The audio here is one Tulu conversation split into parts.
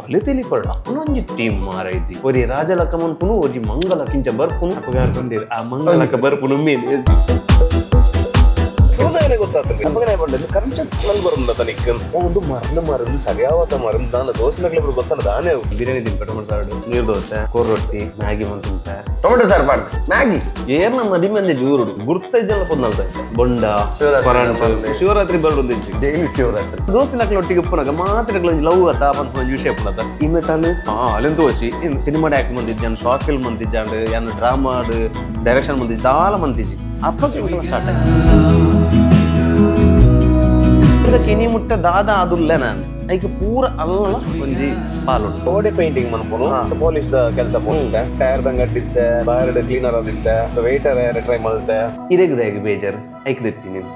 ತಲೆ ತೆಲಿಪರಡ ಅಕ್ಕನೊಂಜಿ ಟೀಮ್ ಮಾರೈತಿ. ಒರಿ ರಾಜಲಕ್ಕ ಮನ್ಪುನು, ಒರಿ ಮಂಗಲ ಕಿಂಚ ಬರ್ಪುನು. ಅಪ್ಪಗಾರ ಬಂದಿರು ಆ ಮಂಗಲಕ್ಕ ಬರ್ಪುನು ಮೇನ್. ಗೊತ್ತಾಗ್ತದೆ ಅಪ್ಪಗನೇ ಬಂದ ಕರಂಚ ನಲ್ ಬರುಂದ ತನಿಕ್ ಒಂದು ಮರಳು ಮರಳು ಸರಿಯಾವತ ಮರಳು ದಾನ ದೋಸೆ ಗೊತ್ತಲ್ಲ ದಾನೆ. ಬಿರಿಯಾನಿ ತಿನ್ಪ, ಟೊಮೆಟೊ ಸಾರು, ನೀರು ದೋಸೆ, ಕೋರ್ ರೊಟ್ಟಿ, ಮ್ಯಾಗಿ ಮಂತುಂತೆ. ಟೊಮೆಟೊ ಸಾರು ಪಾಡ್ ಮ್ಯಾಗಿ. ಏರ್ನ ಮದಿಮಂದೆ ಜೂರುಡು ಗುರ್ತೈಜಲ್ಲ ಪೊಂದಲ್ತ ಬೊಂಡ. ಶಿವರಾತ್ರಿ. ಶಿವರಾತ್ರಿ ಬರಡು. ಡೈಲಿ ಶಿವರಾತ್ರಿ. ದೋಸ್ತಿನಕ್ಲ ಒಟ್ಟಿಗೆ ಉಪ್ಪುನಗ ಮಾತ್ರ ಒಂಜಿ ಲವ್ ಅತ್ತ ಪನ್ಪುನ ಒಂಜಿ ವಿಷಯ ಉಪ್ಪುನತ. ಈ ಮೆಟಲ್ ಅಲೆಂತು ವಚಿ ಸಿನಿಮಾ ಆಕ್ಟ್ ಮಂತಿಜ್ಜಾಂಡ್, ಶಾರ್ಟ್ ಫಿಲ್ಮ್ ಮಂತಿಜ್ಜಾಂಡ್, ಯಾನ್ ಡ್ರಾಮಾ ಡೈರೆಕ್ಷನ್ ಮಂತಿಜ್ಜಿ, ದಾಲ ಮಂತಿಜ್ಜಿ. ಅಪ್ಪ ಸ್ಟಾರ್ಟ್ ಆಯ್ತು. ಇದಕ್ಕೆ ಇನಿ ಮುಟ್ಟ ದಾದ ಅದುಲ್ಲ ನಾನು ಐಕ್ ಪೂರ ಅಲ್ಲ ಒಂಜಿ ಪಾಲುಂಡು. ಓಡೆ ಪೇಂಟಿಂಗ್ ಮನ್ಪುನು, ಪೊಲೀಸ್ the ಕೆಲಸ ಪೋತೆ, ಟೈರ್ ದಂಗಟ್ಟಿತ್ತೆ, ಬಾರ್ ಕ್ಲೀನರ್ ಆದಿತ್ತೆ, ವೇಟರ್ ಟ್ರೈ ಮಲ್ತೆ. ಇರೆಗ್ದಾಗ ಬೇಜಾರು ಐಕ್ ದೆತ್ತಿ ನೀನು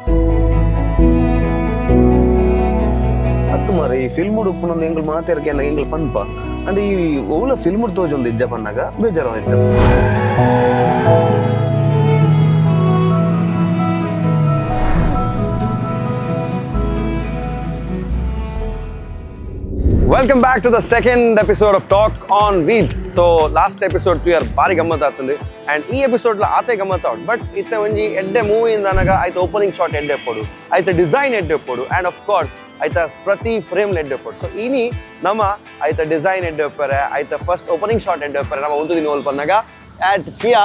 ಅತ್ತು ಮಾರ ಈ ಫಿಲ್ಮ್ ಉಪ್ಪುನೊಂದು ಎಂಗುಲ್ ಮಾತಾಡ್ಕೆ ಎಂಗುಲ್ ಪನ್ಪ ಅಂಡ್ ಈ ಓಲ ಫಿಲ್ಮ್ ತೋಜೊಂದು ಇಜ್ಜ ಪನ್ನಾಗ ಬೇಜಾರು ಆಯ್ತು. Welcome back to the second episode of Talk on Wheels. So last episode are ಭಾರಿ ಗಮ್ಮತ್ ಆಗ್ತದೆ ಅಂಡ್ ಈ ಎಪಿಸೋಡ್ ಆತೆ ಗಮ್ಮತ್ ಆವಡ್. ಬಟ್ ಇತ್ತೆ ಒಂಜಿ ಎಡ್ಡೆ ಮೂವಿ ಅಂದಾಗ ಆಯ್ತು ಓಪನಿಂಗ್ ಶಾಟ್ ಎಡ್ಡೆ ಪೋಡು, ಆಯ್ತು ಡಿಸೈನ್ ಎಡ್ಡೆ ಪೋಡು, ಅಂಡ್ ಆಫ್ ಕೋರ್ಸ್ ಆಯ್ತಾ ಪ್ರತಿ ಫ್ರೇಮ್ ಎಡ್ಡೆ ಪೋಡು. ಸೊ ಇನಿ ನಮ್ಮ ಆಯ್ತಾ ಡಿಸೈನ್ ಎಡ್ಡೆ ಒಪ್ಪರೆ, ಆಯ್ತಾ ಫಸ್ಟ್ ಓಪನಿಂಗ್ ಶಾಟ್ ಎಡ್ಡೆ ಒಪ್ಪರೆ. ನಮ್ಮ ಒಂದು ದಿನ ಪನ್ನಾಗ at Kia.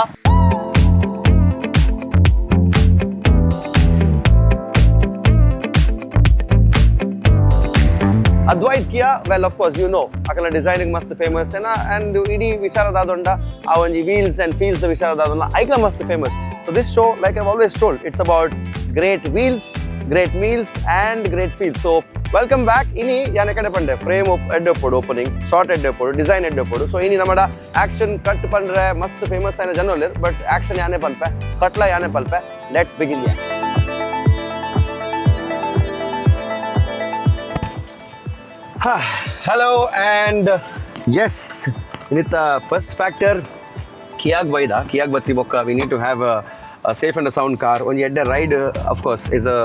Advait Kia, well, of course you know, ಅಕಲ designing ಮಸ್ತ್ ಫೇಮಸ್ ಏನ. ಅಂಡ್ ಇಡೀ ವಿಚಾರದಾದೊಂಡ ಆ ಒಂಜಿ ವೀಲ್ಸ್ ಅಂಡ್ ಫೀಲ್ಸ್ ವಿಚಾರದಾದೊಂಡ ಐಕ್ಲ ಮಸ್ತ್ famous. So this show, like I always told, it's about great wheels, great meals and great feels. So welcome back. ಇನಿ ಯಾನೆ ಕಡೆ ಪಂಡೆ ಫ್ರೇಮ್ ಎಡ್ಡೆ ಒಪ್ಪೋಡು, ಓಪನಿಂಗ್ ಶಾರ್ಟ್ ಎಡ್ಡೆ ಒಪ್ಪೋಡು, ಡಿಸೈನ್ ಎಡ್ಡೆ ಒಪ್ಪೋಡು. ಸೊ ಇನಿ ನಮ್ಮಡ ಆಕ್ಷನ್ ಕಟ್ ಪಂಡ್ರೆ ಮಸ್ತ್ ಫೇಮಸ್ ಆಯ್ನ ಜನ ಬಟ್ ಆಕ್ಷನ್ ಯಾನೆ ಪನ್ಪೆ, ಕಟ್ಲ ಯಾನೆ ಪಲ್ಪೆ. Let's begin the action. Hello and yes, ಇನ್ನಿತ್ತ first factor ಕಿಯಾಗ್ ಬೈದ. ಕಿಯಾಗ್ ಬತ್ತಿ ಬೊಕ್ಕ we need to have a safe and a sound car. ಒಂಜಿ ಎಡ್ಡೆ ride, of course, is a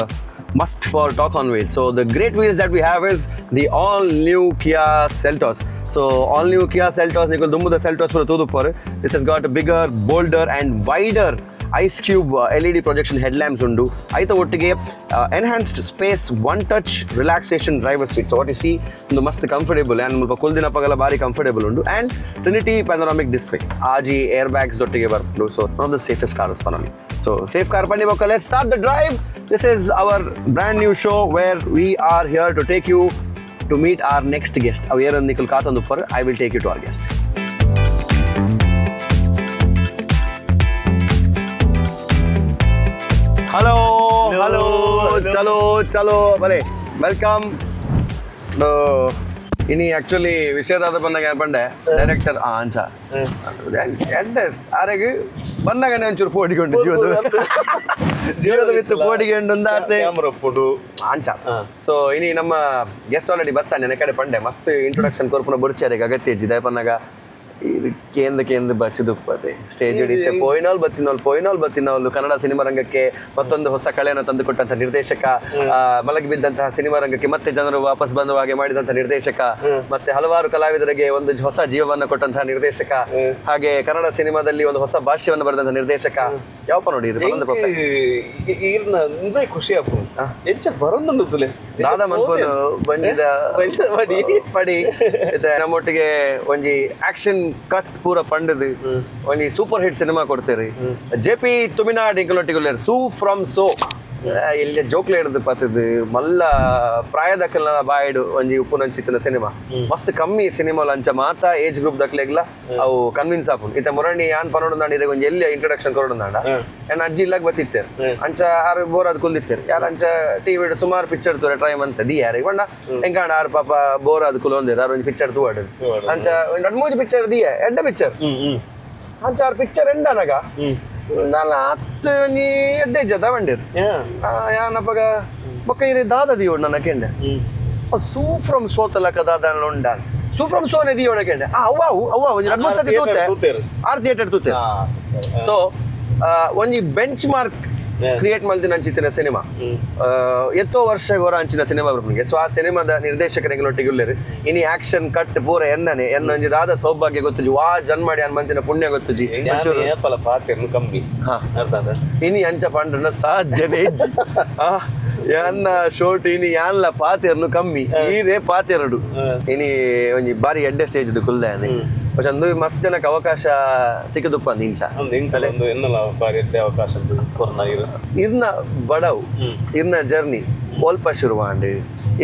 must for Talk on Wheels. So the great wheels that we have is the all new Kia Seltos. So all new Kia Seltos, ನಿಕುಲ್ ದುಂಬುದ Seltos ಪೂರ ತೂದುಪ್ಪರ್. This has got bigger, bolder and wider ice cube LED projection head lamps ಉಂಡು. ಐತ ಒಟ್ಟಿಗೆ enhanced space, one touch relaxation driver seat. So what you see, ಒಂದು ಮಸ್ತ್ ಕಂಫರ್ಟೇಬಲ್ ಆ್ಯಂಡ್ ಮುಲ್ಪ ಕುಲ್ದಿನ ಪಗಲ ಬಾರಿ ಕಂಫರ್ಟೇಬಲ್ ಉಂಡು. ಆ್ಯಂಡ್ ಟ್ರಿನಿಟಿ ಪ್ಯಾನರಾಮಿಕ್ ಡಿಸ್ಪ್ಲೇ, ಆಜಿ ಏರ್ ಬ್ಯಾಗ್ಸ್ ಒಟ್ಟಿಗೆ ಬರ್ಪುಂಡು. So one of the safest cars ಪನೊಲಿ. So safe car ಪಂಡಿ ಬೊಕ್ಕ let's start the drive. This is our brand new show where we are here to take you to meet our next guest. ಅವು ಏರ್ ನಿಕಲ್ ಕಾತೊಂದು for I will take you to our guest. Hello, hello. ಚಲೋ ಚಲೋ ಬಲೆ, welcome. ಇನಿ ಆಕ್ಚುಲಿ ವಿಷಯದಾದ ಬಂದಾಗ ಪಂಡೆ ಡೈರೆಕ್ಟರ್ ಅಂಚ ಎಡ್ಡೆ ಆರೆಗ್ ಬಂದಾಗ ಒಂಚೂರು ಪೋಡಿಕೊಂಡು ಜೀವದ ಜೀವದ ವಿತ್ ಪೋಡಿಗೆಂಡು ಒಂದಾತೆ. ಪೋಡು. ಅಂಚ. ಸೊ ಇನಿ ನಮ್ಮ ಗೆಸ್ಟ್ ಆಲ್ರೆಡಿ ಬರ್ತಾನೆ. ನೆನೆ ಕಡೆ ಪಂಡೆ ಮಸ್ತ್ ಇಂಟ್ರೊಡಕ್ಷನ್ ಕೊರ್ಪುನ ಬುರ್ಚಾರಿಗೆ ಅಗತ್ಯ ಇಜ್ಜಿ. ದಯಪನ್ನಾಗ ಕೇಂದ್ರ ಕೇಂದ್ರ ಬಚ್ಚುದುಪ್ಪದೆ ಸ್ಟೇಜ್ ಹಿಡಿತೆ ಪೋಯಿನಾಲ್ ಬತ್ತಿನೋಲ್ ಪೋಯಿನಾಲ್ ಬತ್ತಿನೋಲ್. ಕನ್ನಡ ಸಿನಿಮಾ ರಂಗಕ್ಕೆ ಮತ್ತೊಂದು ಹೊಸ ಕಳೆಯನ್ನು ತಂದುಕೊಟ್ಟಂತ ನಿರ್ದೇಶಕ, ಮಲಗಿ ಬಿದ್ದಂತಹ ಸಿನಿಮಾ ರಂಗಕ್ಕೆ ಮತ್ತೆ ಜನರು ವಾಪಸ್ ಬಂದ ಹಾಗೆ ಮಾಡಿದಂತಹ ನಿರ್ದೇಶಕ, ಮತ್ತೆ ಹಲವಾರು ಕಲಾವಿದರಿಗೆ ಒಂದು ಹೊಸ ಜೀವವನ್ನು ಕೊಟ್ಟಂತಹ ನಿರ್ದೇಶಕ, ಹಾಗೆ ಕನ್ನಡ ಸಿನಿಮಾದಲ್ಲಿ ಒಂದು ಹೊಸ ಭಾಷ್ಯವನ್ನು ಬರೆದಂತಹ ನಿರ್ದೇಶಕ. ಯಾವಪ್ಪ ನೋಡಿ ಇದು ಬಲೊಂದು ಪಪ್ಪೆ. ಇಂದೇ ಖುಷಿ ಆಪುಂಡು ಎಂಚ ಬರೊಂದುಂಡು. ದಾದ ಮನ್ಪುನು ಬಂಜಿದ ಪಡಿ. ಪಡಿ. ಇತ್ತೆ ನಮ್ಮೊಟ್ಟಿಗೆ ಒಂಜಿ ಆಕ್ಷನ್ ಕಟ್ ಪೂರ ಪಂಡದು ಒಂಜಿ ಸೂಪರ್ ಹಿಟ್ ಸಿನಿಮಾ ಕೊಡ್ತೀರಿ. ಜೆ ಪಿ ತುಮಿನಾಡ್ ಇಂಕಲೊಟ್ಟಿಗೆ. ಸೂ ಫ್ರಮ್ ಸೋ ಇಲ್ಲಿ ಜೋಕ್ಲೆ ಹಿಡಿದು ಪತ್ತದು ಮಲ್ಲ ಪ್ರಾಯದಕ್ಕಲ್ನ ಬಾಯ್ಡು ಒಂಜಿ ಉಪ್ಪುನಂಚಿತ್ತಿನ ಸಿನಿಮಾ. ಮಸ್ತ್ ಕಮ್ಮಿ ಸಿನಿಮಾ ಅಂಚ ಮಾತಾ ಏಜ್ ಗ್ರೂಪ್ ದಕ್ಲೆಗ್ಲ ಅವು ಕನ್ವಿನ್ಸ್ ಆಪುಂಡು. ಇತ್ತೆ ಮೊರಣಿ ಯಾನ್ ಪನೊಡುಂದಾಂಡ ಇರೆಗ್ ಒಂಜಿ ಎಲ್ಲಿ ಇಂಟ್ರೊಡಕ್ಷನ್ ಕೊರೊಡುಂದಾಂಡ ಏನ್ ಅಜ್ಜಿ ಇಲ್ಲಾಗ ಬತ್ತಿತ್ತೇರು. ಅಂಚ ಆರು ಬೋರ್ ಆದ್ ಕುಂದಿತ್ತೇರು. ಯಾರು ಅಂಚ ಟಿವಿ ಸುಮಾರು ಪಿಕ್ಚರ್ ತೂರೆ ಟ್ರೈ ಮಂತ the ಯಾರಿಗೆ ಪಂಡ ಎಂಕಾಂಡ ಆರು ಪಾಪ ಬೋರ್ ಆದ್ ಕುಲೊಂದೇರು. ಆರು ಒಂಜಿ ಪಿಕ್ಚರ್ ತೂವಾಡು. ಅಂಚ ಒಂಜಿ ರಡ್ಡ್ ಮೂಜಿ ಪಿಕ್ಚರ್ ದಿಯ ಎಡ್ಡೆ ಪಿಕ್ಚರ್. ಅಂಚ ಆರು ಪಿಕ್ಚರ್ ಎಂಡನಗ ನಾನ ಅತ್ ಒಂಜಿ ಎಡ್ಡೆ ಇಜ್ಜದ ಬಂಡೀರ್ ಯಾನಪಗ ಬೊಕ್ಕ ಇರೆ ದಾದ ದಿಯೋಡು ನನ್ನ ಕೆಂಡೆ ಸೂ ಫ್ರಮ್ ಸೋತಲಕ ದಾದ ಉಂಡ ಸೂ ಫ್ರಮ್ ಸೋನೆ ದಿಯೋಡ ಕೆಂಡೆ. ಆ ಅವ್ವ ಅವು ಅವ್ವ ಒಂಜಿ ರಡ್ಡ್ ಮೂಜಿ ಸತಿ ತೂತೆ. ತೂತೇರು. ಆರ್ ಥಿಯೇಟರ್ ತೂತೆ. ಸೊ ಒಂಜಿ ಬೆಂಚ್ ಮಾರ್ಕ್ ಕ್ರಿಯೇಟ್ ಮಲ್ದಿನ ಅಂಚಿತ್ತಿನ ಸಿನಿಮಾ. ಎತ್ತೋ ವರ್ಷ ಗೊರ ಅಂಚಿನ ಸಿನಿಮಾ ಬರ್ಪುನಿಗೆ. ಸೊ ಆ ಸಿನಿಮಾದ ನಿರ್ದೇಶಕರಿಗೆ ಒಟ್ಟಿಗೆ ಉಲ್ಲೆರ್. ಇನಿ ಆಕ್ಷನ್ ಕಟ್ ಪೂರ ಎನ್ನನೆ ಎನ್ನೊಂಜಿ ದಾದ ಸೌಭಾಗ್ಯ ಗೊತ್ತುಜಿ, ವಾ ಜನ್ಮಡಿ ಅನ್ ಮಂತಿನ ಪುಣ್ಯ ಗೊತ್ತುಜಿ. ಯಾನ್ ಏಪಲ ಪಾತೆರ್ನು ಕಮ್ಮಿ. ಅರ್ಥ ಆತ? ಇನಿ ಅಂಚ ಪಂಡ್ರನ ಸಾಧ್ಯನೇ ಇಜ್ಜಿ. ಎನ್ನ ಶೋಟ್ ಇನಿ ಯಾನ್ಲ ಪಾತೆರ್ನು ಕಮ್ಮಿ, ಈರೇ ಪಾತೆರಡು. ಇನಿ ಒಂಜಿ ಬಾರಿ ಎಡ್ಡೆ ಸ್ಟೇಜ್ ಕುಲ್ದಾನೆ ಚಂದು ಮಸ್ತ್ ಜನಕ್ಕೆ ಅವಕಾಶ ತಿಕ್ಕದುಪ್ಪ ಇಂಚ. ಒಂದು ಎಂಕಲ ಒಂದು ಎನ್ನಲ ಬಾರಿ ಎಡ್ಡೆ ಅವಕಾಶ ಕೊರ್ನ ಇರು. ಇರ್ನ ಬಡವು, ಇರ್ನ ಜರ್ನಿ ಒಲ್ಪ ಶುರುವಾಂಡ್,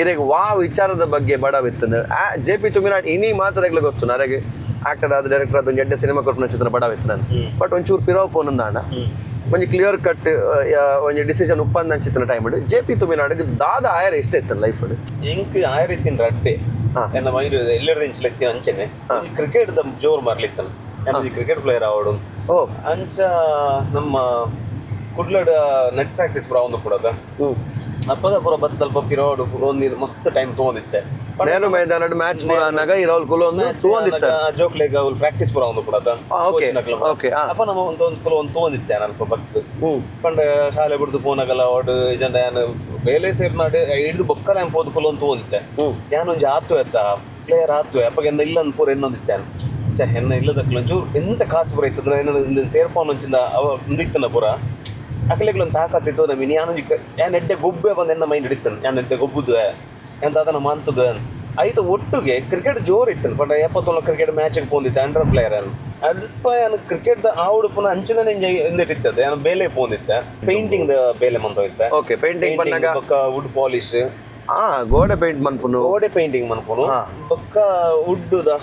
ಇರೆಗ್ ವಾ ವಿಚಾರದ ಬಗ್ಗೆ ಬಡವ್ ಇತ್ತಂದು ಜೆ ಪಿ ತುಮಿನಾಡ್ ಇನಿ ಮಾತ್ರ ಗೊತ್ತು. ನರೆಗ್ ಆಕ್ಟರ್ ಆದ, ಡೈರೆಕ್ಟರ್ ಆದ, ಒಂಜಿ ಎಡ್ಡೆ ಸಿನಿಮಾ ಕೊರ್ಪುನ ಚಿತ್ರ ಬಡವ್ ಇತ್ತು ನಾನು. ಬಟ್ ಒಂಚೂರು ಪಿರವ್ ಪೋನಂದಾಂಡ ಒಂಜಿ ಕ್ಲಿಯರ್ ಕಟ್ ಒಂಜಿ ಡಿಸಿಷನ್ ಉಪ್ಪಂದ ಅಂಚಿತ್ತಿನ ಟೈಮ್ ಜೆ ಪಿ ತುಮಿನಾಡ್ಗೆ ದಾದ ಆಯರ ಇಷ್ಟ ಇತ್ತು ಲೈಫ್? ಎಂಕ್ ಆಯರಿತ್ತಿನ ರಡ್ಡೆ. ಎನ್ನ ಮೈಂಡ್ ಎಲ್ಲೆರ್ದ ಇಂಚಲ ಅಂಚೆನೆ ಕ್ರಿಕೆಟ್ ದ ಜೋರ್ ಮಾರ್ಲಿತ್ತನ. Cricket player ಆವಡು. ಅಂಚ ನಮ್ಮ ಕುಡ್ಲಡ್ ನೆಟ್ ಪ್ರಾಕ್ಟೀಸ್ ಪೂರ ಒಂದು ಕೂಡದ. ಅಪ್ಪಗ ಪೂರ ಬತ್ತಲ್ಪ ಪಿರೋಡು ಒಂದು ಮಸ್ತ್ ಟೈಮ್ ತಗೊಂಡಿತ್ತೆ. ನೇರು ಮೈದಾನಡ್ ಮ್ಯಾಚ್ ಪೂರ ಅನ್ನಗ ಇರೋಲ್ ಕುಲೊಂದು ತೂವೊಂದಿತ್ತ. ಜೋಕ್ಲೆಗ್ ಅವ್ಲು ಪ್ರಾಕ್ಟೀಸ್ ಪೂರ ಒಂದು ಕೂಡದ. Okay. ಅಪ್ಪ ನಮ್ಮ ಒಂದು ಒಂದು ಕುಲ ಒಂದು ತಗೊಂಡಿತ್ತೆ ಅಲ್ಪ ಬತ್ತು. ಪಂಡ ಶಾಲೆ ಬಿಡ್ದು ಪೋನಾಗಲ್ಲ ವಾಡು ಇಜಂಡ ಯಾನ್ ಬೇಲೆ ಸೇರ್ನಾಡು ಹಿಡ್ದು ಬೊಕ್ಕಲ ಯಾನ್ ಪೋದು ಕುಲ ಒಂದು ತಗೊಂಡಿತ್ತೆ. ಯಾನ್ ಒಂಜಿ ಆತು ಎತ್ತ ಪ್ಲೇಯರ್ ಆತು ಅಪ್ಪಗ ಎನ್ನ ಇಲ್ಲ ಅಂದ್ ಪೂರ ಎನ್ನೊಂದಿತ್ತೆ. ಛೆ, ಎನ್ನ ಇಲ್ಲದಕ್ಲು ಒಂಚೂರು ಎಂತ ಕಾಸು ಪೂರ ಇತ್ತದ ಏನ ಸೇರ್ಪೋನ್ ಒಂಚಿಂದ ಅವ ಒಂದಿತ್ತನ ಪೂರ ಅಕಲೆಗ್ಲ ಒಂದು ತಾಕತ್ ಇತ್ತು ನಮಗೆ. ಯಾನೊಂಜಿ ಯಾನ್ ಎಡ್ಡೆ ಗೊಬ್ಬೆ ಬಂದು ಎನ್ನ ಮೈಂಡ್ ಹಿಡಿತಾನೆ. ಯಾನ್ ಎಡ್ಡೆ ಗೊಬ್ಬುದು ಎಂತ ಅದನ್ನ ಮಂತದ್ದು ಐತ ಒಟ್ಟುಗೆ ಕ್ರಿಕೆಟ್ ಜೋರ್ ಇತ್ತು. ಪಂಡ ಎಪ್ಪತ್ತೊಂದು ಕ್ರಿಕೆಟ್ ಮ್ಯಾಚಿಗೆ ಪೋಂದಿತ್ತೆ ಅಂಡರ್ ಪ್ಲೇಯರ್ ಅನ್ ಅಲ್ಪ. ಯಾನ್ ಕ್ರಿಕೆಟ್ ದ ಆವುಡು ಪುನಃ ಅಂಚಿನ ಇಂದೆಟ್ಟಿತ್ತದ ಯಾನ್ ಬೇಲೆ ಪೋಂದಿತ್ತೆ, ಪೇಂಟಿಂಗ್ the ಬೇಲೆ ಮಂತೋಯ್ತೆ. ಓಕೆ, ಪೇಂಟಿಂಗ್ ಪನ್ನಗ? ಬೊಕ್ಕ ವುಡ್ ಪಾಲಿಶ್. ಗೋಡೆ ಪೇಂಟ್ ಮನ್ಪುನು? ಗೋಡೆ ಪೇಂಟಿಂಗ್ ಮನ್ಪುನು. ಬೊಕ್ಕ ವುಡ್ the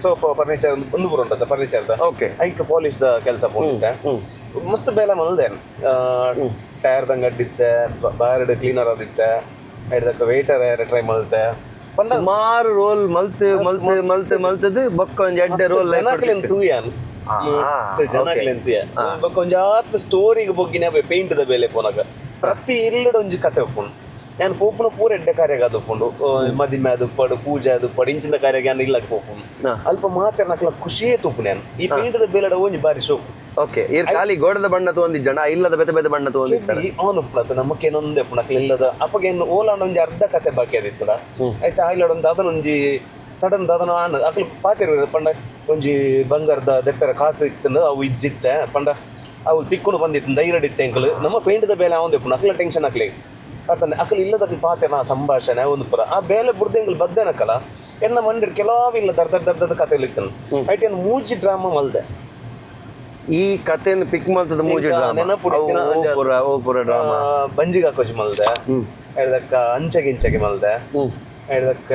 sofa furniture ಒಂದು ಪೂರ ಉಂಟದ ಫರ್ನಿಚರ್ ದ. ಐಕ್ ಪಾಲಿಶ್ ದ ಕೆಲಸ ಪೋಂದಿತ್ತೆ. ಮಸ್ತ್ ಬೇಲೆ ಮಲ್ದೆ. ಟೈರ್ ದಂಗ ಅಡ್ಡಿತ್ತೆ, ಬಾರ್ಡ್ ಕ್ಲೀನರ್ ಆದಿತ್ತೆ, ಐಡ್ದಕ್ಕ ವೇಟರ್ ಟ್ರೈ ಮಲ್ತೆ. ಪಂಡ ಸುಮಾರು ರೋಲ್ ಮಲ್ತ್ ಮಲ್ತ್ ಮಲ್ತ್ ಮಲ್ತದ್ ಬೊಕ್ಕ ಒಂಜಿ ಎಡ್ಡೆ ರೋಲ್. ಜನಕ್ಲೆನ್ ತೂಯಾನ್, ಮಸ್ತ್ ಜನಕ್ಲೆನ್ ತೂಯ. ಬೊಕ್ಕ ಒಂಜಿ ಆತ್ ಸ್ಟೋರಿಗೆ ಬೊಗ್ಗಿನ ಪೇಂಟ್ ದ ಬೇಲೆ ಪೋನಾಗ ಪ್ರತಿ ಇಲ್ಲಡ್ ಒಂಜಿ ಕತೆ ಉಪ್ಪುಂಡು. ಯಾನ್ ಪೋಪುನ ಪೂರ ಎಡ್ಡೆ ಕಾರ್ಯಗ ಅದು ಉಪ್ಪುಂಡು. ಮದಿಮೆ ಅದು ಉಪ್ಪಡು, ಪೂಜೆ ಅದು ಉಪ್ಪಡು, ಇಂಚಿನ ಕಾರ್ಯಗೆ ಯಾನ್ ಇಲ್ಲಕ್ ಪೋಪುಂಡು. ಅಲ್ಪ ಮಾತ್ರ ನಕ್ಲ ಖುಷಿಯೇ ತೂಪುನ ಯಾನ್. ಈ ಪೇಂಟ್ ದ ಬೇಲೆಡ ಒಂಜಿ ಬಾರಿ ಶೋಕು. ಓಕೆ, ಈರ್ ಖಾಲಿ ಗೋಡದ ಬಣ್ಣ ತಗೊಂಡಿಜ್ಜಂಡ ಇಲ್ಲದ ಬೇತೆ ಬೇತೆ ಬಣ್ಣ ತಗೊಂಡಿರ್ತಾರೆ? ಅವನು ಉಪ್ಪುನತ್ತ ನಮಕ್ಕೇನೊಂದೇ ಉಪ್ಪುನಕ್ಲ ಇಲ್ಲದ. ಅಪ್ಪಗೆ ಓಲಾಂಡ ಒಂಜಿ ಅರ್ಧ ಕತೆ ಬಾಕಿ ಅದಿತ್ತುಡ ಆಯ್ತಾ. ಆಯ್ಲಾಡ ಒಂದು ಅದನ್ನೊಂಜಿ ಸಡನ್ ದಾದನ ಆನ್ ಅಕ್ಲು ಪಾತೆರ್ ಪಂಡ ಒಂಜಿ ಬಂಗಾರದ ದೆಪ್ಪೆರ ಕಾಸು ಇತ್ತು, ಅವು ಇಜ್ಜಿತ್ತೆ. ಪಂಡ ಅವು ತಿಕ್ಕುನು ಬಂದಿತ್ತು, ಧೈರ್ಯ ಇತ್ತೆ. ಎಂಕಲು ನಮ್ಮ ಪೇಂಟದ ಬೇಲೆ ಅವನ್ ಉಪ್ಪುನ ಅಕ್ಲ ಟೆನ್ಷನ್ ಅಕ್ಲೆ ಅರ್ಥನೆ. ಅಕ್ಲು ಇಲ್ಲದ ಅಕ್ಲು ಪಾತೆರ್ನ ಸಂಭಾಷಣೆ ಒಂದು ಪುರ ಆ ಬೇಲೆ ಬುಡ್ದು ಎಂಕಲು ಬದ್ದೇನಕ್ಕಲ ಎನ್ನ ಮಂಡಿಡ್ ಕೆಲವು ಇಲ್ಲ there there there there ಕತೆ ಇತ್ತು. ಐಟ್ ಏನು ಮೂಜಿ ಡ್ರಾಮಾ ಮಲ್ದೆ. ಈ ಕಥೆಯನ್ನು ಪಿಕ್ ಮಲ್ತದ ಮೂಜಿ ಎಂಕ ಡ್ರಾಮಾ? ನೆನಪುಡು ಇತ್ತಿನ ಓ ಪುರ ಓ ಪುರ ಡ್ರಾಮಾ? ಬಂಜಿಗೆ ಹಾಕೋಜಿ ಮಲ್ದೆ, ಎಡ್ದಕ್ಕ ಅಂಚೆಗೆ ಇಂಚೆಗೆ ಮಲ್ದೆ, ಎಡ್ದಕ್ಕ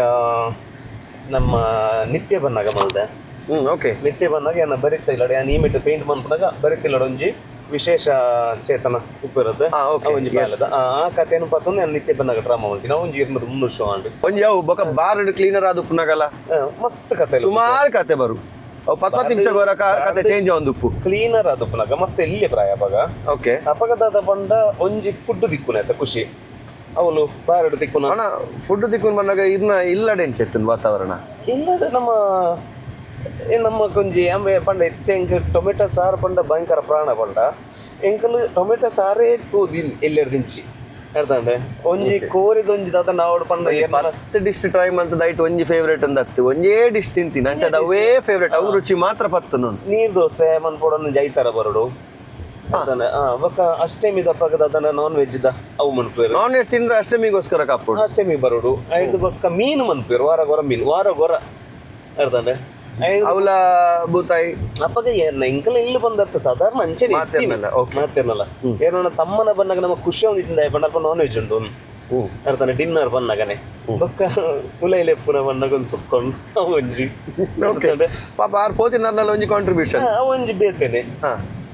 ನಮ್ಮ ನಿತ್ಯ ಬನ್ನಾಗ ಮಲ್ದೆ. ಹ್ಮ್ ಓಕೆ ನಿತ್ಯ ಬಂದಾಗ ಏನ ಬರಿತಾ ಇಲ್ಲ ಯಾನ್ ಈ ಮಿಟ್ಟು ಪೇಂಟ್ ಮನ್ಪುನಾಗ ಬರಿತಿಲ್ಲ. ಒಂಜಿ ವಿಶೇಷ ಚೇತನ ಉಪ್ಪಿರುತ್ತೆ. Okay, ಒಂಜಿ ಬಾಲದ ಆ ಆ ಕಥೆಯನ್ನು ಪತ್ತೊಂದು ನಾನು ನಿತ್ಯ ಬಂದಾಗ ಡ್ರಾಮಾ ಮಲ್ತೀನಿ. ಒಂಜಿ 200 300 ಶೋ ಆಂಡ್. ಒಂಜಿ ಅವು ಬೊಕ ಬಾರ್ಡ್ ಕ್ಲೀನರ್ ಆದ್ ಉಪ್ಪುನಾಗಲ? ಮಸ್ತ್ ಕತೆ ಇಲ್ಲ. ಸುಮಾರು ಕತೆ ಬರು ಅವು ಪತ್ ಪತ್ತು ನಿಮಿಷ ಗೊರ ಕತೆ ಚೇಂಜ್ ಆವೊಂದು ಉಪ್ಪು. ಕ್ಲೀನರ್ ಆದ್ ಉಪ್ಪುನಾಗ ಮಸ್ತ್ ಎಲ್ಲಿಯ ಪ್ರಾಯ ಅಪಗ. ಅಪಗದಾದ ಪಂಡ ಒಂಜಿ ಫುಡ್ ದಿಕ್ಕುನ ಆಯ್ತ ಖುಷಿ ಅವಳು ಬಾರಡು ತಿಕ್ಕುನ. ಅಣ್ಣ, ಫುಡ್ ತಿಕ್ಕೊಂಡು ಬಂದಾಗ ಇದನ್ನ ಇಲ್ಲಡೆ ಎಂಚ ವಾತಾವರಣ? ಇಲ್ಲಡೆ ನಮ್ಮ ಏ ನಮ್ಮ ಕೊಂಜಿ ಅಂಬೆ ಪಂಡ ಇತ್ತೆ ಎಂಕ್ ಟೊಮೆಟೊ ಸಾರು ಪಂಡ ಭಯಂಕರ ಪ್ರಾಣ. ಪಂಡ ಎಂಕಲು ಟೊಮೆಟೊ ಸಾರೇ ತೂದಿನ್ ಎಲ್ಲೆರ್ ದಿಂಚಿ ಅರ್ಥಂಡೆ. ಒಂಜಿ ಕೋರಿದ ಒಂಜಿ ದಾದ ನಾವಡು ಪಂಡ ಏನಾರ 10 ಡಿಶ್ ಟ್ರೈ ಮಂತದ ಐಟ್ ಒಂಜಿ ಫೇವ್ರೇಟ್ ಅಂದತ್ತು ಒಂಜೇ ಡಿಶ್ ತಿಂತೀನಿ ಅಂಚದ ಅವೇ ಫೇವ್ರೇಟ್, ಅವು ರುಚಿ ಮಾತ್ರ ಪತ್ತನು. ನೀರ್ ದೋಸೆ ಮನ್ಪೊಡೊಂದು ಒಂಜಿ ಐತರ ಬರಡು ಅರ್ಥಾಂಡೆ. ಬೊಕ್ಕ ಅಷ್ಟಮಿ ದಪ್ಪಗದ ಅದನ್ನ ನಾನ್ ವೆಜ್ the ಅವು ಮನ್ಪುವೆರ್. ನಾನ್ ವೆಜ್ ತಿಂದ್ರೆ ಅಷ್ಟಮಿಗೋಸ್ಕರ ಕಾಪುಡು? ಅಷ್ಟಮಿ ಬರಡು. ಐದು ಬೊಕ್ಕ ಮೀನು ಮನ್ಪುವೆರ್, ವಾರ ಗೊರ ಮೀನು, ವಾರ ಗೊರ ಅರ್ಥಾಂಡೆ. ಐದು ಅವಲ ಬೂತಾಯಿ? ಅಪ್ಪಗ ಏನ್ ಎಂಕಲ ಇಲ್ಲಿ ಬಂದತ್ತ ಸಾಧಾರಣ ಅಂಚೆನೆ. ಮಾತೆರ್ನಲ್ಲ, okay. ಮಾತೇನಲ್ಲ ಏನೋ ತಮ್ಮನ ಬಂದಾಗ ನಮ್ಮ ಖುಷಿ ಒಂದು ಇತ್ತಿಂದ ಪಂಡ ಅಲ್ಪ ನಾನ್ ವೆಜ್ ಉಂಟು ಅರ್ಥಾನೆ. ಡಿನ್ನರ್ ಬಂದಾಗನೆ ಬೊಕ್ಕ ಉಲೈಲೆ ಪುನ ಬಂದಾಗ ಒಂದು ಸುಕ್ಕೊಂಡು ಅವು ಒಂಜಿ ಓಕೆ, ಪಾಪ ಆರ್ ಪೋತಿನರ್ನಲ್ಲ ಒಂಜಿ ಕಾಂಟ್ರಿಬ್ಯೂಷನ್. ಅವು ಒಂಜಿ ಬೇತೇನೆ.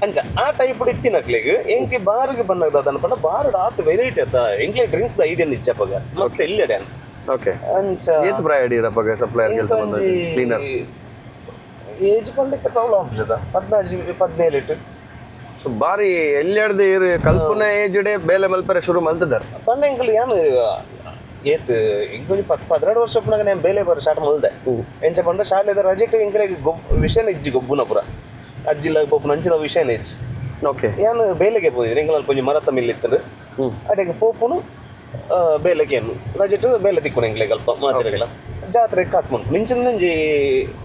ಅಂಚ ಆ ಟೈಪ್ ಇತ್ತಿನಕ್ಲೆಗ್ ಎಂಕೆ ಬಾರಿಗೆ ಬಂದಾಗ ದಾದನ ಪಂಡ ಬಾರ್ಡ್ ಆತ್ ವೆರೈಟಿ ಅತ್ತ. ಎಂಕ್ಲೆ ಡ್ರಿಂಕ್ಸ್ ದ ಐಡಿಯಾ ನಿಚ್ಚಪ್ಪಗ ಮಸ್ತ್ ಎಲ್ಲೆಡೆ ಅಂತ. ಅಂಚ. ಏತ್ ಪ್ರಾಯ ಅಡಿರಪ್ಪಗ ಸಪ್ಲೈಯರ್ ಕೆಲಸ ಬಂದ, ಕ್ಲೀನರ್? ಏಜ್ ಪಂಡಿತ ಪ್ರಾಬ್ಲಮ್ ಆಫ್ಜದ 14 17 ಇಟ್ಟು. ಸೊ ಬಾರಿ ಎಲ್ಲೆಡ್ದು ಇರು ಕಲ್ಪನ ಏಜ್ ಡೇ ಬೇಲೆ ಮಲ್ಪರೆ ಶುರು ಮಲ್ತದಾರ. ಪಂಡ ಎಂಕಲ್ ಯಾನು ಏತ್ ಇಂಕೊಂಜಿ 10 12 ವರ್ಷ ಪುನಗ ನಾನು ಬೇಲೆ ಬರ ಸ್ಟಾರ್ಟ್ ಮಲ್ದೆ. ಎಂಚ ಪಂಡ ಶಾಲೆದ ರಜೆಟ್ ಎಂಕಲೆಗ್ ಗೊಬ್ ವಿಷಯನ ಇಜ್ಜಿ, ಗೊಬ್ಬುನ ಪುರ ಅಜ್ಜಿಲ್ಲ ಪೋಪುನ ಅಂಚಿನ ವಿಷಯನ ಇಜ್ಜಿ. ಯಾನ್ ಬೇಲೆಗೆ ಪೋದಿನಿ ಎಂಕಲ್ ಅಲ್ಪ ಒಂಜಿ ಮರತ ಮಿಲ್ ಇತ್ತುಂಡು. ಅಡೆಗ್ ಪೋಪುನು ಬೇಲೆಗೆ ಏನು ರಜೆಟ್ ಬೇಲೆ ತಿಕ್ಕುನು ಎಂಕ್ಲೆಗ್ ಅಲ್ಪ ಮಾತೆರೆಗ್ಲ ಜಾತ್ರೆ ಕಾಸು ಮನ್ಪುನು ಇಂಚಿನ ಒಂಜಿ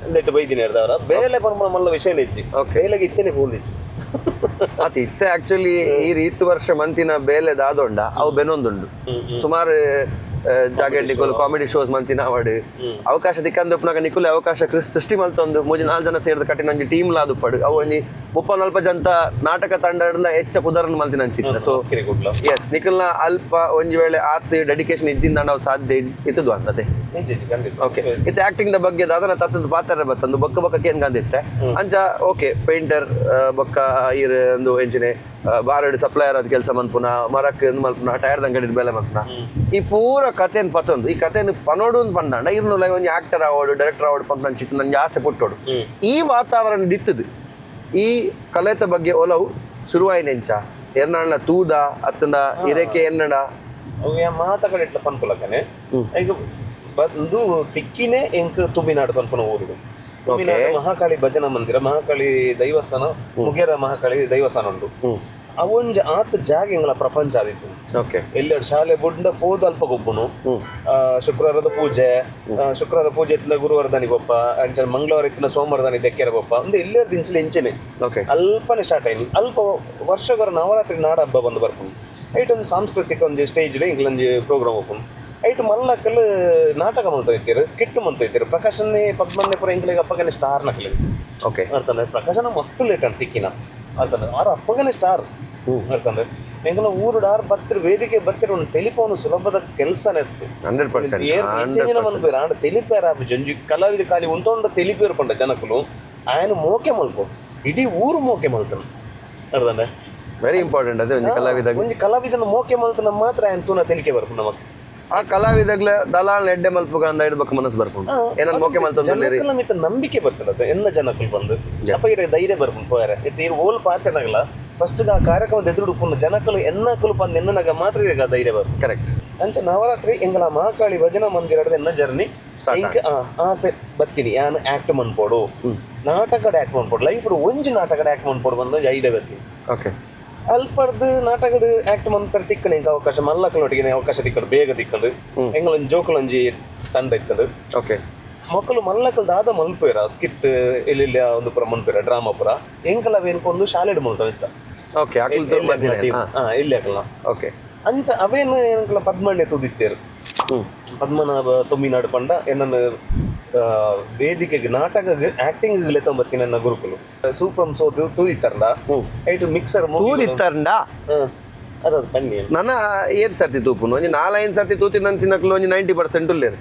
ಇಂದೆಟ್ ಬೈದಿನಿ ಎಡ್ದವರ ಬೇಲೆ ಪನ್ಪುನ ಮಲ್ಲ ವಿಷಯ ಇಜ್ಜಿ. ಬೇಲೆಗೆ ಇತ್ತೇನೆ ಪೋಂದಿಜ್ಜಿ. ಅತ್ ಇತ್ತೆ ಆಕ್ಚುಲಿ ಈ ರೀತಿ ವರ್ಷ ಮಂತಿನ ಬೇಲೆ ದಾದೊಂಡ ಅವು ಬೆನೊಂದುಂಡು. ಸುಮಾರು ಜಾಗೆ ನಿಕುಲು ಕಾಮಿಡಿ ಶೋಸ್ ಮಂತಿನ ಅವಡ್ ಅವಕಾಶ ತಿಕ್ಕಂದು ಉಪ್ಪುನಗ ನಿಕುಲೆ ಅವಕಾಶ ಸೃಷ್ಟಿ ಮಲ್ತೊಂದು ಮೂಜಿ ನಾಲ್ ಜನ ಸೇರ್ದು ಕಟ್ಟಿನ ಒಂಜಿ ಟೀಮ್ ಲಾದುಪ್ಪಡು. ಅವು ಒಂಜಿ 30-40 ಜಂತ ನಾಟಕ ತಂಡದ ಹೆಚ್ಚ ಪುದರನ್ನು ಮಲ್ತಿನ ಅಂಚಿತ್ತ. ಸೊ ಮಸ್ಕಿರಿ ಕುಡ್ಲ. ಎಸ್, ನಿಕಲ್ನ ಅಲ್ಪ ಒಂಜಿ ವೇಳೆ ಆತ್ ಡೆಡಿಕೇಶನ್ ಇಜ್ಜಿಂದ ನಾವು ಸಾಧ್ಯ ಇತ್ತದು ಅಂತದೆ. ಇಜ್ಜಿ ಇಜ್ಜಿ, ಖಂಡಿತ. ಓಕೆ, ಇತ್ತೆ ಆಕ್ಟಿಂಗ್ the ಬಗ್ಗೆ ದಾದನ ತತ್ತದ ಪಾತ್ರ ಬತ್ತಂದು ಬೊಕ್ಕ ಬೊಕ್ಕ ಕೇನ್ ಗಂದಿತ್ತೆ ಅಂಚ. ಓಕೆ, ಪೇಂಟರ್ ಬೊಕ್ಕ ಈರ್ ಒಂದು ಎಂಚಿನೆ ಬಾರಡ್ ಸಪ್ಲೈಯರ್ ಅದ್ ಕೆಲಸ ಮನ್ಪುನ, ಮರಕ್ ಇಂದ್ ಮಲ್ಪುನ, ಟೈರ್ ಅಂಗಡಿ ಬೇಲೆ ಮನ್ಪುನ, ಈ ಪೂರ ಕಥೆನ್ ಪತ್ತೊಂದು ಈ ಕಥೆನ್ ಪನೋಡು ಅಂದ್ ಪಂಡಾಂಡ ಇರ್ನು ಲೈ ಒಂಜಿ ಆಕ್ಟರ್ ಆವಡು ಡೈರೆಕ್ಟರ್ ಆವಡು ಪಂಪ ನಂಚಿತ್ತು ನಂಗೆ ಆಸೆ ಪುಟ್ಟೋಡು. ಈ ವಾತಾವರಣ ಇತ್ತದು ಈ ಕಲೆತ ಬಗ್ಗೆ ಒಲವು ಶುರುವಾಯಿನೆಂಚ ಎರ್ನಾಳ್ನ ತೂದ ಅತ್ತಂದ ಇರೆಕೆ ಎನ್ನಡ? ಅವು ಯಾ ಮಾತ ಕಡೆ ಇಟ್ಲ ಪನ್ಪುಲಕನೆ ಈಗ ಬಂದು ತಿಕ್ಕಿನೇ ಎಂಕ್ ತುಮಿನಾಡು ಪನ್ಪುನ ಊರುಡು. ತುಮಿನಾಡು ಮಹಾಕಾಳಿ ಭಜನಾ ಮಂದಿರ, ಮಹಾಕಾಳಿ ದೈವಸ್ಥಾನ, ಮುಗೇರ ಮಹಾಕಾಳಿ ದೈವಸ್ಥಾನ ಉಂಟು. ಅವೊಂಜಿ ಆತ ಜಾಗ ಎಂಗಳ ಪ್ರಪಂಚ ಆದಿತ್ತು. ಎಲ್ಲೆರಡು ಶಾಲೆ ಬುಡ್ಡ ಪೋದು ಅಲ್ಪ ಗೊಬ್ಬುನು. ಶುಕ್ರವಾರದ ಪೂಜೆ, ಶುಕ್ರವಾರ ಪೂಜೆ ಇತ್ತಿನ ಗುರುವಾರ ದನಿ ಗೊಪ್ಪ, ಅಂಚನೆ ಮಂಗಳವಾರ ಇತ್ತಿನ ಸೋಮವಾರ ದನಿ ದೆಕ್ಕೆರ ಗೊಪ್ಪ ಒಂದು ಎಲ್ಲೆರಡು ಇಂಚಲೆ ಇಂಚೆನೆ. ಅಲ್ಪನೆ ಸ್ಟಾರ್ಟ್ ಆಯ್ತು. ಅಲ್ಪ ವರ್ಷಗೊರ ನವರಾತ್ರಿ ನಾಡ ಹಬ್ಬ ಬಂದು ಬರ್ಪುಂಡು. ಐಟ್ ಒಂದು ಸಾಂಸ್ಕೃತಿಕ ಒಂಜಿ ಸ್ಟೇಜ್ ಇಂಕ್ಲೊಂಜಿ ಪ್ರೋಗ್ರಾಮ್ ಓಪನ್. ಐಟ್ ಮಲ್ಲಕ್ಕಲ್ ನಾಟಕ ಮಲ್ತ ಇತ್ತೀರು, ಸ್ಕಿಟ್ ಮಲ್ತ ಇತ್ತೀರು. ಪ್ರಕಾಶನ್ನೇ ಪದ್ಮನ್ನೇ ಪೂರ ಎಂಕ್ಲೆಗ್ ಅಪ್ಪಗನೆ ಸ್ಟಾರ್ ನಕಲಿ. ಅರ್ಥಂದ್ರೆ ಪ್ರಕಾಶನ ಮಸ್ತ್ ಲೇಟ್ ಅಂತ ತಿಕ್ಕಿನ. ಅರ್ಥಂದ್ರೆ ಆರು ಅಪ್ಪಗನೆ ಸ್ಟಾರ್. ಅರ್ಥಂದ್ರೆ ಎಂಕಲ ಊರುಡು ಆರು ಬತ್ತಿರ ವೇದಿಕೆ ಬತ್ತಿರ ಒಂದು ತೆಲಿಪವನು ಸುಲಭದ ಕೆಲಸನೇ ಇತ್ತು. 100%. ಏರ್ ಹೆಚ್ಚಿನ ಮನ್ಪೇರು ಆಂಡ ತೆಲಿಪೇರ ಆಪುಜಿ. ಒಂಜಿ ಕಲಾವಿದ ಖಾಲಿ ಉಂತೊಂಡ ತೆಲಿಪೇರು ಪಂಡ ಜನಕುಲು ಆಯನ ಮೋಕೆ ಮಲ್ಪು, ಇಡೀ ಊರು ಮೋಕೆ ಮಲ್ತನ. ಅರ್ಥಂದ್ರೆ ವೆರಿ ಇಂಪಾರ್ಟೆಂಟ್ ಅದೇ ಒಂಜಿ ಕಲಾವಿದ. ಒಂಜಿ ಕಲಾವಿದನ ಮೋಕೆ ಮಲ್ತನ ಮಾತ್ರ ಆಯನ ತೂನ ತೆಲಿಕೆ ಬರ್ಪು ನಮಕ್. ಆ ಕಲಾವಿದಗ್ಲ ದಲಾಲ್ ಎಡ್ಡೆ ಮಲ್ಪುಗ ಅಂದ ಇಡ್ಬೇಕು ಮನಸ್ಸು ಬರ್ಪುಂಡು. ಏನನ್ ಮೋಕೆ ಮಲ್ತೊಂದು ಜನಕುಲ ಮಿತ್ತ ನಂಬಿಕೆ ಬರ್ತದೆ. ಎನ್ನ ಜನಕುಲು ಬಂದು ಅಪ್ಪ ಇರ ಧೈರ್ಯ ಬರ್ಪುಂಡು ಪೋಯರೆ. ಇತ್ತೆ ಇರು ಓಲ್ ಪಾತೆನಗಲ ಫಸ್ಟ್ ಆ ಕಾರ್ಯಕ್ರಮದ ಎದುರು ಉಪ್ಪುನ ಜನಕುಲು ಎನ್ನಕುಲು ಬಂದು ಎನ್ನನಾಗ ಮಾತ್ರ ಇರಗ ಧೈರ್ಯ ಬರ್ಪುಂಡು. ಅಂಚ ನವರಾತ್ರಿ ಎಂಗಳ ಮಹಾಕಾಳಿ ಭಜನಾ ಮಂದಿರದ ಎನ್ನ ಜರ್ನಿ Start. ಆಸೆ ಬತ್ತೀನಿ ಯಾನ್ ಆಕ್ಟ್ ಮನ್ಪೋಡು, ನಾಟಕದ ಆಕ್ಟ್ ಮನ್ಪೋಡು, ಲೈಫ್ ಒಂಜಿ ನಾಟಕದ ಆಕ್ಟ್ ಮನ್ಪೋಡು ಬಂದು ಐಡಿಯಾ ಬತ್ತೀನಿ. ಅಲ್ಪರ್ದು ನಾಟಕದ ಆಕ್ಟ್ ಮನ್ಪರ್ ತಿಕ್ಕಣ ಇಂಕ ಅವಕಾಶ ಮಲ್ಲಕ್ಕಲೊಟ್ಟಿಗೆ ಅವಕಾಶ ತಿಕ್ಕಡು ಬೇಗ ತಿಕ್ಕಂಡು. ಎಂಗಳೊಂಜಿ ಜೋಕುಲೊಂಜಿ ತಂಡ ಇತ್ತಂಡು. ಮಕ್ಕಳು ಮಲ್ಲಕ್ಕಲ್ ದಾದ ಮಲ್ಪೇರ ಸ್ಕಿಟ್ ಇಲ್ಲಿ ಒಂದು ಪುರ ಮನ್ಪೇರ ಡ್ರಾಮಾ ಪುರ ಎಂಕಲ ಅವೇನ್ಕೊಂದು ಶಾಲೆಡ್ ಮಲ್ತ ಇತ್ತ. ಅಕುಲ್ ಇಲ್ಲಿ ಹಾಕಲ್ಲ. ಅಂಚ ಅವೇನು ಎಂಕಲ ಪದ್ಮಣ್ಣೆ ತೂದಿತ್ತೇರು. ಪದ್ಮನಾಭ ತುಮಿನಾಡು ಪಂಡ ಎನ್ನನ್ನು ವೇದಿಕೆಗೆ ನಾಟಕ ಆಕ್ಟಿಂಗ್ ಲೆತ್ತೊಂಬತ್ತಿ ನನ್ನ ಗುರುಕುಲು ಸೂಫ್ರಮ್ ಸೋ ತೂದಿತ್ತಾರಂಡ ಐಟು ಮಿಕ್ಸರ್. ತೂದಿತ್ತಾರಂಡ? ಅದದು ಬನ್ನಿ. ನನ್ನ ಏನ್ ಸರ್ತಿ ತೂಪುನು ಒಂಜಿ ನಾಲೈನ್ ಸರ್ತಿ ತೂತಿನ ತಿನ್ನಕ್ಲು ಒಂಜಿ 90% ಉಲ್ಲೇರು.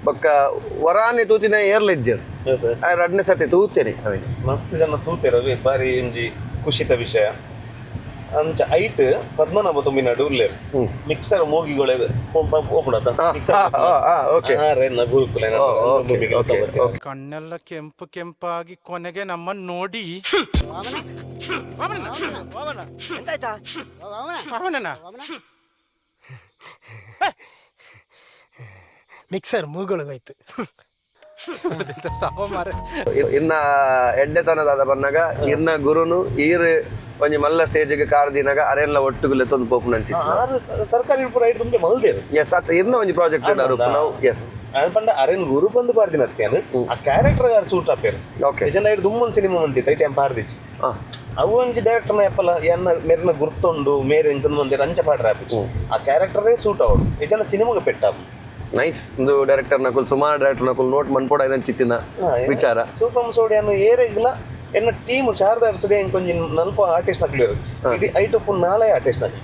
ಬೊಕ್ಕ ವರಾನೆ ತೂತಿನ ಏರ್ಲೆಜ್ಜರ್ ರಡ್ನೇ ಸರ್ತಿ ತೂತೇನೆ ಅವೇನು. ಮಸ್ತ್ ಜನ ತೂತೇರು, ಅವೆ ಬಾರಿ ಒಂಜಿ ಖುಷಿತ ವಿಷಯ. ಅಂಚ ಐಟ್ ಪದ್ಮನಾಭ ತುಮಿನಾಡು ಉಲ್ಲೇರು. ಮಿಕ್ಸರ್ ಮೂಗಿಗಳೇ ಓಪನ್ ಮಿಕ್ಸರ್ ಗುರುಕುಲ. ಕಣ್ಣೆಲ್ಲ ಕೆಂಪು ಕೆಂಪಾಗಿ ಕೊನೆಗೆ ನಮ್ಮನ್ನ ನೋಡಿ ಅವನನ್ನ ಮಿಕ್ಸರ್ ಮೂಗೊಳಗೋಯ್ತು. ಸಾವು ಮಾರೆ. ಇನ್ನ ಎಡ್ಡೆತನದಾದ ಬನ್ನಾಗ ಇರ್ನ ಗುರುನು ಈರ್ ಒಂಜಿ ಮಲ್ಲ ಸ್ಟೇಜ್ಗೆ ಕಾರ್ ದಿನಾಗ ಅರೆಲ್ಲ ಒಟ್ಟುಗುಲೆ ತಂದು ಪೋಪುನ ಅಂಚಿತ್ತು. ಆರು ಸರ್ಕಾರಿ ಪೂರ ಐಟ್ ತುಂಬೆ ಮಲ್ದೇರು. ಎಸ್, ಅತ್ತ ಇರ್ನ ಒಂಜಿ ಪ್ರಾಜೆಕ್ಟ್ ನಾವು. ಎಸ್. ಅದು ಪಂಡ ಅರೇನ್ ಗುರು ಬಂದು ಪಾಡ್ದಿನ ಅತ್ಯಾನು ಆ ಕ್ಯಾರೆಕ್ಟರ್ ಗಾರ್ ಸೂಟ್ ಆಪೇರು. ನಿಜನ ಐಟ್ ದುಮ್ಮೊಂದು ಸಿನಿಮಾ ಮಂತಿತ್ತು ಐಟ್ ಏನ್ ಪಾಡ್ದಿಜಿ. ಅವು ಒಂಜಿ ಡೈರೆಕ್ಟರ್ನ ಎಪ್ಪಲ ಎನ್ನ ಮೇರಿನ ಗುರ್ತೊಂಡು ಮೇರೆ ಇಂತಂದು ಮಂದಿರ ಅಂಚ ಪಾಡ್ರ ಆಪುಜಿ. ಆ ಕ್ಯಾರೆಕ್ಟರೇ ಸೂಟ್ ಆವಡು ನಿಜನ ಸಿನಿಮಾಗೆ ಪೆಟ್ಟಾಪು. ನೈಸ್. ಒಂದು ಡೈರೆಕ್ಟರ್ ನಕುಲ್ ಸುಮಾರು ಡೈರೆಕ್ಟರ್ ನಕುಲ್ ನೋಟ್ ಮನ್ಪೋಡ ಚಿತ್ತಿನ ವಿಚಾರ. ಸೂಫ್ರಮ್ ಸೋಡಿಯನ್ನು ಏರೆಗ್ಲ ಎನ್ನ ಟೀಮ್ ಶಾರದಾ ಅರ್ಸಡೆ ಇಂಕೊಂಜಿ ನಲ್ಪ ಆರ್ಟಿಸ್ಟ್ ನಕಲು ಇಡೀ ಐಟ್ ಉಪ್ಪು ನಾಲೇ ಆರ್ಟಿಸ್ಟ್ ನಕಲು.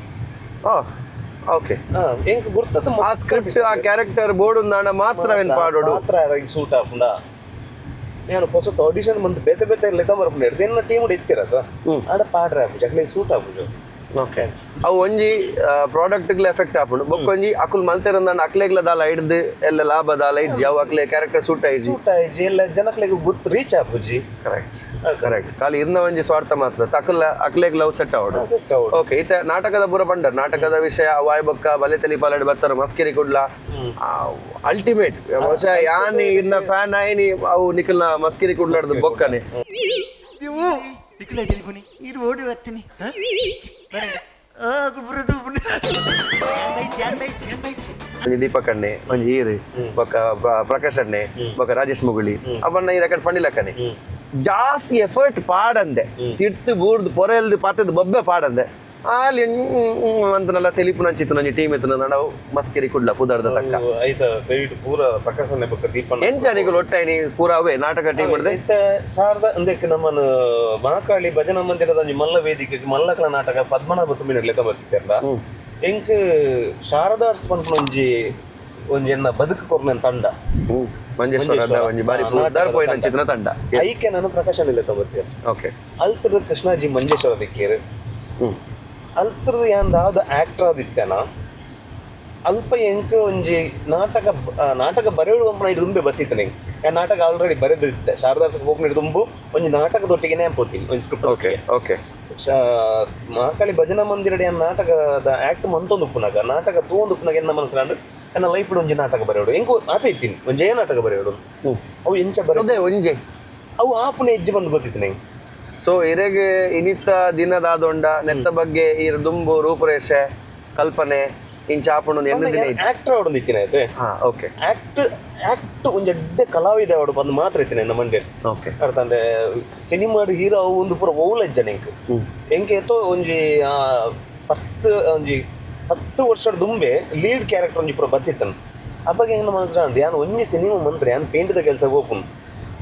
ಎಂಕ್ ಗುರ್ತದ. ಆ ಸ್ಕ್ರಿಪ್ಟ್ ಆ ಕ್ಯಾರೆಕ್ಟರ್ ಬೋರ್ಡ್ ಉಂದಾಂಡ ಮಾತ್ರ ಅವೇನ್ ಪಾಡೋಡು. ಮಾತ್ರ ಸೂಟ್ ಆಪುಂಡ. ನಾನು ಹೊಸತು ಆಡಿಷನ್ ಬಂದು ಬೇತೆ ಬೇತೆ ಲೆಕ್ಕ ಬರ್ಪುಂಡು ಹಿಡ್ದು ಎನ್ನ ಟೀಮ್ ಇತ್ತಿರತ್ತ ಆಡ ಪಾಡ್ರೆ ಆಪುಜಿ, ಅಕ್ಲೆ ಸೂಟ್ ಆಪುಜಿ. ಅವು ಒಂಜಿ ಪ್ರಾಡಕ್ಟ್ ಎಫೆಕ್ಟ್ ಆಪುಂಡು. ಬೊಕ್ಕೊಂಜಿ ಅಕುಲ್ ಮಲ್ತೆರಂದಾಂಡ ಅಕ್ಲೆಗ್ಲ ದಾಲ ಹಿಡ್ದು ಎಲ್ಲ ಲಾಭ ದಾಲ ಇಜ್ಜಿ. ಅವು ಅಕ್ಲೆ ಕ್ಯಾರೆಕ್ಟರ್ ಸೂಟ್ ಆಯ್ಜಿ. ಸೂಟ್ ಆಯ್ಜಿ, ಎಲ್ಲ ಜನಕ್ಲೆಗ್ ಗುರ್ತು ರೀಚ್ ಆಪುಜಿ. ಕರೆಕ್ಟ್ ಕರೆಕ್ಟ್, ಖಾಲಿ ಇರ್ನ ಒಂಜಿ ಸ್ವಾರ್ಥ ಮಾತ್ರ ಅಕುಲ ಅಕ್ಲೆಗ್ ಲವ್ ಸೆಟ್ ಆವಡು. ಸೆಟ್ ಆವಡು. ಇತ್ತೆ ನಾಟಕದ ಪೂರ ಪಂಡರ್ ನಾಟಕದ ವಿಷಯ ವಾಯ್ ಬೊಕ್ಕ ಬಲೆ ತಲಿ ಪಾಲಡ್ ಬತ್ತರ ಮಸ್ಕಿರಿ ಕುಡ್ಲ ಅಲ್ಟಿಮೇಟ್ ಬಹುಶಃ ಯಾನಿ ಇರ್ನ ಫ್ಯಾನ್ ಆಯ್ನಿ ಅವು ನಿಕಲ್ನ ಮಸ್ಕಿರಿ ಕುಡ್ಲಾಡ್ದು ಬೊಕ್ಕನೆ. ನೀವು ಇರು ಓಡಿ ಬರ್ತೀನಿ. ಒಂಜಿ ದೀಪಕ್ ಅಣ್ಣೆ, ಒಂಜಿ ಈರ್, ಬೊಕ್ಕ ಪ್ರಕಾಶ್ ಅಣ್ಣೆ, ಬೊಕ್ಕ ರಾಜೇಶ್ ಮುಗುಳಿ ಅವನ್ನ ಈ ರೆಕಾರ್ಡ್ ಪಂಡಿಲಕ್ಕನೆ ಜಾಸ್ತಿ ಎಫರ್ಟ್ ಪಾಡಂದೆ, ತಿರ್ತು ಬೂರ್ದು ಪೊರೆಲ್ದು ಪಾತದ ಬೊಬ್ಬೆ ಪಾಡಂದೆ ಆಲಿ ಅಂತನೆಲ್ಲ ತೆಲಿಪು ನಂಚಿತ್ತು. ನಂಜಿ ಟೀಮ್ ಇತ್ತು, ನಾವು ಮಸ್ಕಿರಿ ಕುಡ್ಲ ಪುದರ್ದ ತಕ್ಕ. ಐತ ಕ್ರೆಡಿಟ್ ಪೂರ ಪ್ರಕಾಶ್ ಬೊಕ್ಕ ದೀಪಣ್ಣ. ಎಂಚ ನಿಕುಲು ಒಟ್ಟಾಯಿನಿ ಪೂರ ಅವೇ ನಾಟಕ ಟೀಮ್ ಹಿಡ್ದೆ? ಇತ್ತೆ ಶಾರದಾ ಅಂದಕ್ಕೆ ನಮ್ಮನ್ನು ಮಹಾಕಾಳಿ ಭಜನಾ ಮಂದಿರದ ಒಂಜಿ ಮಲ್ಲ ವೇದಿಕೆ ಮಲ್ಲಕಲ ನಾಟಕ ಪದ್ಮನಾಭ ತುಂಬಿನ ಲೆಕ್ಕ ಬರ್ತಿರ್ಲ. ಎಂಕ್ ಶಾರದಾರ್ಸ್ ಪನ್ಪುನ ಒಂಜಿ ಒಂಜಿ ಎನ್ನ ಬದುಕು ಕೊರ್ನ ತಂಡ. ಮಂಜೇಶ್ವರದ ಒಂಜಿ ಬಾರಿ ಪುದರ್ ಪೋಯಿನ ಅಂಚಿತ್ತಿನ ತಂಡ. ಐಕೆ ನಾನು ಪ್ರಕಾಶ್ ಲೆಕ್ಕ ಬರ್ತೀರ. ಅಲ್ತರದ ಕೃಷ್ಣಾಜಿ ಮಂಜೇಶ್ವರ ದಿಕ್ಕೇರು. ಅಲ್ತರದ ಯಾನ್ ದಾದ ಆಕ್ಟರ್ ಆದಿತ್ತೇನ ಅಲ್ಪ ಎಂಕ್ ಒಂಜಿ ನಾಟಕ ನಾಟಕ ಬರೆಯುವ ಪಂಪನ ದುಂಬೆ ಬತ್ತಿತ್ತು ನಂಗೆ. ಯಾ ನಾಟಕ ಆಲ್ರೆಡಿ ಬರೆದಿತ್ತೆ. ಶಾರದಾರ್ಸಕ್ಕೆ ಹೋಗ್ನ ದುಂಬು ಒಂಜಿ ನಾಟಕದೊಟ್ಟಿಗೆ ನೇಪೋತೀನಿ ಒಂಜಿ ಸ್ಕ್ರಿಪ್ಟ್. ಓಕೆ ಓಕೆ ಮಹಾಕಾಳಿ ಭಜನಾ ಮಂದಿರಡಿ ಆ ನಾಟಕದ ಆಕ್ಟ್ ಮಂತೊಂದು ಉಪ್ಪುನಾಗ, ನಾಟಕ ತೂವೊಂದು ಉಪ್ಪುನಾಗ ಎನ್ನ ಮನಸ್ಸಾಂಡ್ ಎನ್ನ ಲೈಫ್ ಒಂಜಿ ನಾಟಕ ಬರೆಯೋಡು ಎಂಕು ಆತ ಇತ್ತೀನಿ, ಒಂಜೇ ನಾಟಕ ಬರೆಯೋಡು. ಅವು ಎಂಚ ಬರೋ ಅದೇ ಒಂಜಿ ಅವು ಆಪುನ ಹೆಜ್ಜೆ ಬಂದು ಗೊತ್ತಿತ್ತು ನಂಗೆ. ಸೊ ಇರೆಗ್ ಇನಿತ್ತ ದಿನದಾದೊಂಡ ನೆತ್ತ ಬಗ್ಗೆ ಈರ್ ದುಂಬು ರೂಪುರೇಷೆ ಕಲ್ಪನೆ ಇಂಚ ಆಪುಂಡು ಎನ್ನ ದಿನ ಇಜ್ಜಿ. ಆಕ್ಟರ್ ಅವಡು ಇತ್ತಿನ ಆಯ್ತು. ಹಾ okay act act ಒಂಜಿ ಎಡ್ಡೆ ಕಲಾವಿದ ಅವಡು ಬಂದು ಮಾತ್ರ ಇತ್ತಿನ ಎನ್ನ ಮಂಡೆ. ಅರ್ಥ ಅಂದ್ರೆ ಸಿನಿಮಾಡ್ ಹೀರೋ ಅವು ಒಂದು ಪೂರ ಓಲ ಇಜ್ಜ ಎಂಕ್. ಎಂಕ್ ಏತೋ ಒಂಜಿ 10 ಒಂಜಿ 10 ವರ್ಷದ ದುಂಬೆ ಲೀಡ್ ಕ್ಯಾರೆಕ್ಟರ್ ಒಂಜಿ ಪೂರ ಬತ್ತಿತ್ತನು. ಅಪ್ಪಗೆ ಹೆಂಗ ಮನಸ್ಸು ಯಾನ್ ಒಂಜಿ ಸಿನಿಮಾ ಮಂತ್ರ ಯಾನ್ ಪೇಂಟ್ದ ಕೆಲಸ ಹೋಪುನ್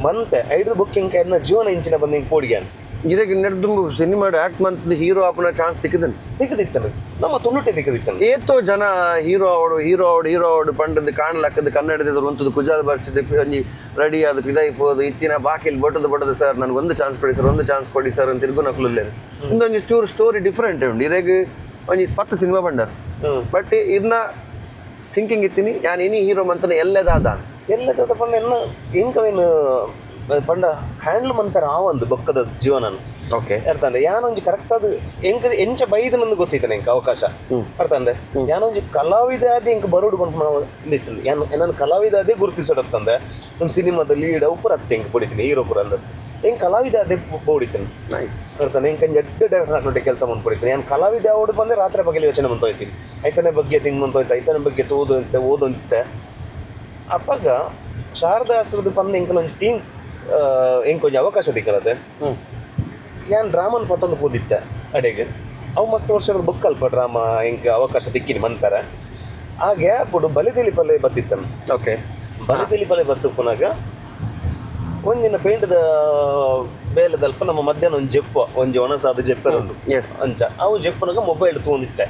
ಮಂತೆ ಐದು ಬುಕ್ ಎಂಕ ಎನ್ನ ಜೀವನ ಇಂಚಿನ ಬಂದು ಹಿಂಗೆ ಪೋಡಿಗ್ಯಾನ್. ಇರೆಗ್ ನೆಡ್ದುಂಬು cinema act month hero ಆಪುನ ಚಾನ್ಸ್ ಸಿಕ್ಕಿದನ್? ತಿಕ್ಕದಿತ್ತನು, ನಮ್ಮ ತುಳುಟೆ ತಿಕ್ಕದಿತ್ತನು. ಏತೋ ಜನ ಹೀರೋ ಅವಡು ಹೀರೋ ಅವಡು ಹೀರೋ ಅವಡು ಪಂಡದು ಕಾಣ್ಲಕ್ಕದು ಕನ್ನಡದ ಒಂತದ್ದು ಕುಜಾಲ್ ಬರ್ಚಿದ್ ಒಂಜಿ ರೆಡಿ ಆದ್ ಪಿದಾಯಿ ಪೋದು ಇತ್ತಿನ ಬಾಕಿಲ್ ಬೊಟ್ಟದು ಬೊಟ್ಟದು ಸರ್ ನನ್ಗೆ ಒಂದು ಚಾನ್ಸ್ ಕೊಡಿ ಸರ್, ಒಂದು ಚಾನ್ಸ್ ಕೊಡಿ ಸರ್ ಅಂತ ತಿರ್ಗುನಕ್ಲು. ಇಂದೊಂಜಿ ಚೂರು ಸ್ಟೋರಿ ಡಿಫ್ರೆಂಟ್ ಉಂಡು. ಇರೆಗ್ ಒಂಜಿ 10 ಸಿನಿಮಾ ಬಂಡರ್, ಬಟ್ ಇರ್ನ ಥಿಂಕಿಂಗ್ ಇತ್ತೀನಿ ಯಾನ್ ಇನಿ ಹೀರೋ ಮಂತನ ಎಲ್ಲದಾದ. ಎಲ್ಲದ ಪಂಡ ಎನ್ನ ಎಂಕವೇನು ಪಂಡ ಹ್ಯಾಂಡ್ಲ್ ಮಂತರ ಆ ಒಂದು ಬೊಕ್ಕದ ಜೀವನನು. ಅರ್ಥಂಡೆ ಯಾನೊಂಜಿ ಕರೆಕ್ಟ್ ಅದು ಎಂಕ ಎಂಚ ಬೈದು ನಂದು ಗೊತ್ತಿತ್ತು ಎಂಕ ಅವಕಾಶ. ಅರ್ಥಂಡೆ ಯಾನೊಂಜಿ ಕಲಾವಿದ ಆದಿ ಎಂಕ ಬರೋಡು ಪನ್ಪುನ ಇತ್ತು. ಯಾನ್ ನನ್ನ ಕಲಾವಿದ ಅದೇ ಗುರುತಿಸೋಡತ್ತಂದೆ ಒಂದು ಸಿನಿಮಾದ ಲೀಡ್ ಅವು ಪೂರ ಅತ್ತೆ ಎಂಕ್ ಪೊಡಿತೀನಿ ಹೀರೋ ಪೂರ ಅಂದ ಎಂಕ್ ಕಲಾವಿದ ಅದೇ ಬೋಡಿತೀನಿ. ನೈಸ್. ಅರ್ಥಂಡೆ ಎಂಕ ಎಡ್ಡೆ ಡೈರೆಕ್ಟರ್ ಹಾಕೊಂಡು ಕೆಲಸ ಮಾಡ್ಕೊಡಿತೀನಿ. ಯಾನ್ ಕಲಾವಿದ ಅವಡು ಬಂದೆ ರಾತ್ರಿ ಬಗ್ಗೆ ಯೋಚನೆ ಮಂತ ಹೋಯ್ತೀನಿ, ಐತನೆ ಬಗ್ಗೆ ತಿಂಗ್ ಮಂತ ಹೋಯ್ತು, ಐತನ ಬಗ್ಗೆ ತೋದು ಅಂತೆ ಓದಂತೆ. ಅಪ್ಪಗ ಶಾರದಾಸ್ರದ್ದು ಪಂದ್ ಎಂಕಲ ಒಂಜಿ ಟೀಮ್ ಎಂಕೊಂಜಿ ಅವಕಾಶ ತಿಕ್ಕಲತ್ತೆ. ಯಾನ್ ಡ್ರಾಮನ್ ಪತ್ತೊಂದು ಪೋದಿತ್ತೆ ಅಡೆಗೆ ಅವು ಮಸ್ತ್ ವರ್ಷದ ಬುಕ್ ಅಲ್ಪ ಡ್ರಾಮಾ ಎಂಕ್ ಅವಕಾಶ ತಿಕ್ಕಿನಿ ಮನ್ಪೆರೆ. ಆ ಗ್ಯಾಪುಡು ಬಲಿತಿಲಿ ಪಲ್ಲೆ ಬತ್ತಿತ್ತನು. ಬಲಿತಿಲಿ ಪಲ್ಲೆ ಬತ್ತು ಪುನಗ ಒಂದಿನ ಪೇಂಟದ ಬೇಲೆದಲ್ಪ ನಮ್ಮ ಮಧ್ಯಾಹ್ನ ಒಂಜಿ ಜೆಪ್ಪ ಒಂಜಿ ಒಣಸಾದ ಜೆಪ್ಪರುಂಡು. ಅಂಚ ಅವು ಜೆಪ್ಪನಾಗ ಮೊಬೈಲ್ ತಗೊಂಡಿತ್ತೆ,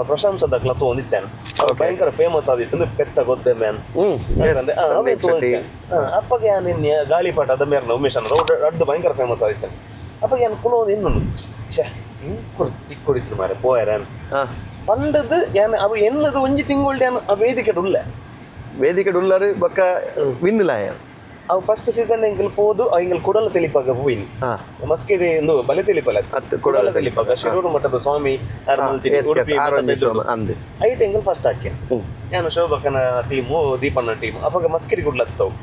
ಪ್ರಶಂಸದಕ್ಲ ತಗೊಂಡಿತ್ತೇನೆ. ಭಯಂಕರ ಫೇಮಸ್ ಆದಿತ್ತು ಪೆತ್ತ ಗೊದ್ದೆ ಮ್ಯಾನ್. ಸಂದೀಪ್ ಶೆಟ್ಟಿ. ಅಪ್ಪಗೆ ಯಾನ್ ಇನ್ಯ ಗಾಳಿಪಾಟ ಅದ ಮೇರ್ನ ಉಮೇಶ್ ಅನ್ನ ಅಡ್ಡು ಭಯಂಕರ ಫೇಮಸ್ ಆದಿತ್ತು. ಅಪ್ಪಗೆ ಯಾನ್ ಕುಲೋದು ಇನ್ನೊಂದು ಛೇ ಇಂಕೊಡು ತಿಕ್ಕೊಡಿತ್ತು ಮಾರೆ ಪೋಯರ ಪಂಡದು ಯಾನ್ ಅವು ಎನ್ನದು ಒಂಜಿ ತಿಂಗಳು ಯಾನ್ ಆ ವೇದಿಕೆ ಉಲ್ಲೆ. ವೇದಿಕೆ ಉಲ್ಲರು ಬೊಕ್ಕ ವಿನ್ನುಲಾಯ. ಅವು ಫಸ್ಟ್ ಸೀಸನ್ ಎಂಕಲ್ ಪೋದು ಎಂಕಲ್ ಕುಡಲ ತಿಳಿಪಾಗ ಹೋಯಿನಿ. ಮಸ್ಕಿರಿ ಇಂದು ಬಲೆ ತಿಳಿಪಲ್ಲ. ಅತ್ತು, ಕುಡಲ ತಿಳಿಪಾಗ ಶಿರೂರು ಮಠದ ಸ್ವಾಮಿ ಆರ್ ಮಲ್ತಿನಿ, ಉಡುಪಿ ಮಠದ ಎದುರು. ಅಂದು ಐಟ್ ಎಂಕಲ್ ಫಸ್ಟ್ ಹಾಕಿ ನಾನು ಶೋಭಕನ ಟೀಮು ದೀಪಣ್ಣ ಟೀಮ್ ಅವಾಗ ಮಸ್ಕಿರಿ ಗುಡ್ಲತ್ತವು